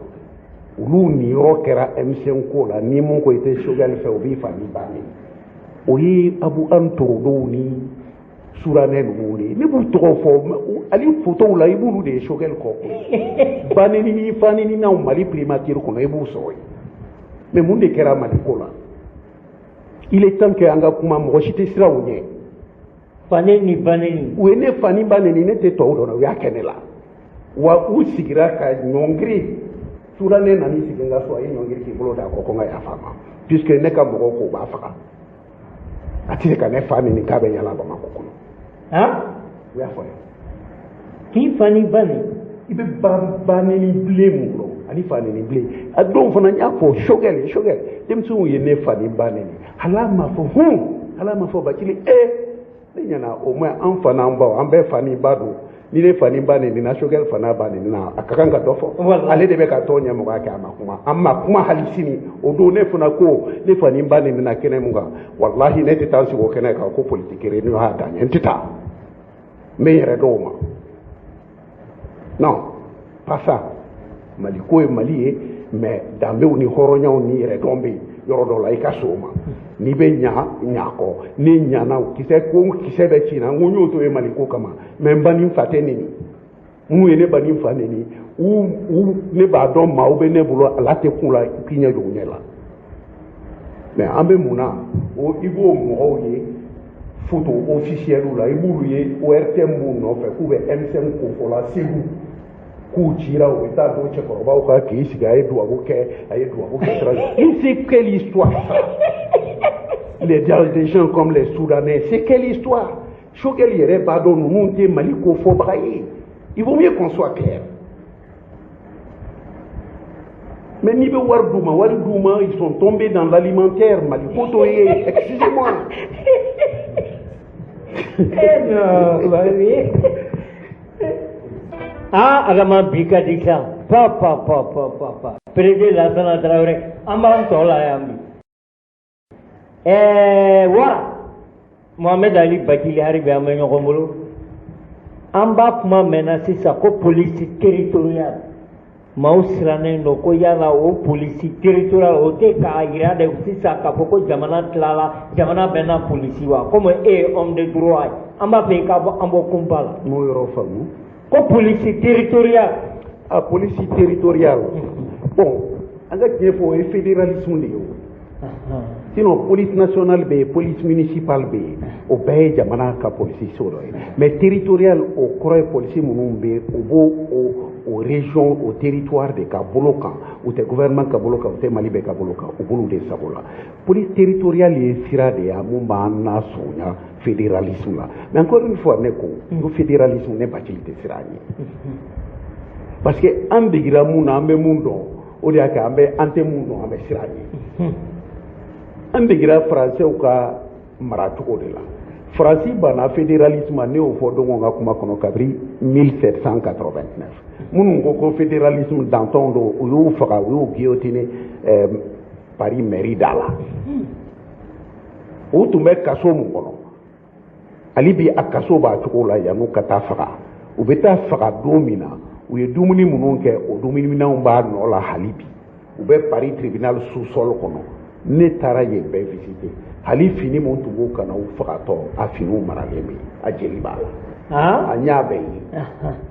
olu niyɔrɔ kɛra M5 ko la. Ni mun ko i tɛ Choguel fɛ, o b'i fa ni ba neni. O ye Abu an Torodow ni Suranɛ ninnu de ye. Ne b'u tɔgɔ fɔ hali fotow la, i b'olu de ye Choguel kɔ koyi. Baneni ni faneninaw, Mali primature kɔnɔ, i b'u sɔrɔ yen. Mais mun de kɛra Mali ko la? Il est temps que an ka kuma, mɔgɔ si tɛ siran u ɲɛ. Fani ni baneni. U ye ne fa ni ba neni, ne tɛ tɔw dɔn, u y'a kɛ ne la wa. U sigira ka ɲɔngiri, Suranɛ nan'i sigi n ka so, a ye ɲɔngiri k'i bolo da a kɔ, ko n ka yafa a ma, puisque ne ka mɔgɔw ko u b'a faga, a tɛ se ka ne fa neni k'a bɛ yala Bamakɔ kɔnɔ. Han? U y'a fɔ ye. K'i fa ni ba neni. I bɛ ba neni bilen mun kɔrɔ ani fa neni bilen? A don fana, n y'a fɔ Choguel, Choguel, denmisɛnw ye ne fa ni ba neni, hali a ma fɔ hun, hali a ma fɔ Bacili. Ee, ne ɲɛna, au moins an fa n'an baw, an bɛɛ fa ni ba don. Ni ne fa ni ba neni na, Choguel fa n'a ba neni na, a ka kan ka dɔ fɔ. Ale de bɛ ka tɔn ɲɛmɔgɔya kɛ, a ma kuma, an ma kuma hali sini. O don, ne fana ko ne fa ni ba neni na kɛnɛ mun kan, walahi, ne tɛ taa n sigi o kɛnɛ kan ko politique réunion y'a dan ye. N tɛ taa, n bɛ n yɛrɛ dɔn o ma. Non, pas ça. Mali ko ye Mali ye, mais danbew ni hɔrɔnyaw ni yɛrɛdɔn bɛ yen yɔrɔ dɔ la, i ka so o ma. N'i bɛ ɲa, ɲa kɔ. Ni ɲana, kisɛ ko kisɛ bɛ ci na, n ko n y'o to ye Mali ko kama. Mais n ba ni n fa tɛ neni. Minnu ye ne ba ni n fa neni, u ne b'a dɔn, maaw bɛ ne bolo, ala tɛ kun la k'i ɲɛ jɔ u ɲɛ la. Mais an bɛ mun na? O i b'o mɔgɔw ye photo officielle la, i b'olu ye ORTM b'u nɔfɛ k'u bɛ M5 kofɔ la Segu, k'u cira, u bɛ taa don cɛkɔrɔbaw kan k'i sigi, a ye duwawu kɛ, a ye duwawu kɛ sira. C'est quelle histoire, ça? Les des gens comme les Soudanais, c'est quelle histoire? Choguel yɛrɛ b'a dɔn ninnu tɛ Mali ko fɔbaga ye. Il vaut mieux qu'on soit clair. Mais n'i bɛ wari d'u ma, wari d'u ma, ils sont tombés dans l'alimentaire. Mali ko t'o ye, excusez-moi. Eh non, bah oui. Ah, Adama bi ka di sa. Pa pa pa pa pa pa. Président Lassana Traoré, an b'an tɔ la yan bi. Ɛɛ wara Mohamed Ali Bathily, hali bi an bɛ ɲɔgɔn bolo. An b'a kuma mɛnna sisan ko police territoriale. Maaw sirannen don ko yala o police territoriale, o tɛ k'a yira de sisan k'a fɔ ko jamana tilala, jamana bɛɛ n'a polisi wa? Komi e ye homme de droit ye, an b'a fɛ i ka bɔ an bɔ kunpa la. N m'o yɔrɔ faamu. Ko police territoriale. Ah, police territoriale, bon, an ka tiɲɛ fɔ, o ye fédéralisme de ye o. Sinon police nationale bɛ yen, police municipale bɛ yen, o bɛɛ ye jamana ka polisi so dɔ ye. Mais territorial, o kɔrɔ ye polisi minnu bɛ yen, o b'o o région, o territoire de ka bolo kan. U tɛ gouvernement ka bolo kan, u tɛ Mali bɛɛ ka bolo kan, u b'olu de sago la. Police territoriale ye sira de ye mun b'an nasurunya fédéralisme la. Mais encore une fois, ne ko n ko fédéralisme, ne Bathily tɛ siran ɲɛ, parce que an degira mun na, an bɛ mun dɔn, o de y'a kɛ an bɛ, an tɛ mun dɔn, an bɛ siran ɲɛ. An degira Faransɛw ka maracogo de la. Faransi banna fédéralisme ma, ne y'o fɔ don ka kuma kɔnɔ, kabiri 1789. Minnu ko ko fédéralisme, Danton don, u y'u faga, u y'u guillotiner Paris mairie da la. U tun bɛ kaso mun kɔnɔ, hali bi a kaso b'a cogo la yan'u ka taa faga. U bɛ taa faga don min na, u ye dumuni minnu kɛ, o dumuniminɛnw b'a nɔ la hali bi. U bɛ Paris tribunal sous-sol kɔnɔ. Ne taara yen bɛɛ visiter. Hali fini mun tun b'u kana u fagatɔ, a finiw maralen bɛ yen, a jeli b'a la. A ɲa bɛ yen.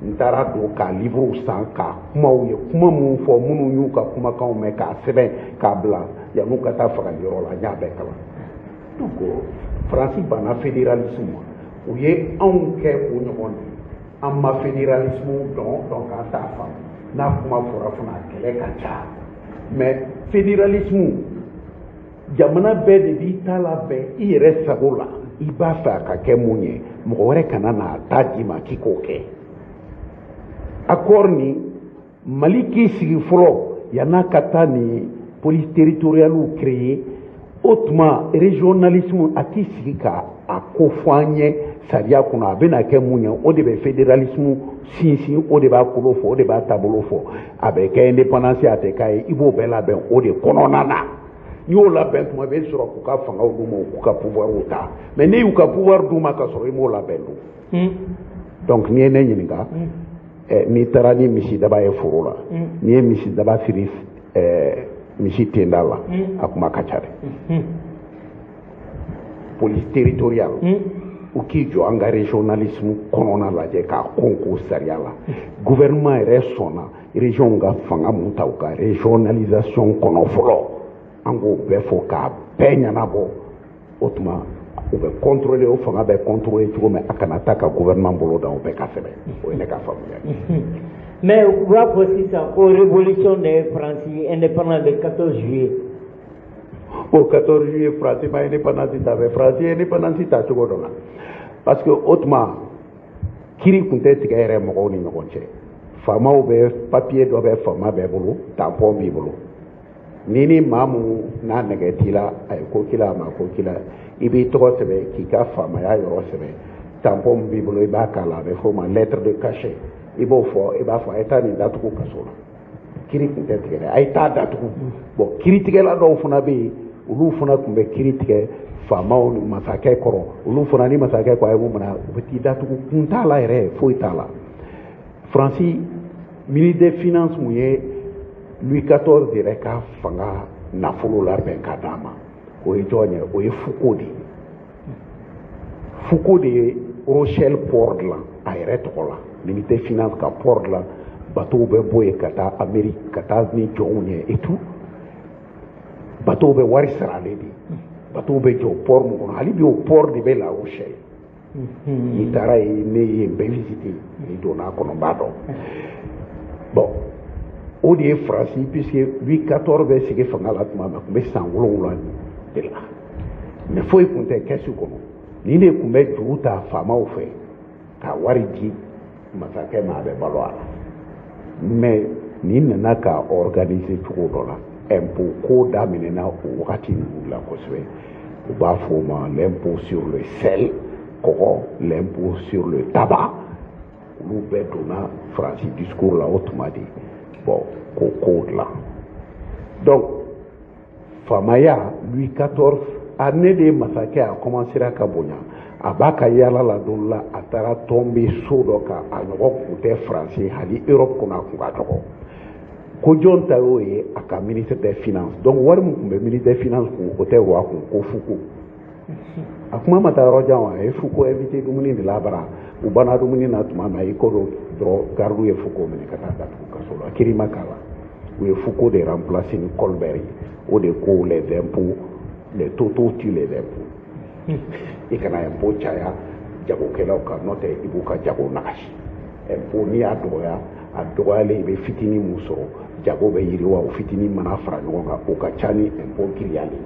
N taara don k'a livrew san, k'a kumaw ye, kuma minnu fɔ, minnu y'u ka kumakanw mɛn k'a sɛbɛn k'a bila yan'u ka taa fagali yɔrɔ la, n y'a bɛɛ kalan. Donc Faransi banna fédéralisme ma, u ye anw kɛ o ɲɔgɔn de ye. An ma fédéralisme dɔn, donc an t'a faamu. N'a kuma fɔra fana, a kɛlɛ ka ca. Mais fédéralisme, jamana bɛɛ de b'i ta labɛn i yɛrɛ sago la. I b'a fɛ a ka kɛ mun ye, mɔgɔ wɛrɛ kana n'a ta d'i ma k'i k'o kɛ. Accord ni Mali k'i sigi fɔlɔ yann'a ka taa nin police territoriale créer, o tuma régionalisme, a k'i sigi ka a ko fɔ an ye sariya kɔnɔ, a bɛna kɛ mun ye. O de bɛ fédéralisme sinsin, o de b'a kolo fɔ, o de b'a taabolo fɔ. A bɛ kɛ indépendance, a tɛ k'a ye, i b'o bɛɛ labɛn o de kɔnɔna na. N'i y'o labɛn tuma, bɛ sɔrɔ k'u ka fangaw d'u ma, u k'u ka pouvoir ta. Mais n'i y'u ka pouvoir d'u ma ka sɔrɔ i m'o labɛn dun? Donc n'i ye ne ɲininka, n'i taara ni misidaba ye foro la, n'i ye misidaba siri misi tenda la, a kuma ka ca dɛ. Police territoriale, u k'i jɔ an ka régionalisme kɔnɔna lajɛ k'a kɔn k'o sariya la. Gouvernement yɛrɛ sɔnna région ka fanga mun ta u ka régionalisation kɔnɔ fɔlɔ, an k'o bɛɛ fɔ k'a bɛɛ ɲɛnabɔ. O tuma u bɛ contrôler, o fanga bɛ contrôler cogo min, a kana taa ka gouvernement bolo da, o bɛɛ ka sɛbɛn. O ye ne ka faamuya ye. Mais u b'a fɔ sisan ko révolution de ye Faransi indépendant le 14 juillet. O 14 juillet, Faransi ma indépendance ta, mais Faransi ye indépendance ta cogo dɔ la, parce que o tuma kiri tun tɛ tigɛ yɛrɛ mɔgɔw ni ɲɔgɔn cɛ. Faamaw bɛ papier dɔ bɛ faama bɛɛ bolo, tampon b'i bolo. Ni maa mun n'a nɛgɛ t'i la, a ye ko k'i la, a ma ko k'i la, i b'i tɔgɔ sɛbɛn k'i ka faamaya yɔrɔ sɛbɛn. Tampon min b'i bolo, i b'a k'a la, a bɛ f'o ma lettre de cachet. I b'o fɔ, i b'a fɔ a ye taa nin datugu kaso la. Kiri tun tɛ tigɛ dɛ, a ye taa datugu. Bon, kiritigɛla dɔw fana bɛ yen, olu fana tun bɛ kiri tigɛ faamaw ni masakɛ kɔrɔ. Olu fana ni masakɛ ko a ye mun minɛ, u bɛ t'i datugu. Kun t'a la yɛrɛ, foyi t'a la. Faransi ministre des Finances mun ye Louis XIV yɛrɛ ka fanga nafolo labɛn ka d'a ma, o ye jɔn ye? O ye Foucault de ye. Foucault de ye Rochelle port dilan a yɛrɛ tɔgɔ la. Ministre des Finances ka port dilan, bateau bɛ bɔ yen ka taa Amérique, ka taa ni jɔnw ye et tout. Bateau bɛ wari saralen de, bateau bɛ jɔ port mun kɔnɔ, hali bi o port de bɛ La Rochelle. N'i taara yen, ne ye yen bɛɛ visiter, n'i donna a kɔnɔ, n b'a dɔn. Bon, o de ye Faransi, puisque Louis XIV bɛ sigi fanga la tuma min, a tun bɛ san 7 de la, mais foyi tun tɛ kɛsu kɔnɔ. Nin de tun bɛ juru ta faamaw fɛ ka wari di masakɛ ma, a bɛ balo a la. Mais Nin nana ka organiser cogo dɔ la. Impôt ko daminɛna o wagati ninnu la kosɛbɛ. U b'a fɔ o ma l'impôt sur le sel, kɔgɔ, l'impôt sur le tabac. Olu bɛɛ donna Faransi discours la o tuma de. Bon, k'o kow dilan. Donc faamaya, Louis XIV, a ne de ye masakɛ, a commencera ka bonya. A b'a ka yala la, don la a taara tomber so dɔ kan, a ɲɔgɔn kun tɛ Faransi, hali Europe kɔnɔ a kun ka dɔgɔ. Ko jɔn ta y'o ye? A ka ministre des Finances. Donc wari min tun bɛ ministre des Finances kun, o tɛ roi kun, ko Foucault. A kuma ma taa yɔrɔ jan wa, a ye Foucault invité dumuni de la bara. U banna dumuni na tuma min, a y'i kɔ don dɔrɔn, garde ye Foucault minɛ ka taa datugu kaso la. Kiri ma k'a la. U ye Foucault de remplacer ni Colbert ye. O de ko les impôts, les totaux tuent les impôts. I kana impôt caya jagokɛlaw kan, n'o tɛ i b'u ka jago nagasi. Impôt, n'i y'a dɔgɔya, a dɔgɔyalen, i bɛ fitinin mun sɔrɔ, jago bɛ yiriwa. O fitinin mana fara ɲɔgɔn kan, o ka ca ni impôt giriyalen.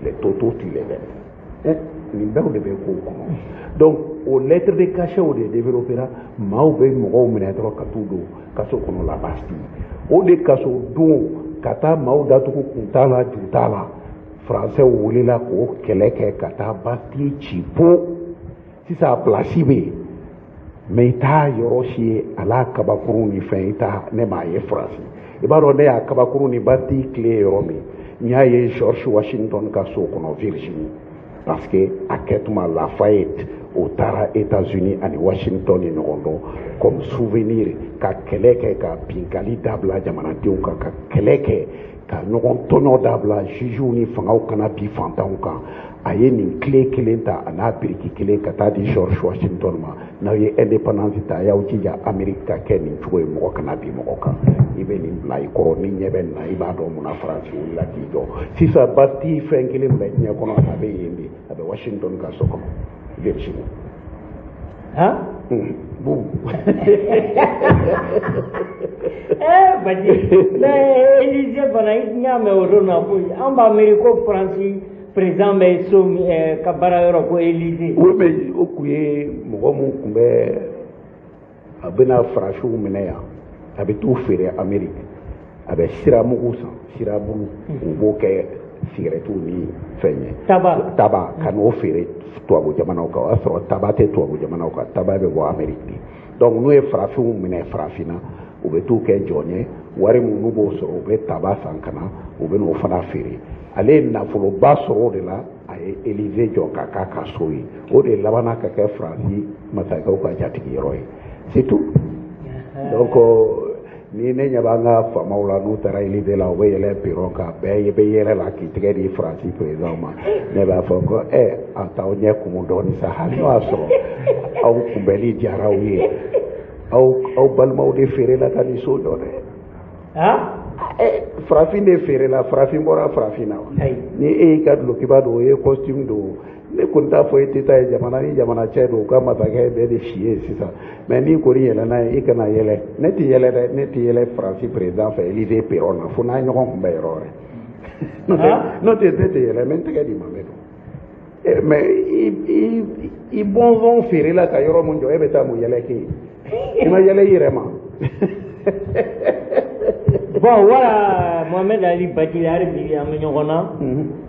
Les totaux tuent les impôts. Nin bɛɛ de bɛ kow kɔnɔ. Donc o lettre de cachet o de développera. Maaw bɛ mɔgɔw minɛ dɔrɔn ka t'u don kaso kɔnɔ, la Bastille. O de kaso don ka taa maaw datugu, kun t'a la, ju t'a la. Français wulila k'o kɛlɛ kɛ ka taa Bastille ci po. Sisan a place bɛ yen, mais i t'a yɔrɔ si ye a n'a kabakuru ni fɛn, i t'a. Ne m'a ye Faransi. I b'a dɔn ne y'a kabakuru ni Bastille tile ye yɔrɔ min? N y'a ye George Washington ka so kɔnɔ Virginie, parce que a kɛtuma Lafayette o taara États-Unis ani Washington ni ɲɔgɔn dɔn comme souvenir, ka kɛlɛ kɛ ka binkali dabila jamanadenw kan, ka kɛlɛ kɛ ka ɲɔgɔn tɔɲɔ dabila, jugew ni fangaw kana bi fantanw kan. A ye nin tile kelen ta, a n'a biriki kelen, ka taa di George Washington ma: n'aw ye indépendance ta, a y'aw jija Amérique ka kɛ nin cogo ye, mɔgɔ kana bi mɔgɔ kan. I bɛ nin bila i kɔrɔ, ni ɲɛ bɛ nin na, i b'a dɔn munna Faransi wulila k'i jɔ. Sisan Bastille fɛn kelen bɛ diɲɛ kɔnɔ, a bɛ yen de, a bɛ Washington ka so kɔnɔ Virginie. Han. Bu. Baji, mais Élysée fana, i y'a mɛn o don na ko an b'a miiri ko Faransi président bɛ so min ka baara yɔrɔ ko Élysée. Oui, mais o kun ye mɔgɔ mun kun bɛ, a bɛna farafinw minɛ yan, a bɛ t'u feere Amérique. A bɛ siramugu san, sirabulu, u b'o kɛ sigɛrɛtiw ni fɛn ye. Tabac. Tabac, ka n'o feere tubabu jamanaw kan. O y'a sɔrɔ tabac tɛ tubabu jamanaw kan, tabac bɛ bɔ Amérique de. Donc n'u ye farafinw minɛ farafinna, u bɛ t'u kɛ jɔn ye. Wari min n'u b'o sɔrɔ, u bɛ tabac san ka na, u bɛ n'o fana feere. Ale ye nafoloba sɔrɔ o de la. A ye Élysée jɔ ka k'a ka so ye. O de labanna ka kɛ Faransi masakɛw ka jatigiyɔrɔ ye, c'est tout. Donc ni ne ɲɛ b'an ka faamaw la, n'u taara Élysée la, u bɛ yɛlɛ perron kan, bɛɛ bɛ yɛlɛ la k'i tɛgɛ di Faransi président ma, ne b'a fɔ ko a t'aw ɲɛ kumu dɔɔni sa. Hali n'o y'a sɔrɔ aw kunbɛli diyara aw ye, aw balimaw de feere la ka nin so jɔ dɛ. Farafin de feere la, farafin bɔra farafin na wa? Ni e y'i ka dulokiba don, o ye costume don, ne kɔni t'a fɔ e tɛ taa ye. Jamana ni jamana cɛ don, u ka masakɛ bɛɛ de si ye sisan. Mais n'i kɔni yɛlɛnna ye, i kana yɛlɛ. Ne tɛ yɛlɛ dɛ, ne tɛ yɛlɛ Faransi président fɛ Élysée perron na, fo n'a ye ɲɔgɔn kunbɛn yɔrɔ wɛrɛ. N'o tɛ, ne tɛ yɛlɛ. N bɛ n tɛgɛ d'i ma, n bɛ don. Mais i bɔnsɔn feerela ka yɔrɔ mun jɔ, e bɛ taa mun yɛlɛ kɛ yen? I ma yɛlɛ i yɛrɛ ma. Bon, voilà, Mohamed Ali Bathily, hali bi an bɛ ɲɔgɔn na.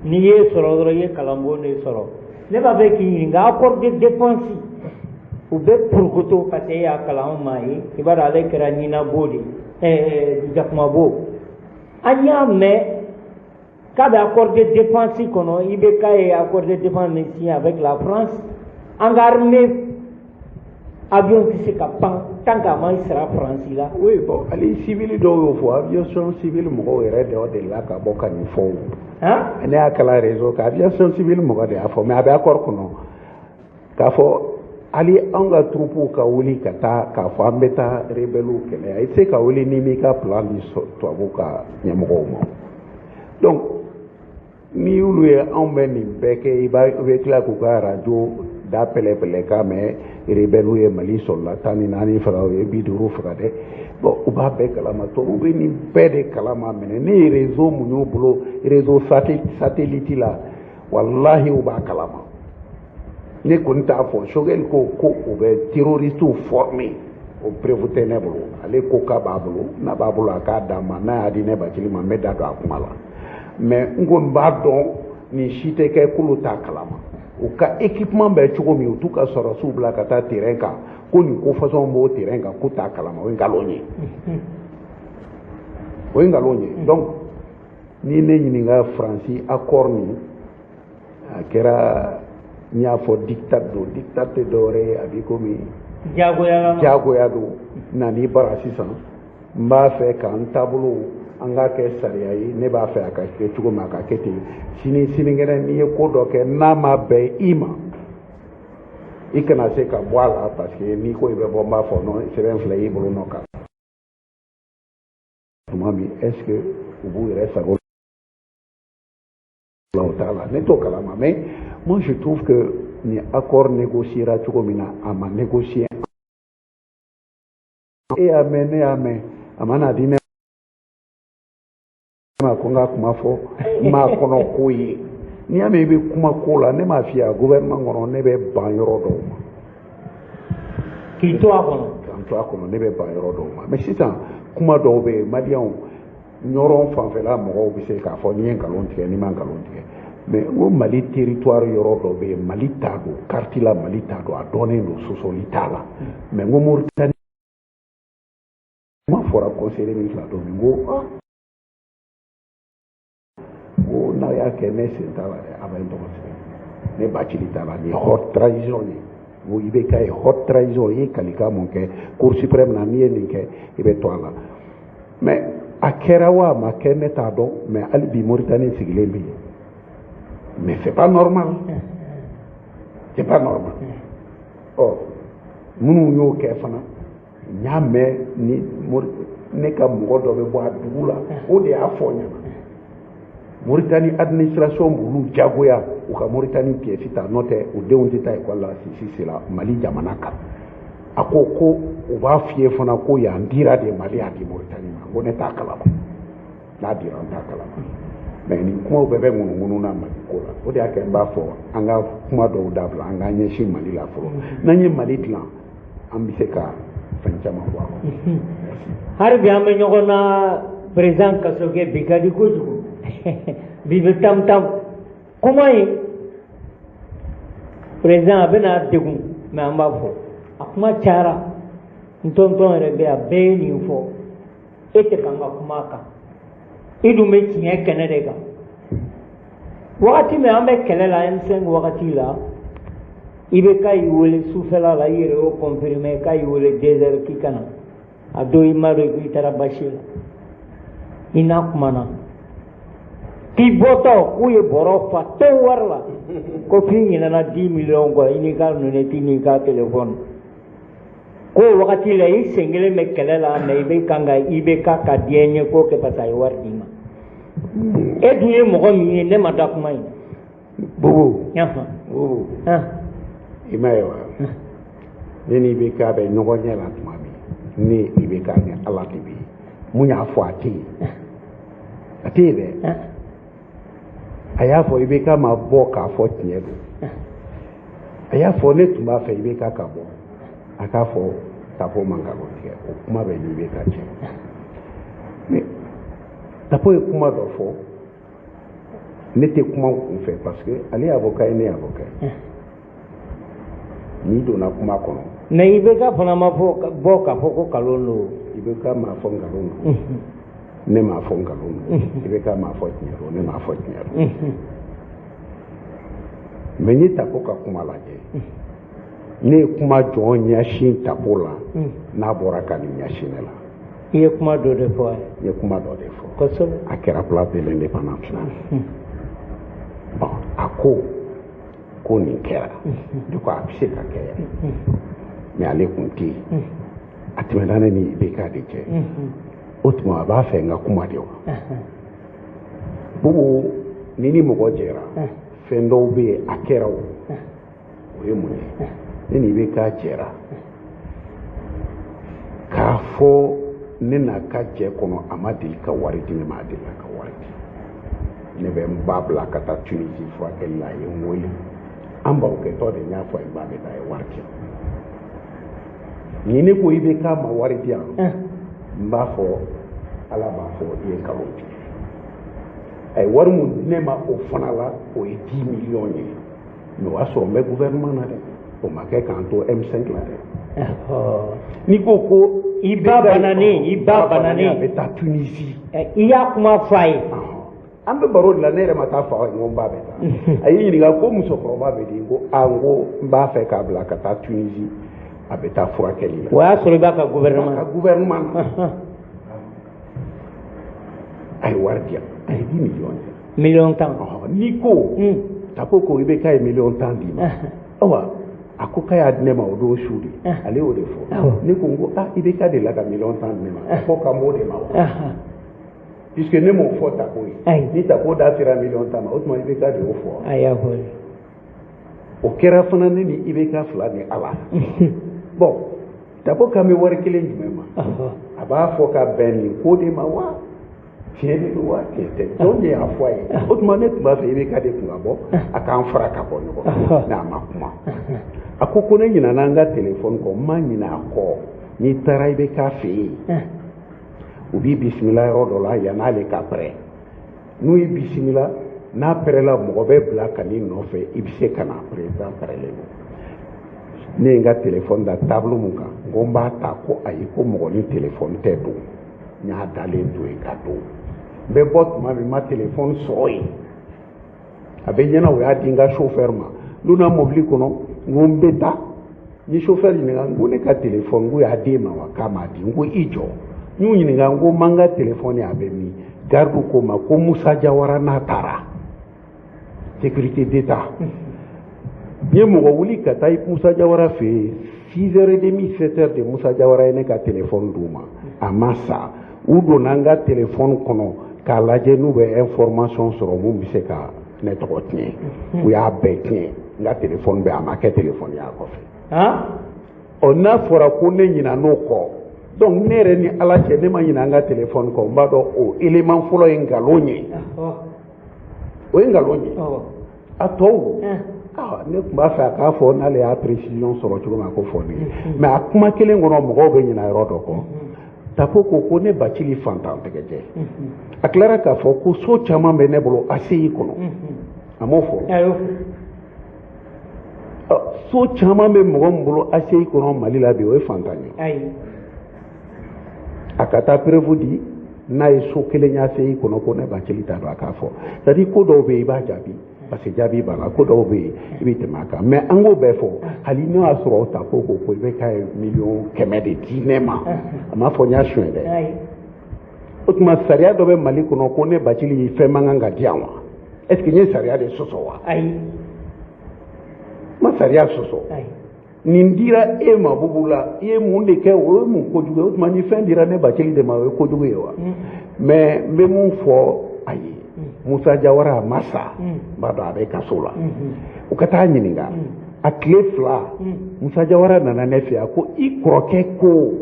N'i ye sɔrɔ dɔrɔn, i ye kalanbon de sɔrɔ. Ne b'a fɛ k'i ɲininka accord de défense, u bɛ porokoto, parce que e y'a kalan anw ma ye. I b'a dɔn ale kɛra ɲinabo de ye, jakumabo. An y'a mɛn k'a bɛ accord de défense kɔnɔ, IBK ye accord de défense min signé avec la France, an ka armée avion tɛ se ka pan tant qu'a ma sara Faransi la. Oui, bon, hali civil dɔw y'o fɔ, aviation civile mɔgɔw yɛrɛ dɔ delila ka bɔ ka nin fɔ o. Ne y'a kalan réseau kan, aviation civile mɔgɔ de y'a fɔ, mais a bɛ accord kɔnɔ k'a fɔ hali anw ka troupew ka wuli ka taa k'a fɔ an bɛ taa rebelles kɛlɛ, i tɛ se ka wuli n'i m'i ka plan di tubabuw ka ɲɛmɔgɔw ma. Donc n'i y'olu ye, anw bɛ nin bɛɛ kɛ, i b'a i bɛ tila k'u ka radio da pɛlɛpɛlɛ k'a mɛn rebelles ye Mali sɔrɔla 14 faga, u ye 50 faga dɛ. Bon, u b'a bɛɛ kalama, tubabuw bɛ nin bɛɛ de kalama. Minɛ ne ye réseau mun y'u bolo, réseau satellite la, walahi u b'a kalama. Ne kɔni t'a fɔ. Choguel ko ko u bɛ terroristes former. O preuve tɛ ne bolo. Ale ko k'a b'a bolo, n'a b'a bolo a k'a d'a ma, n'a y'a di ne Bacili ma, n bɛ da don a kuma la. Mais n ko n b'a dɔn nin si tɛ kɛ k'olu t'a kalama. U ka équipement bɛ cogo min, u t'u ka sɔrɔsiw bila ka taa terrain kan ko nin ko façon b'o terrain kan k'u t'a kalama, o ye nkalon ye. O ye nkalon ye. Donc ni ne ɲininka Faransi accord nin, a kɛra n y'a fɔ diktat don. Diktat tɛ dɔwɛrɛ ye, a b'i komi jagoya don. Na n'i bara sisan, n b'a fɛ k'an taabolo an k'a kɛ sariya ye, ne b'a fɛ a ka kɛ cogo min a ka kɛ ten. Sini sinikɛnɛ n'i ye ko dɔ kɛ n'a ma bɛn i ma, i kana se ka bɔ a la, parce que n'i ko i bɛ bɔ, n b'a fɔ non, sɛbɛn filɛ i bolo nɔ kan. Tuma min est ce que u b'u yɛrɛ sago la, o t'a la, ne t'o kalama. Mais moi je trouve que ni accord négociera cogo min na, a ma négocier. E y'a mɛn, ne y'a mɛn, a ma n'a di ne ma ko n ka kuma fɔ, n m'a kɔnɔ ko ye. N'i y'a mɛn i bɛ kuma ko la, ne m'a f'i ye a gouvernement kɔnɔ ne bɛ ban yɔrɔ dɔw ma. K'i to a kɔnɔ. K'an to a kɔnɔ, ne bɛ ban yɔrɔ dɔw ma. Mais sisan kuma dɔw bɛ yen, maliyɛnw ɲɔrɔn fanfɛla mɔgɔw bɛ se k'a fɔ n'i ye nkalon tigɛ, n'i ma nkalon tigɛ. Mais n ko Mali territoire yɔrɔ dɔ bɛ yen, Mali t'a don carte la, Mali t'a don, a dɔnnen don, sɔsɔli t'a la. Mais n ko Mauritanie kuma fɔra conseil des ministres la don min, n ko ah, ko n'a y'a kɛ ne sen t'a la dɛ, a bɛ n tɔgɔ sɛbɛn, ne Bacili t'a la. Nin ye haute trahison ye. N ko IBK ye haute trahison, i ye kalikan mun kɛ cour suprême na, n'i ye nin kɛ i bɛ to a la. Mais a kɛra wa a ma kɛ, ne t'a dɔn. Mais hali bi Mauritanie sigilen bɛ yen. Mais c'est pas normal, c'est pas normal. Ɔ minnu y'o kɛ fana, n y'a mɛn ni ne ka mɔgɔ dɔ bɛ bɔ a dugu la, o de y'a fɔ n ɲɛna. Mauritanie administration b'olu jagoya u ka Mauritanie pièce ta, n'o tɛ u denw tɛ taa école la sisi la Mali jamana kan. A ko ko u b'a f'i ye fana ko yan dira de, Mali y'a di Mauritanie ma. N ko ne t'a kalama, n'a dira n t'a kalama. Mais nin kumaw bɛɛ bɛ ŋunuŋunu na Mali ko la. O de y'a kɛ n b'a fɔ an ka kuma dɔw dabila, an k'an ɲɛsin Mali la fɔlɔ. N'an ye Mali dilan, an bɛ se ka fɛn caman bɔ a kɔnɔ. Hali bi an bɛ ɲɔgɔn na, président Kasoge, bi ka di kojugu, bi bɛ tam tam kuma in. Président a bɛna degun, mais an b'a fɔ a kuma cayara. N tɔntɔn yɛrɛ bɛ a bɛɛ ye nin fɔ, e tɛ kan ka kuma a kan, i dun bɛ tiɲɛ kɛnɛ de kan. Wagati min an bɛ kɛlɛ la M5 wagati la, IBK y'i wele sufɛla la, i yɛrɛ y'o confirmer k'a y'i wele 2 heures k'i ka na. A don i ma dɔn k'i taara basi la, i n'a kumana k'i bɔtɔ k'u ye bɔrɔ fa tewu wari la, ko f'i ɲinɛna 10 millions kɔ, i n'i ka lunette n'i ka téléphone. K'o wagati la i sen kelen bɛ kɛlɛ la, mais i bɛ kan ka IBK ka diɲɛ ɲɛ ko kɛ parce que a ye wari d'i ma. E dun ye mɔgɔ min ye, ne ma da kuma in. Bubu, Bubu, i m'a ye wa, ne ni IBK bɛ ɲɔgɔn ɲɛ la tuma min, ne IBK ni Ala de bɛ yen. Mun y'a fɔ a tɛ yen, a tɛ yen dɛ. A y'a fɔ IBK ma bɔ k'a fɔ tiɲɛ don. A y'a fɔ ne tun b'a fɛ IBK ka bɔ, a k'a fɔ Tapo man nkalon tigɛ, o kuma bɛ ni IBK cɛ. Mais Tapo ye kuma dɔ fɔ, ne tɛ kuma kun fɛ parce que ale ye avocat ye, ne ye avocat ye. N'i donna kuma kɔnɔ. Mais IBK fana ma fɔ bɔ k'a fɔ ko nkalon don. IBK m'a fɔ nkalon don, ne m'a fɔ nkalon don. IBK m'a fɔ tiɲɛ don, ne m'a fɔ tiɲɛ don. Mais n ye Tapo ka kuma lajɛ, ne ye kuma jɔn ɲɛsin Tapo la, n'a bɔra ka nin ɲɛsin ne la. I ye kuma dɔ de fɔ a ye. N ye kuma dɔ de fɔ. Kosɛbɛ. A kɛra place de l'indépendance la. Bon, a ko ko nin kɛra, ne ko a bɛ se ka kɛ yɛrɛ, mais ale kun tɛ yen. A tɛmɛna ne ni IBK de cɛ. O tuma a b'a fɛ n ka kuma de wa. Bubu, ni ni mɔgɔ jɛra, fɛn dɔw bɛ yen a kɛra o. O ye mun ye? Ne ni IBK jɛra k'a fɔ ne n'a ka jɛ kɔnɔ, a ma deli ka wari di ne ma, a delila ka wari di. Ne bɛ n ba bila ka taa Tunisie furakɛli la, a ye n wele. An barokɛtɔ de n y'a fɔ a ye, n ba bɛ taa, a ye wari di. Ni ne ko IBK ma wari di yan, n b'a fɔ Ala b'a fɔ i ye nkalon tigɛ. A ye wari mun di ne ma o fana la, o ye 10 millions ye. Mais o y'a sɔrɔ n bɛ gouvernement na dɛ, o ma kɛ k'an to M5 la dɛ. N'i ko ko I ba bananen, i ba bananen, a bɛ taa Tunisie. I y'a kuma fɔ a ye. An bɛ baro de la, ne yɛrɛ ma taa fɔ a ye, n ko n ba bɛ taa. A y'i ɲininka ko musokɔrɔba bɛ di, n ko aa, n ko n b'a fɛ k'a bila ka taa Tunisie, a bɛ taa furakɛli la. O y'a sɔrɔ i b'a ka gouvernement. A ka gouvernement na. A ye wari di yan, a ye 10 millions di. 10 millions. N'i ko Tapo ko IBK ye 10 millions d'i ma, awa a ko k'a y'a di ne ma o don su de, ale y'o de fɔ. Ne ko n ko ah, IBK de la ka 10 millions di ne ma, fɔ k'an b'o de ma wa? Puisque ne m'o fɔ Tapo ye, ni Tapo da sera 10 millions ma, o tuma IBK de y'o fɔ. A y'a fɔ. O kɛra fana ne ni IBK fila ni Ala. Bon, Tapo kan bɛ wari kelen jumɛn ma? A b'a fɔ ka bɛn nin ko de ma wa? Tiɲɛ de don wa, tiɲɛ tɛ? Jɔn de y'a fɔ a ye? O tuma ne tun b'a fɛ IBK de tun ka bɔ a k'an fara ka bɔ ɲɔgɔn na, mais a ma kuma. A ko ko ne ɲinɛna n ka telefɔni kɔ, n ma ɲinɛ a kɔ. N'i taara IBK fɛ yen, u b'i bisimila yɔrɔ dɔ la yann'ale ka pɛrɛ. N'u y'i bisimila, n'a pɛrɛla, mɔgɔ bɛ bila ka n'i nɔfɛ, i bɛ se ka na, président pɛrɛlen don. Ne ye n ka telefɔni da table mun kan, n ko n b'a ta, ko ayi, ko mɔgɔ ni telefɔni tɛ don. N y'a dalen to yen ka don. N bɛ bɔ tuma min, n ma telefɔni sɔrɔ yen. A bɛ ɲɛna o y'a di n ka chauffeur ma. N donna mobili kɔnɔ, n ko n bɛ taa. N ye chauffeur ɲininka, n ko ne ka telefɔni, n ko y'a d'e ma wa? K'a m'a di. N ko i jɔ. N y'u ɲininka, n ko n man ka telefɔni, a bɛ min? Garde ko n ma ko Musa Jawara n'a taara sécurité d'État. N ye mɔgɔ wuli ka taa Musa Jawara fɛ yen, 6h30, 7h de, Musa Jawara ye ne ka telefɔni d'u ma. A ma sa, u donna n ka telefɔni kɔnɔ k'a lajɛ n'u bɛ information sɔrɔ mun bɛ se ka ne tɔgɔ tiɲɛ. U y'a bɛɛ tiɲɛ. N ka telefɔni bɛ, a ma kɛ telefɔni y'a kɔfɛ. Ɔ, n'a fɔra ko ne ɲinɛ n'o kɔ, donc ne yɛrɛ ni Ala cɛ, ne ma ɲinɛ an ka telefɔni kɔ. N b'a dɔn o élément fɔlɔ ye nkalon ye, o ye nkalon ye. A tɔw, ne tun b'a fɛ a k'a fɔ n'ale y'a précision sɔrɔ cogo min, a ko fɔ ne ye. Mais a kuma kelen kɔnɔ, mɔgɔw bɛ ɲinɛ yɔrɔ dɔ kɔ. Tapo ko ko ne Bacili fantan tɛgɛ jɛ. A tilara k'a fɔ ko so caman bɛ ne bolo ACI kɔnɔ. A m'o fɔ? So caman bɛ mɔgɔ min bolo ACI kɔnɔ Mali la bi, o ye fantan ye? A ka taa preuve di n'a ye so kelen ye ACI kɔnɔ ko ne Bacili t'a dɔn, a k'a fɔ. C'est à dire, ko dɔw bɛ yen, i b'a jaabi parce que jaabi b'a la. Ko dɔw bɛ yen, i bɛ tɛmɛ a kan. Mais an k'o bɛɛ fɔ, hali n'o y'a sɔrɔ Tapo ko ko IBK ye 100 millions de di ne ma, a m'a fɔ n y'a suɲɛ dɛ. O tuma sariya dɔ bɛ Mali kɔnɔ ko ne Bacili fɛn man kan ka di yan wa? Est ce que n ye sariya de sɔsɔ wa? Ayi. N ma sariya sɔsɔ. Nin dira e ma bubu la, i ye mun de kɛ? O ye mun kojugu ye? O tuma ni fɛn dira ne Bacili de ma, o ye kojugu ye wa? Mais n bɛ mun fɔ a ye, Musa Jawara, a ma sa, n b'a dɔn a bɛ kaso la. U ka taa ɲininka. A tile 2, Musa Jawara nana ne fɛ yan ko i kɔrɔkɛ ko,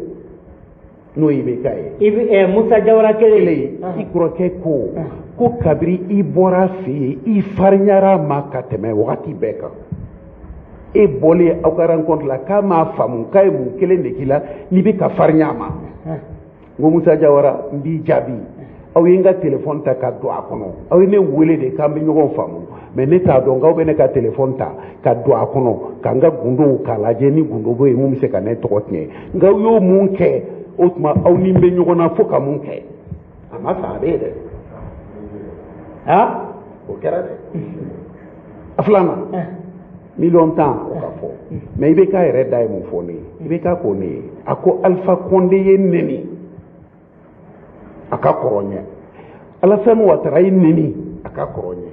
n'o ye IBK ye. I Musa Jawara kelen. I kɔrɔkɛ ko ko kabiri i bɔra fɛ yen, i farinyara ma ka tɛmɛ wagati bɛɛ kan. E bɔlen aw ka rencontre la, k'a m'a faamu k'a ye mun kelen de k'i la n'i bɛ ka farinya a ma. N ko Musa Jawara, n b'i jaabi. Aw ye n ka telefɔni ta ka don a kɔnɔ, aw ye ne wele de k'an bɛ ɲɔgɔn faamu, mais ne t'a dɔn k'aw bɛ ne ka telefɔni ta ka don a kɔnɔ ka n ka gundow k'a lajɛ ni gundo bɛ yen mun bɛ se ka ne tɔgɔ tiɲɛ. Nka aw y'o mun kɛ, o tuma aw ni n bɛ ɲɔgɔn na fo ka mun kɛ? A ma sa, a bɛ yen dɛ. O kɛra dɛ. A filanan, 10 millions, o ka fɔ. Mais IBK yɛrɛ da ye mun fɔ ne ye? IBK ko ne ye, a ko Alpha Condé ye neni, a ka kɔrɔ n ɲɛ. Alassane Ouattara ye neni, a ka kɔrɔ n ɲɛ.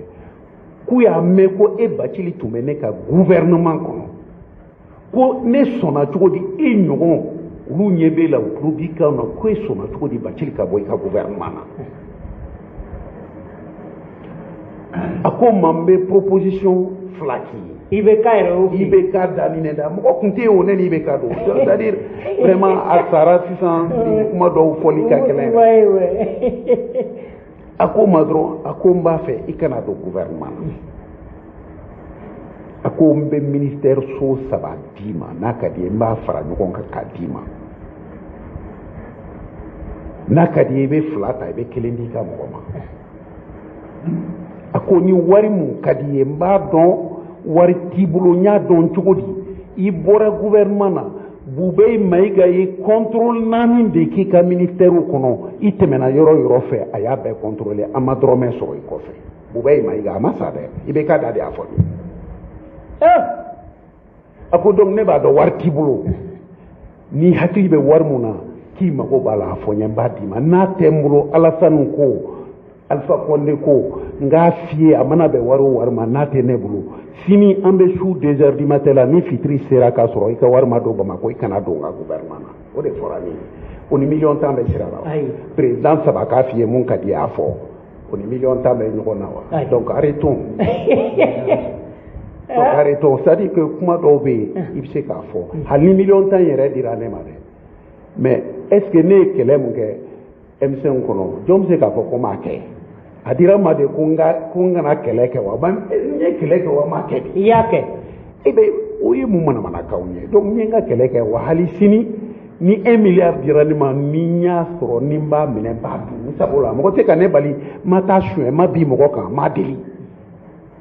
K'u y'a mɛn ko e Bacili tun bɛ ne ka gouvernement kɔnɔ, ko ne sɔnna cogo di e ɲɔgɔn, olu ɲɛ b'e la, u tulo b'i kan na, ko e sɔnna cogo di Bacili ka bɔ i ka gouvernement na? A ko ma n bɛ proposition fila k'i ye. IBK yɛrɛ y'o f'i ye? IBK da ni ne da, mɔgɔ tun tɛ yen o, ne ni IBK don. C'est à dire, vraiment, a sara sisan, kuma dɔw fɔli ka gɛlɛn. A ko ma dɔrɔn, a ko n b'a fɛ i kana don gouvernement na. A ko n bɛ ministère so 3 d'i ma, n'a ka di ye n b'a fara ɲɔgɔn kan k'a d'i ma, n'a ka di ye i bɛ 2 ta, i bɛ 1 di i ka mɔgɔ ma. A ko ni wari mun ka di ye, n b'a dɔn wari t'i bolo, n y'a dɔn cogo di, i bɔra gouvernement na, Boubèye Maïga ye contrôle 4 de k'i ka ministère kɔnɔ, i tɛmɛna yɔrɔ yɔrɔ fɛ, a y'a bɛɛ contrôler, an ma dɔrɔmɛ sɔrɔ i kɔfɛ. Boubèye Maïga a ma sa dɛ, i bɛ ka da de y'a fɔ ne. A ko donc ne b'a dɔn wari t'i bolo, ni hakili bɛ wari mun na k'i mago b'a la, a fɔ n ye, n b'a d'i ma. N'a tɛ n bolo, Alassane ko, Alpha Condé ko, n k'a f'i ye, a mana bɛn wari o wari ma, n'a tɛ ne bolo, sini an bɛ su 2 heures du matin la, ni fitiri sera k'a sɔrɔ i ka wari ma don Bamakɔ, i kana don n ka gouvernement na. O de fɔra ne ye. O ni miliyɔn 10 bɛ sira la wa? Président 3 k'a f'i ye mun ka di ye, a fɔ. O ni miliyɔn 10 bɛ ɲɔgɔn na wa? Donc arrêtons. Donc arrêtons. C'est-à-dire que kuma dɔw bɛ yen, i bɛ se k'a fɔ. Hali ni miliyɔn 10 yɛrɛ dira ne ma dɛ. Mais est-ce que ne ye kɛlɛ mun kɛ M5 kɔnɔ, jɔn bɛ se k'a fɔ ko n m'a kɛ? A dira n ma de ko n kana kɛlɛ kɛ wa? N ye kɛlɛ kɛ wa, n m'a kɛ de? I y'a kɛ. E bɛ o ye mun manamanakanw ye? Donc n ye n ka kɛlɛ kɛ wa, hali sini ni 1 milliard dira ne ma, ni n y'a sɔrɔ, ni n b'a minɛ, n b'a dun. N sago la, mɔgɔ tɛ ka ne bali, n ma taa suɲɛ, n ma bin mɔgɔ kan, n ma deli.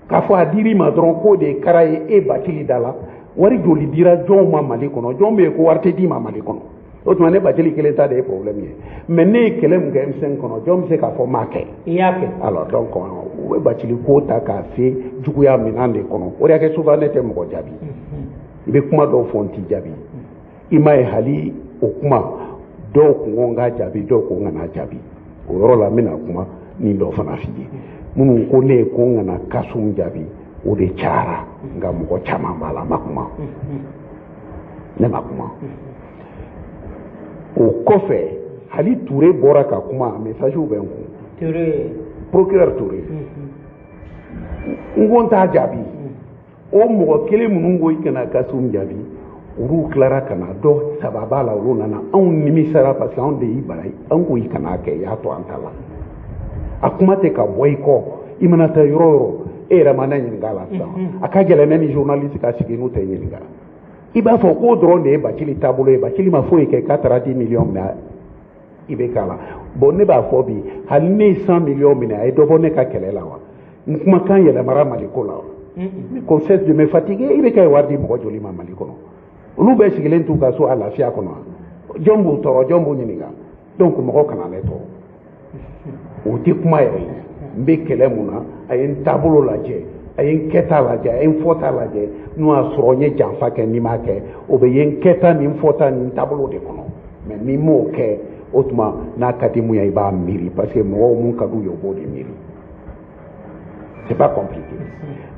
K'a fɔ a dir'i ma dɔrɔn k'o de ye kara ye e Bacili da la. Wari joli dira jɔnw ma Mali kɔnɔ? Jɔn bɛ yen ko wari tɛ d'i ma Mali kɔnɔ? O tuma ne Bacili kelen ta de ye problème ye. Mais ne ye kɛlɛ mun kɛ M5 kɔnɔ, jɔn bɛ se k'a fɔ n m'a kɛ? I y'a kɛ. Alors donc u bɛ Bacili ko ta k'a se juguya minɛn de kɔnɔ. O de y'a kɛ souvent ne tɛ mɔgɔ jaabi. I bɛ kuma dɔw fɔ, n t'i jaabi. I m'a ye hali o kuma dɔw kun ko n k'a jaabi, dɔw ko n kana jaabi. O yɔrɔ la n bɛna kuma ni dɔ fana f'i ye. Minnu ko ne ye ko n kana Kasum jaabi, o de cayara. Nka mɔgɔ caman b'a la, n ma kuma. Ne ma kuma. O kɔfɛ hali Touré bɔra ka kuma, message bɛ n kun. Touré. Procureur Touré. N ko n t'a jaabi. O mɔgɔ kelen minnu ko i kana Kasum jaabi, olu tilara ka na, dɔ 3 b'a la, olu nana. Anw nimisara parce que anw de y'i bala, an ko i kana kɛ, i y'a to an ta la. A kuma tɛ ka bɔ i kɔ, i mana taa yɔrɔ o yɔrɔ, e yɛrɛ ma ne ɲininka a la sisan. A ka gɛlɛn ne ni journaliste ka sigi n'u tɛ ɲininka. I b'a fɔ k'o dɔrɔn de ye Bacili taabolo ye. Bacili ma foyi kɛ k'a taara 10 millions minɛ i bɛ k'a la. Bon ne b'a fɔ bi, hali ne ye 100 millions minɛ, a ye dɔ bɔ ne ka kɛlɛ la wa? N kumakan yɛlɛmara Mali ko la wa? Mais qu'on cesse de me fatiguer. I bɛ ka wari di mɔgɔ joli ma Mali kɔnɔ? Olu bɛɛ sigilen t'u ka so a lafiya kɔnɔ. Jɔn b'u tɔɔrɔ, jɔn b'u ɲininka? Donc mɔgɔ kana ne tɔɔrɔ. O tɛ kuma yɛrɛ ye. N bɛ kɛlɛ mun na, a ye n taabolo lajɛ, a ye n kɛta lajɛ, a ye n fɔta lajɛ. N'o y'a sɔrɔ n ye janfa kɛ, ni m'a kɛ, o bɛ ye n kɛta ni n fɔta ni n taabolo de kɔnɔ. Mais ni n m'o kɛ, o tuma n'a ka di mun ye, i b'a miiri, parce que mɔgɔw mun ka d'u ye, u b'o de miiri. C'est pas compliqué.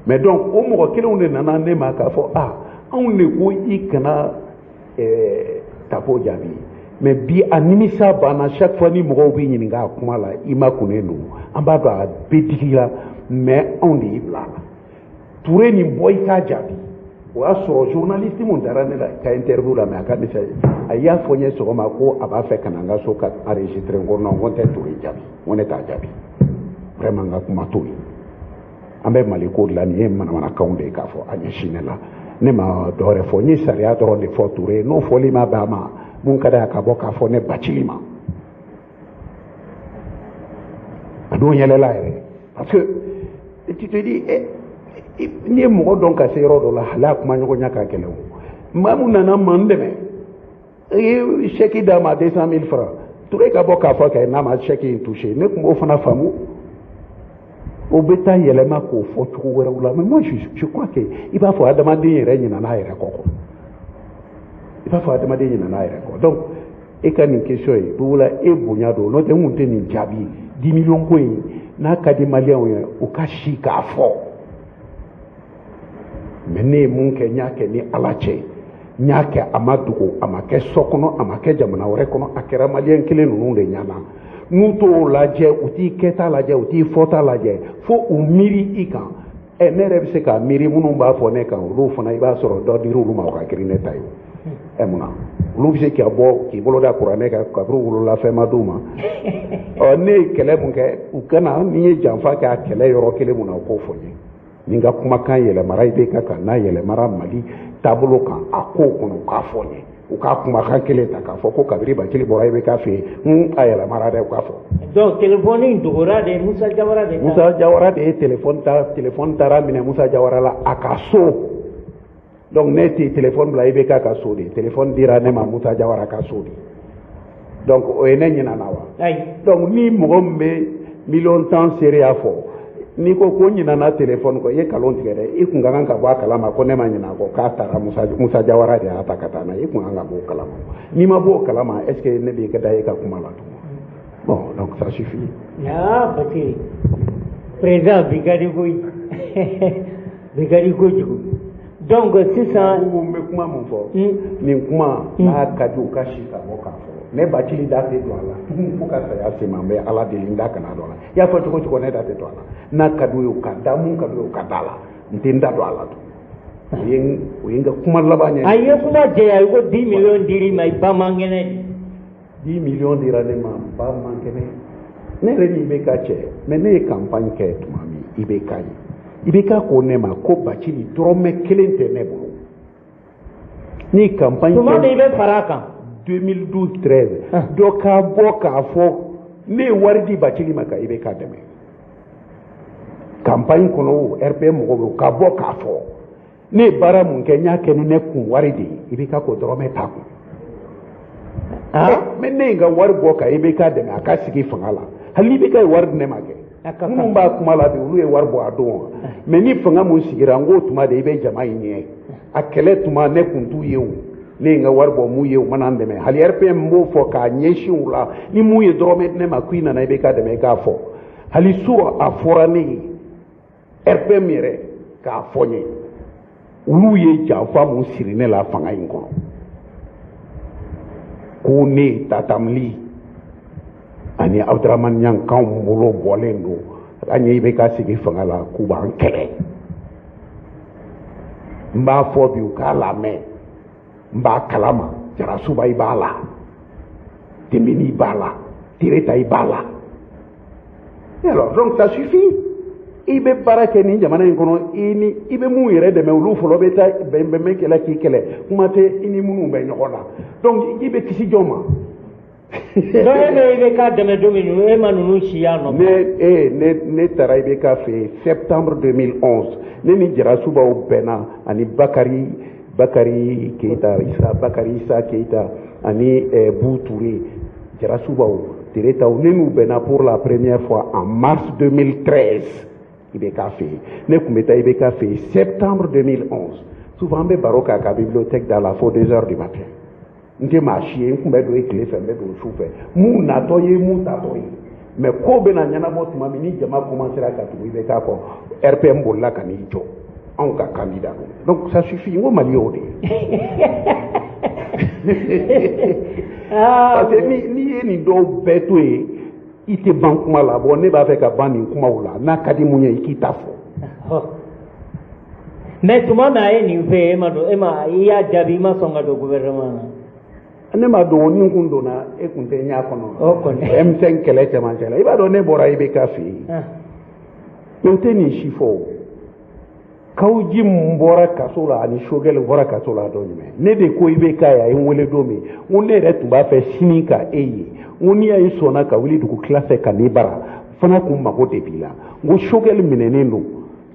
Mais donc o mɔgɔ kelenw de nana ne ma k'a fɔ, ah, anw de ko i kana tapo jaabi. Mais bi a nimisa banna. Chaque fois ni mɔgɔw b'i ɲininka a kuma la, i ma kunnen don, an b'a dɔn a bɛ digi la, mais anw de y'i bila a la. Touré nin bɔ i k'a jaabi. O y'a sɔrɔ journaliste mun dara ne la ka interview la, mais a ka message, a y'a fɔ n ye sɔgɔma ko a b'a fɛ ka na n ka so ka enregistrer. N ko non, n ko n tɛ Touré jaabi, n ko ne t'a jaabi. Vraiment n ka kuma t'o ye. An bɛ Mali ko de la, nin ye manamanakanw de ye k'a fɔ a ɲɛsin ne la. Ne ma dɔ wɛrɛ fɔ, n ye sariya dɔrɔn de fɔ Touré. N'o fɔli ma bɛn a ma, mun ka d'a ye ka bɔ k'a fɔ ne Bacili ma. A don yɛlɛla yɛrɛ. Parce que tu te dis, n'i ye mɔgɔ dɔn ka se yɔrɔ dɔ la, hali a kuma ɲɔgɔnya ka gɛlɛn o. Maa mun nana ma n dɛmɛ, i ye chèque d'a ma 200 000 francs, Touré ka bɔ k'a fɔ kɛ n'a ma chèque in touché, ne tun b'o fana faamu. O bɛ taa yɛlɛma k'o fɔ cogo wɛrɛw la. Mais moi je crois que i b'a fɔ adamaden yɛrɛ ɲinɛna a yɛrɛ kɔ. I b'a fɔ adamaden ɲinɛna a yɛrɛ kɔ. Donc e ka nin question ye, Bugula, e bonya don, n'o tɛ n kun tɛ nin jaabi. 10 millions ko in, n'a ka di maliyɛnw ye, u ka si k'a fɔ. Mais ne ye mun kɛ, n y'a kɛ ni Ala cɛ, n y'a kɛ a ma dogo, a ma kɛ so kɔnɔ, a ma kɛ jamana wɛrɛ kɔnɔ, a kɛra maliyɛn kelen ninnu de ɲɛna. N'u t'o lajɛ, u t'i kɛta lajɛ, u t'i fɔta lajɛ, fo u miiri i kan. Ne yɛrɛ bɛ se k'a miiri minnu b'a fɔ ne kan, olu fana i b'a sɔrɔ dɔ dir'olu ma, o ka girin ne ta ye. Munna olu bɛ se k'a bɔ k'i bolo da kuranɛ kan, kaburu wolola fɛn ma d'u ma. Ɔ ne ye kɛlɛ mun kɛ, u kana ni ye janfa kɛ a kɛlɛ yɔrɔ kelen mun na, u k'o fɔ n ye. Ni n ka kumakan yɛlɛmara IBK kan, n'a yɛlɛmara Mali taabolo kan, a kow kɔnɔ, u k'a fɔ n ye. U k'a kumakan kelen ta k'a fɔ ko kabiri Bacili bɔra IBK fɛ yen, a yɛlɛmara dɛ, u k'a fɔ. Donc téléphone in dogora de, Musa Jawara de ta. Musa Jawara de ye téléphone ta, téléphone taara minɛ Musa Jawara la a ka so. Donc ne tɛ téléphone bila IBK ka so de, téléphone dira ne ma Musa Jawara ka so de. Donc o ye ne ɲinana wa? Ayi. Donc ni mɔgɔ min bɛ 10 millions seereya fɔ, n'i ko ko ɲinana téléphone kɔ, i ye nkalon tigɛ dɛ. I kun ka kan ka bɔ a kalama ko ne ma ɲinɛ a kɔ, k'a taara Musa Jawara de y'a ta ka taa n'a ye. I kun ka kan ka bɔ o kalama. N'i ma bɔ o kalama, est ce que ne b'i ka da e ka kuma la tugun? Bon, donc ça suffit. Ah, parce que président bi ka di koyi, bi ka di kojugu. Donc sisan n bɛ kuma mun fɔ? Nin kuma n'a ka di, u ka si ka bɔ k'a fɔ. Ne Bacili da tɛ don a la tugun fo ka saya se ma. N bɛ Ala deli, n da kana don a la. I y'a fɔ cogo cogo, ne da tɛ don a la. N'a ka d'u ye, u ka da. Mun ka d'u ye, u ka da la. N tɛ n da don a la tugun. O ye n ka kuma laban ye. A ye kuma jɛya, i ko 10 millions dir'i ma, i ba man kɛnɛ de. 10 millions dira ne ma, n ba man kɛnɛ. Ne yɛrɛ ni IBK cɛ, mais ne ye campagne kɛ tuma min IBK ye, IBK ko ne ma ko Bacili, dɔrɔmɛ kelen tɛ ne bolo. Ni campagne Tuma min i bɛ fara a kan. 2012 13, dɔ ka bɔ k'a fɔ ne ye wari di Bacili ma ka IBK dɛmɛ campagne kɔnɔ o, RPM mɔgɔw bɛ ka bɔ k'a fɔ ne ye baara mun kɛ, n y'a kɛ ni ne kun wari de ye. IBK ko dɔrɔmɛ t'a kun. Mais ne ye n ka wari bɔ ka IBK dɛmɛ a ka sigi fanga la, hali IBK ye wari di ne ma kɛ. Minnu b'a kuma la bi, olu ye wari bɔ a don wa? Mais ni fanga mun sigira, n k'o tuma de i bɛ jama in ɲɛ. A kɛlɛ tuma, ne kun t'u ye o. Ne ye n ka wari bɔ mun ye, u mana n dɛmɛ. Hali RPM, n b'o fɔ k'a ɲɛsin u la, ni mun ye dɔrɔmɛ di ne ma k'i nana IBK dɛmɛ, i k'a fɔ. Hali su a fɔra ne ye, RPM yɛrɛ k'a fɔ n ye, olu ye janfa mun siri ne la fanga in kɔnɔ, ko ne ye Tatam Ly ani Abdramane Niang k'anw bolo bɔlen don an ye IBK sigi fanga la, k'u b'an kɛlɛ. N b'a fɔ bi, u k'a lamɛn, n b'a kalama. Jarasuba, i b'a la. Tembeni, i b'a la. Tereta, i b'a la. Et alors donc ça suffit. I bɛ baara kɛ nin jamana in kɔnɔ, i ni i bɛ mun yɛrɛ dɛmɛ, olu fɔlɔ bɛ taa bɛn kɛlɛ k'i kɛlɛ. Kuma tɛ i ni minnu bɛ ɲɔgɔn na. Donc i bɛ kisi jɔn ma? Donc e bɛ IBK dɛmɛ don min, e ma ninnu si y'a nɔfɛ. Ne taara IBK fɛ yen septembre 2011. Ne ni Jarasubaw bɛnna ani Bakari Keita, Isa Bakari, Isa Keita ani Bou Touré, Jarasubaw, Teretaw, ne n'u bɛnna pour la première fois en mars 2013 IBK fɛ yen. Ne tun bɛ taa IBK fɛ yen septembre 2011. Souvent an bɛ baro k'a ka bibliothèque da la fo 2 heures du matin. N tɛ maa si ye, n tun bɛ don yen tile fɛ, n bɛ don su fɛ. Mun natɔ ye, mun tatɔ ye. Mais ko bɛna ɲɛnabɔ tuma min, ni jama commencera ka tugu IBK kɔ, RPM bolila ka n'i jɔ anw ka candidat don. Donc ça suffit. N ko Mali y'o de ye, parce que ni n'i ye nin dɔw bɛɛ to yen, i tɛ ban kuma la. Bon, ne b'a fɛ ka ban nin kumaw la. N'a ka di mun ye, i k'i ta fɔ. Mais tuma min a ye nin fɛ, e ma don, e ma, i y'a jaabi, i ma sɔn ka don gouvernement na. Ne ma don. Ni n kun donna, e kun tɛ ɲɛ kɔnɔ. O kɔni. M5 kɛlɛ cɛmancɛ la, i b'a dɔn ne bɔra IBK fɛ yen. Mais u tɛ nin si fɔ o. Kaou Djim mun bɔra kaso la ani Choguel bɔra kaso la don jumɛn? Ne de ko IBK ye, a ye n wele don min, n ko ne yɛrɛ tun b'a fɛ sini ka e ye. N ko n'i y'a ye sɔnna ka wuli dugu tila fɛ ka n'i bara fana, kun mago de b'i la. N ko Choguel minɛnen don,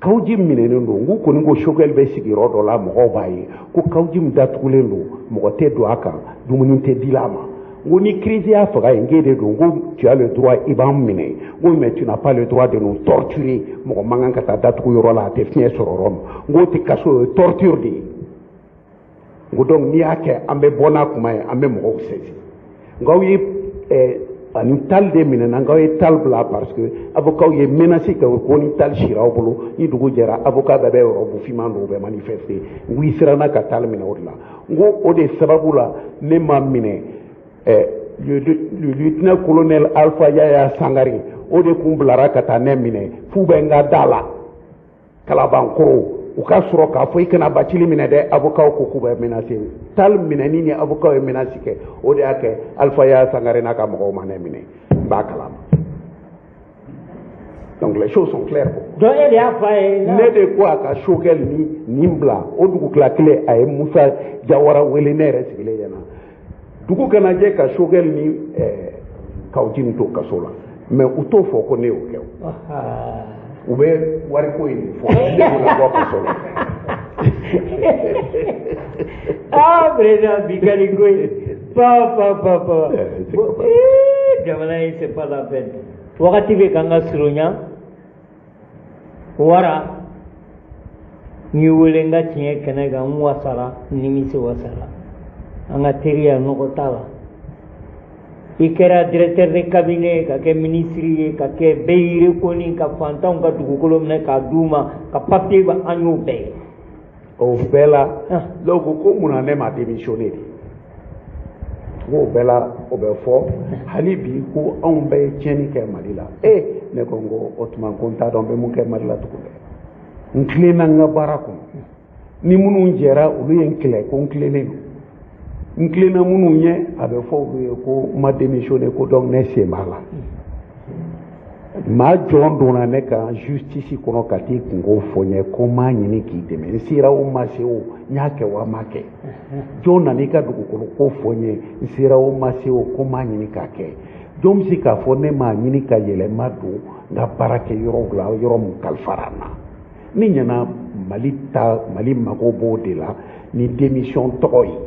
Kaou Djim minɛnen don. N ko kɔni ko Choguel bɛ sigiyɔrɔ dɔ la, mɔgɔw b'a ye. Ko Kaou Djim datugulen don, mɔgɔ tɛ don a kan, dumuni tɛ di a ma. N ko ni crise y'a faga yen, k'e de don. n ko tu as le droit, i b'an minɛ. N ko mais tu n'as pas le droit de nous torturer. Mɔgɔ man kan ka taa datugu yɔrɔ la, a tɛ fiɲɛ sɔrɔ yɔrɔ min. N ko o tɛ kaso ye, o ye torture de ye. N ko donc n'i y'a kɛ, an bɛ bɔ n'a kuma ye, an bɛ mɔgɔw saisi. N k'aw ye ani Tal de minɛna. N k'aw ye Tal bila parce que avocat ye menace kɛ ko ni Tal sira aw bolo, ni dugu jɛra, avocat bɛɛ bɛ robe finman don, u bɛ manifester. N ko i siranna ka Tal minɛ o de la. N ko o de sababu la ne ma minɛ. Le lieutenant colonel Alpha Yaya Sangare, o de kun bilara ka taa ne minɛ f'u bɛ n ka da la Kalabankɔrɔ. U ka sɔrɔ k'a fɔ i kana Bacili minɛ dɛ, avocat ko k'u bɛ menacer. Tal minɛni ni avocat ye menace kɛ, o de y'a kɛ Alpha Yaya Sangare n'a ka mɔgɔw ma ne minɛ. N b'a kalama. Donc les choses sont claires. Donc e de y'a fɔ a ye. Ne de ko a ka Choguel ni nin bila o dugutila kelen, a ye Musa Jawara wele ne yɛrɛ sigilen ɲɛna. Dugu kana jɛ ka Choguel ni Kaou Djim to kaso la, mais u t'o fɔ ko ne y'o kɛ o. U bɛ wariko in de fɔ, ne y'o labɔ kaso la. Ah, président, bi ka di koyi. Pa pa pa pa. Jamana in, c'est pas la peine. Wagati bɛ k'an ka surunya. Wara, n y'i wele n ka tiɲɛ kɛnɛ kan, n wasara, n nimisi wasara. An ka teriya, nɔgɔ t'a la. I kɛra directeur de cabinet, ka kɛ ministre ye, ka kɛ bɛɛ y'i reconnu, ka fantanw ka dugukolo minɛ k'a d'u ma, ka papier ba, an y'o bɛɛ ye. O bɛɛ la, dɔw ko ko munna ne ma démissionné de? N k'o bɛɛ la, o bɛ fɔ hali bi ko anw bɛɛ ye tiɲɛni kɛ Mali la. E, ne ko n ko o tuma ko n t'a dɔn n bɛ mun kɛ Mali la tugun dɛ. N tilenna n ka baara kɔnɔ, ni minnu jɛra, olu ye n kɛlɛ ko n tilennen don. N tilenna minnu ɲɛ, a bɛ fɔ olu ye ko n ma démissionné, ko donc ne sen b'a la. Maa jɔn donna ne kan justice kɔnɔ ka t'i kungo fɔ n ye ko n m'a ɲini k'i dɛmɛ, n sera o ma se o, n y'a kɛ wa n m'a kɛ. Jɔn nana i ka dugukolo ko fɔ n ye, n sera o ma se o, ko n m'a ɲini k'a kɛ. Jɔn bɛ se k'a fɔ ne m'a ɲini ka yɛlɛma don n ka baarakɛ yɔrɔw la, yɔrɔ mun kalifara n na? Ni ɲɛna Mali ta, Mali mago b'o de la ni démission tɔgɔ ye.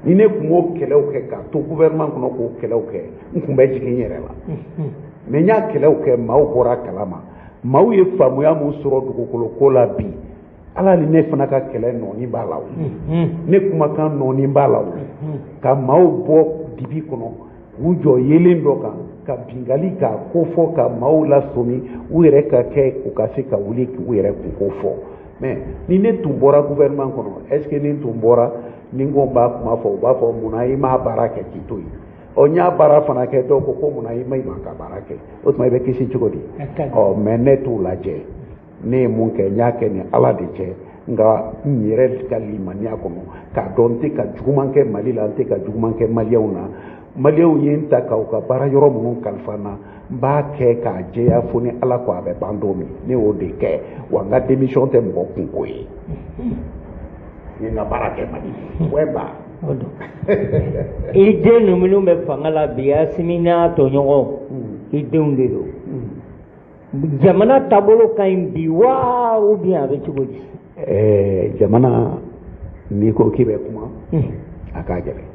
Ni ne tun b'o kɛlɛw kɛ k'a to gouvernement kɔnɔ k'o kɛlɛw kɛ, n tun bɛ jigin n yɛrɛ la. Mais n y'a kɛlɛw kɛ, maaw bɔra kalama, maaw ye faamuya mun sɔrɔ dugukolo ko la bi. Ala ni ne fana ka kɛlɛ nɔɔni b'a la o, ne kumakan nɔɔni b'a la o, ka maaw bɔ dibi kɔnɔ k'u jɔ yelen dɔ kan ka bingali k'a ko fɔ, ka maaw lasɔmi u yɛrɛ ka kɛ u ka se ka wuli k'u yɛrɛ kunko fɔ. Mais ni ne tun bɔra gouvernement kɔnɔ, est ce que ni n tun bɔra ni n ko n b'a kuma fɔ, u b'a fɔ munna i m'a baara kɛ k'i to yen? Ɔ, n y'a baara fana kɛ, dɔw ko ko munna i ma i man ka baara kɛ? O tuma i bɛ kisi cogo di? Ɔ, mais ne t'o lajɛ. Ne ye mun kɛ, n y'a kɛ ni Ala de cɛ, nka n yɛrɛ ka limaniya kɔnɔ k'a dɔn n tɛ ka juguman kɛ Mali la, n tɛ ka juguman kɛ Maliyɛnw na. Maliyɛnw ye n ta k'u ka baara yɔrɔ minnu kalifa n na, n b'a kɛ k'a jɛya fo ni Ala ko a bɛ ban don min. Ne y'o de kɛ wa. N ka démission tɛ mɔgɔ kunko ye. N ye n ka baara kɛ Mali point barre. O don. I den ninnu bɛ fanga la bi, Asimi n'a tɔɲɔgɔnw, i denw de don. Jamana taabolo ka ɲi bi wa, ou bien a bɛ cogo di? Jamana, n'i ko k'i bɛ kuma, a k'a gɛlɛn,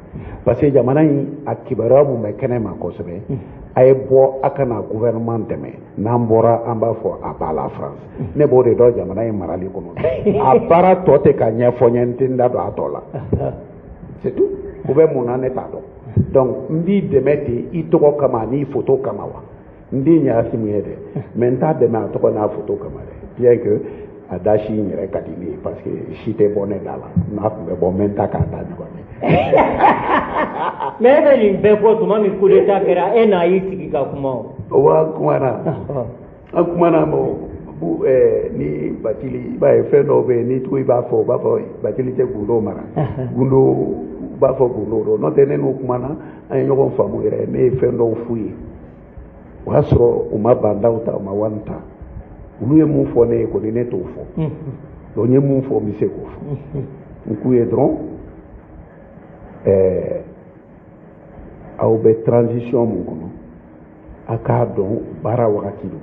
parce que jamana in a kibaruya mun bɛ kɛnɛ ma kosɛbɛ, a ye bɔ a ka na gouvernement dɛmɛ, n'an bɔra an b'a fɔ a b'a la France. Ne b'o de dɔn jamana in marali kɔnɔ. A baara tɔ tɛ ka ɲɛfɔ n ye, n tɛ n da don a tɔ la, c'est tout. U bɛ mun na, ne t'a dɔn. Donc n b'i dɛmɛ ten i tɔgɔ kama ani i photo kama wa. N den ye Asimi ye dɛ, mais n t'a dɛmɛ a tɔgɔ n'a photo kama dɛ, bien que a da si in yɛrɛ ka di ne ye, parce que si tɛ bɔ ne da la. N'a tun bɛ bɔ, n bɛ n ta k'a da ɲɔgɔn ye. Mais e bɛ nin bɛɛ fɔ tuma min, coup d'état kɛra, e n'a y'i sigi ka kuma o. Wa kumana, an kumana mɔ bu ni Batili. I b'a ye, fɛn dɔw bɛ yen, n'i ko i b'a fɔ, u b'a fɔ Batili tɛ gundo mara, gundo u b'a fɔ gundo don. N'o tɛ, ne n'u kumana, an ye ɲɔgɔn faamu yɛrɛ. Ne ye fɛn dɔw f'u ye, o y'a sɔrɔ u ma bandaw ta, u ma wari ta. Olu ye mun fɔ ne ye kɔni, ne t'o fɔ. Donc n ye mun fɔ, n bɛ se k'o fɔ. N k'u ye dɔrɔn aw bɛ transition mun kɔnɔ, a k'a dɔn baara wagati don,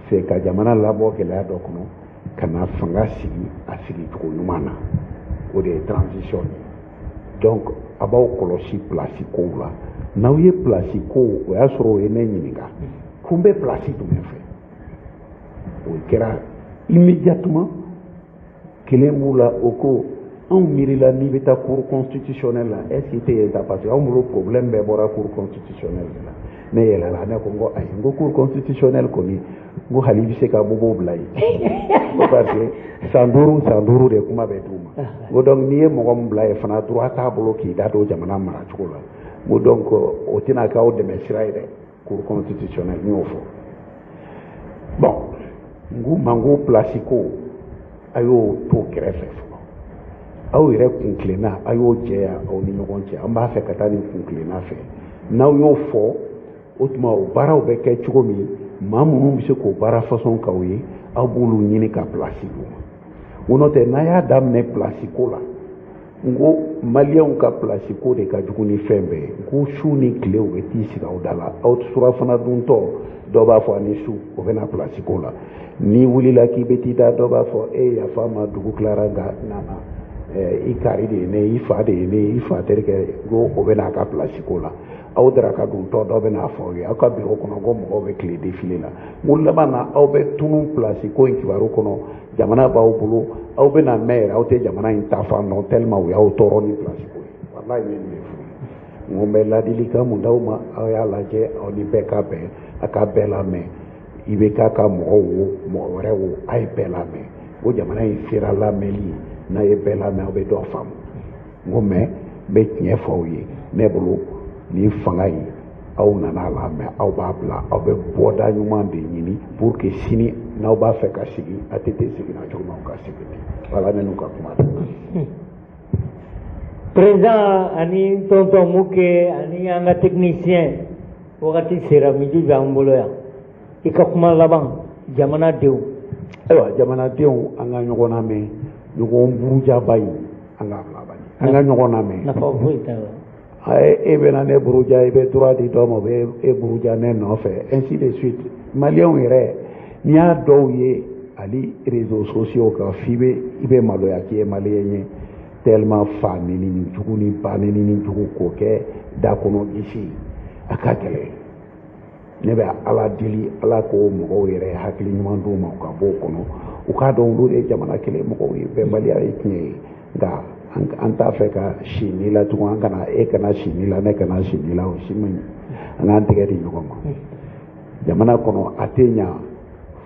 c'est ka jamana labɔ gɛlɛya dɔ kɔnɔ ka na fanga sigi a sigicogo ɲuman na, o de ye transition ye. Donc a b'aw kɔlɔsi place kow la. N'aw ye place kow, o y'a sɔrɔ o ye ne ɲininka ko n bɛ place jumɛn fɛ. O kɛra immédiatement, kelen b'u la, o ko anw miirila n'i bɛ taa cour constitutionnelle la, est ce que i tɛ yen ta? Parce que anw bolo problème bɛɛ bɔra cour constitutionnelle de la. Ne yɛlɛla, ne ko n ko ayi, n ko cour constitutionnelle kɔni, n ko hali i bɛ se ka bobow bila yen, ko parce que san 5 san 5 de kuma bɛ d'u ma. N ko donc n'i ye mɔgɔ min bila yen fana, droit t'a bolo k'i da don jamana maracogo la. N ko donc o tɛna k'aw dɛmɛ sira ye dɛ, cour constitutionnelle. N y'o fɔ. Bon, n k'u ma n ko place ko, a y'o to kɛrɛfɛ fɔlɔ. Aw yɛrɛ kun tilenna, a y'o jɛya aw ni ɲɔgɔn cɛ, an b'a fɛ ka taa nin kun tilenna fɛ. N'aw y'o fɔ, o tuma o baaraw bɛ kɛ cogo min. Maa minnu bɛ se k'o baara façon k'aw ye, aw b'olu ɲini ka place d'u ma. O n'o tɛ, n'a y'a daminɛ place ko la, n ko maliyɛnw ka place ko de ka jugu ni fɛn bɛɛ ye. N ko su ni tile u bɛ t'i sigi aw da la, aw surafana duntɔ dɔ b'a fɔ ani su, o bɛ na place ko la. N'i wulila k'i bɛ t'i da, dɔ b'a fɔ e yafa ma, dugu tilara nka nana, i kari de ye ne, i fa de ye ne, i fa terikɛ, ko o bɛ n'a ka place ko la. Aw daraka duntɔ dɔ bɛ n'a fɔ aw ye aw ka biro kɔnɔ ko mɔgɔw bɛ tile défilé la. N ko laban na aw bɛ tunun place ko in kibaru kɔnɔ, jamana b'aw bolo, aw bɛna mɛn yɛrɛ, aw tɛ jamana in ta fan dɔn tellement u y'aw tɔɔrɔ ni place ko ye. Walayi ne nin de f'u ye. N ko n bɛ ladilikan mun d'aw ma, aw y'a lajɛ, aw ni bɛɛ ka bɛn, a ka bɛɛ lamɛn. I bɛ k'a ka mɔgɔw wo, mɔgɔ wɛrɛ wo, a ye bɛɛ lamɛn. O jamana in sera lamɛnli ye, n'a ye bɛɛ lamɛn aw bɛ dɔ faamu. N ko mais n bɛ tiɲɛ fɔ aw ye, ne bolo nin fanga in aw nana la, mais aw b'a bila, aw bɛ bɔda ɲuman de ɲini pour que sini n'aw b'a fɛ ka sigi, ATT seginna cogo min, aw ka segin ten. Voilà, ne n'u ka kuma tɛ. Président ani tonton Muke ani an ka technicien, wagati sera, midi b'an bolo yan. I ka kuma laban jamanadenw. Ayiwa, jamanadenw, an ka ɲɔgɔn lamɛn, ɲɔgɔn burujaba in an k'a bila bani, an ka ɲɔgɔn lamɛn. Nafa foyi t'a la. E bɛna ne buruja, i bɛ droit di dɔ ma, o bɛ e buruja ne nɔfɛ, ainsi de suite. Maliyɛnw yɛrɛ, n'i y'a dɔw ye hali réseaux sociaux kan, f'i bɛ i bɛ maloya k'i ye maliyɛn ye, tellement fa neni ni jugu ni ba neni ni jugu k'o kɛ da kɔnɔ gisi, a ka gɛlɛn. Ne bɛ Ala deli, Ala k'o mɔgɔw yɛrɛ hakili ɲuman d'u ma, u ka bɔ o kɔnɔ, u k'a dɔn olu de ye jamana kelen mɔgɔw ye. Bɛnbaliya ye tiɲɛ ye, nka an t'a fɛ ka si ni la tugun, an kana e kana si ni la, ne kana si ni la, o si man ɲi. An k'an tɛgɛ di ɲɔgɔn ma jamana kɔnɔ. A tɛ ɲa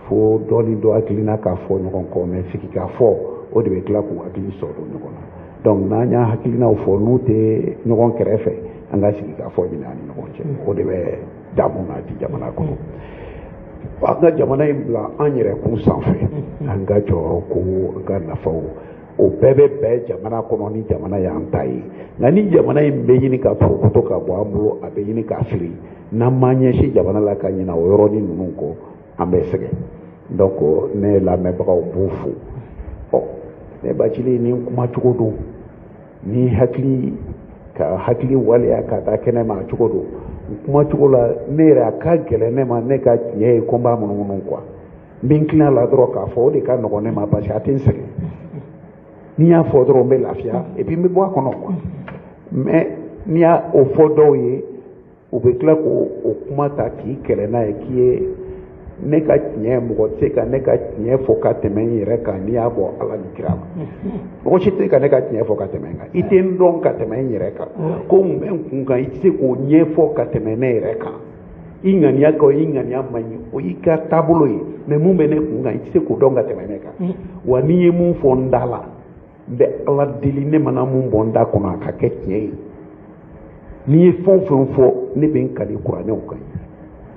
fo dɔ ni dɔ hakilina ka fɔ ɲɔgɔn kɔ, mais sigi ka fɔ, o de bɛ tila k'u hakili sɔrɔ ɲɔgɔn na. Donc n'an y'an hakilinaw fɔ, n'u tɛ ɲɔgɔn kɛrɛfɛ, an ka sigi ka fɔ ɲini an ni ɲɔgɔn cɛ, o de bɛ damu na di jamana kɔnɔ. An ka jamana in bila an yɛrɛ kun sanfɛ, an ka jɔyɔrɔ ko, an ka nafaw, o bɛɛ bɛ bɛn jamana kɔnɔ ni jamana y'an ta ye. Nka ni jamana in bɛ ɲini ka porokoto ka bɔ an bolo, a bɛ ɲini k'a fili, n'an m'an ɲɛsin jamana la ka ɲina o yɔrɔnin ninnu kɔ, an bɛ sɛgɛn. Donc ne lamɛnbagaw b'u fo. Ɔ ne Bacili, ni kuma cogo don, ni hakili ka hakili waleya ka taa kɛnɛ ma a cogo don, kuma cogo la, ne yɛrɛ a ka gɛlɛn ne ma, ne ka tiɲɛ ye ko n b'a munumunu quoi. N bɛ n tila la dɔrɔn k'a fɔ, o de ka nɔgɔn ne ma, parce que a tɛ n sɛgɛn. N'i y'a fɔ dɔrɔn n bɛ lafiya, et puis n bɛ bɔ a kɔnɔ quoi. Mais n'i y'a o fɔ dɔw ye, u bɛ tila k'o o kuma ta k'i kɛlɛ n'a ye, k'i ye ne ka tiɲɛ, mɔgɔ tɛ se ka ne ka tiɲɛ fɔ ka tɛmɛ n yɛrɛ kan. N'i y'a bɔ Ala ni kira la, mɔgɔ si tɛ se ka ne ka tiɲɛ fɔ ka tɛmɛ n kan. I tɛ n dɔn ka tɛmɛ n yɛrɛ kan. Ko mun bɛ n kun kan, i tɛ se k'o ɲɛfɔ ka tɛmɛ ne yɛrɛ kan. I ŋaniya ka i ŋaniya man ɲi, o y'i ka taabolo ye, mais mun bɛ ne kun kan, i tɛ se k'o dɔn ka tɛmɛ ne kan. Wa n'i ye mun fɔ n da la, n bɛ Ala deli, ne mana mun bɔ n da kɔnɔ, a ka kɛ tiɲɛ ye. N'i ye fɛn o fɛn fɔ, ne bɛ n kali kuranɛw kan.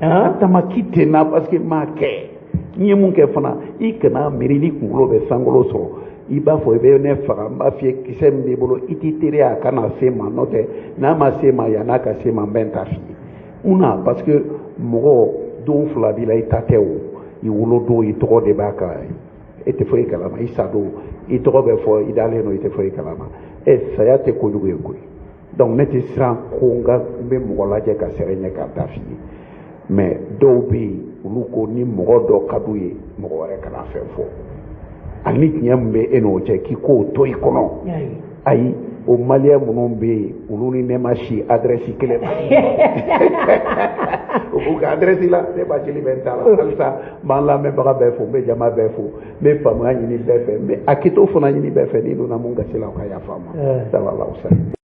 A tamaki tɛ n na, parce que n m'a kɛ. N'i ye mun kɛ fana, i kana miiri ni kunkolo bɛ sankolo sɔrɔ, i b'a fɔ i bɛ ne faga. N b'a f'i ye, kisɛ min b'i bolo, i t'i teriya a kana se ma, n'o tɛ n'a ma se ma, yann'a ka se ma, n bɛ n ta f'i ye. Mun na? Parce que mɔgɔ don fila b'i la, i ta tɛ o. I wolodon, i tɔgɔ de b'a kan, e tɛ foyi kalama. I sa don, i tɔgɔ bɛ fɔ, i dalen don, i tɛ foyi kalama. Ɛ, saya tɛ kojugu ye koyi. Donc ne tɛ siran ko n ka n bɛ mɔgɔ lajɛ ka sɛbɛn ɲɛ k'a da f'i ye. Mais dɔw bɛ yen, olu ko ni mɔgɔ dɔ ka d'u ye, mɔgɔ wɛrɛ kana fɛn fɔ. Hali ni tiɲɛ min bɛ e n'o cɛ, k'i k'o to i kɔnɔ. Ayi, o maliyɛn minnu bɛ yen, olu ni ne ma si adresse kelen na, u b'u ka adresse la, ne Bacili bɛ n ta la. Halisa n b'an lamɛnbaga bɛɛ fo, n bɛ jama bɛɛ fo, n bɛ faamuya ɲini bɛɛ fɛ, n bɛ hakɛto fana ɲini bɛɛ fɛ. N'i donna mun gasi la, o ka yafa n ma. Sallallahu alaihi wa sallam.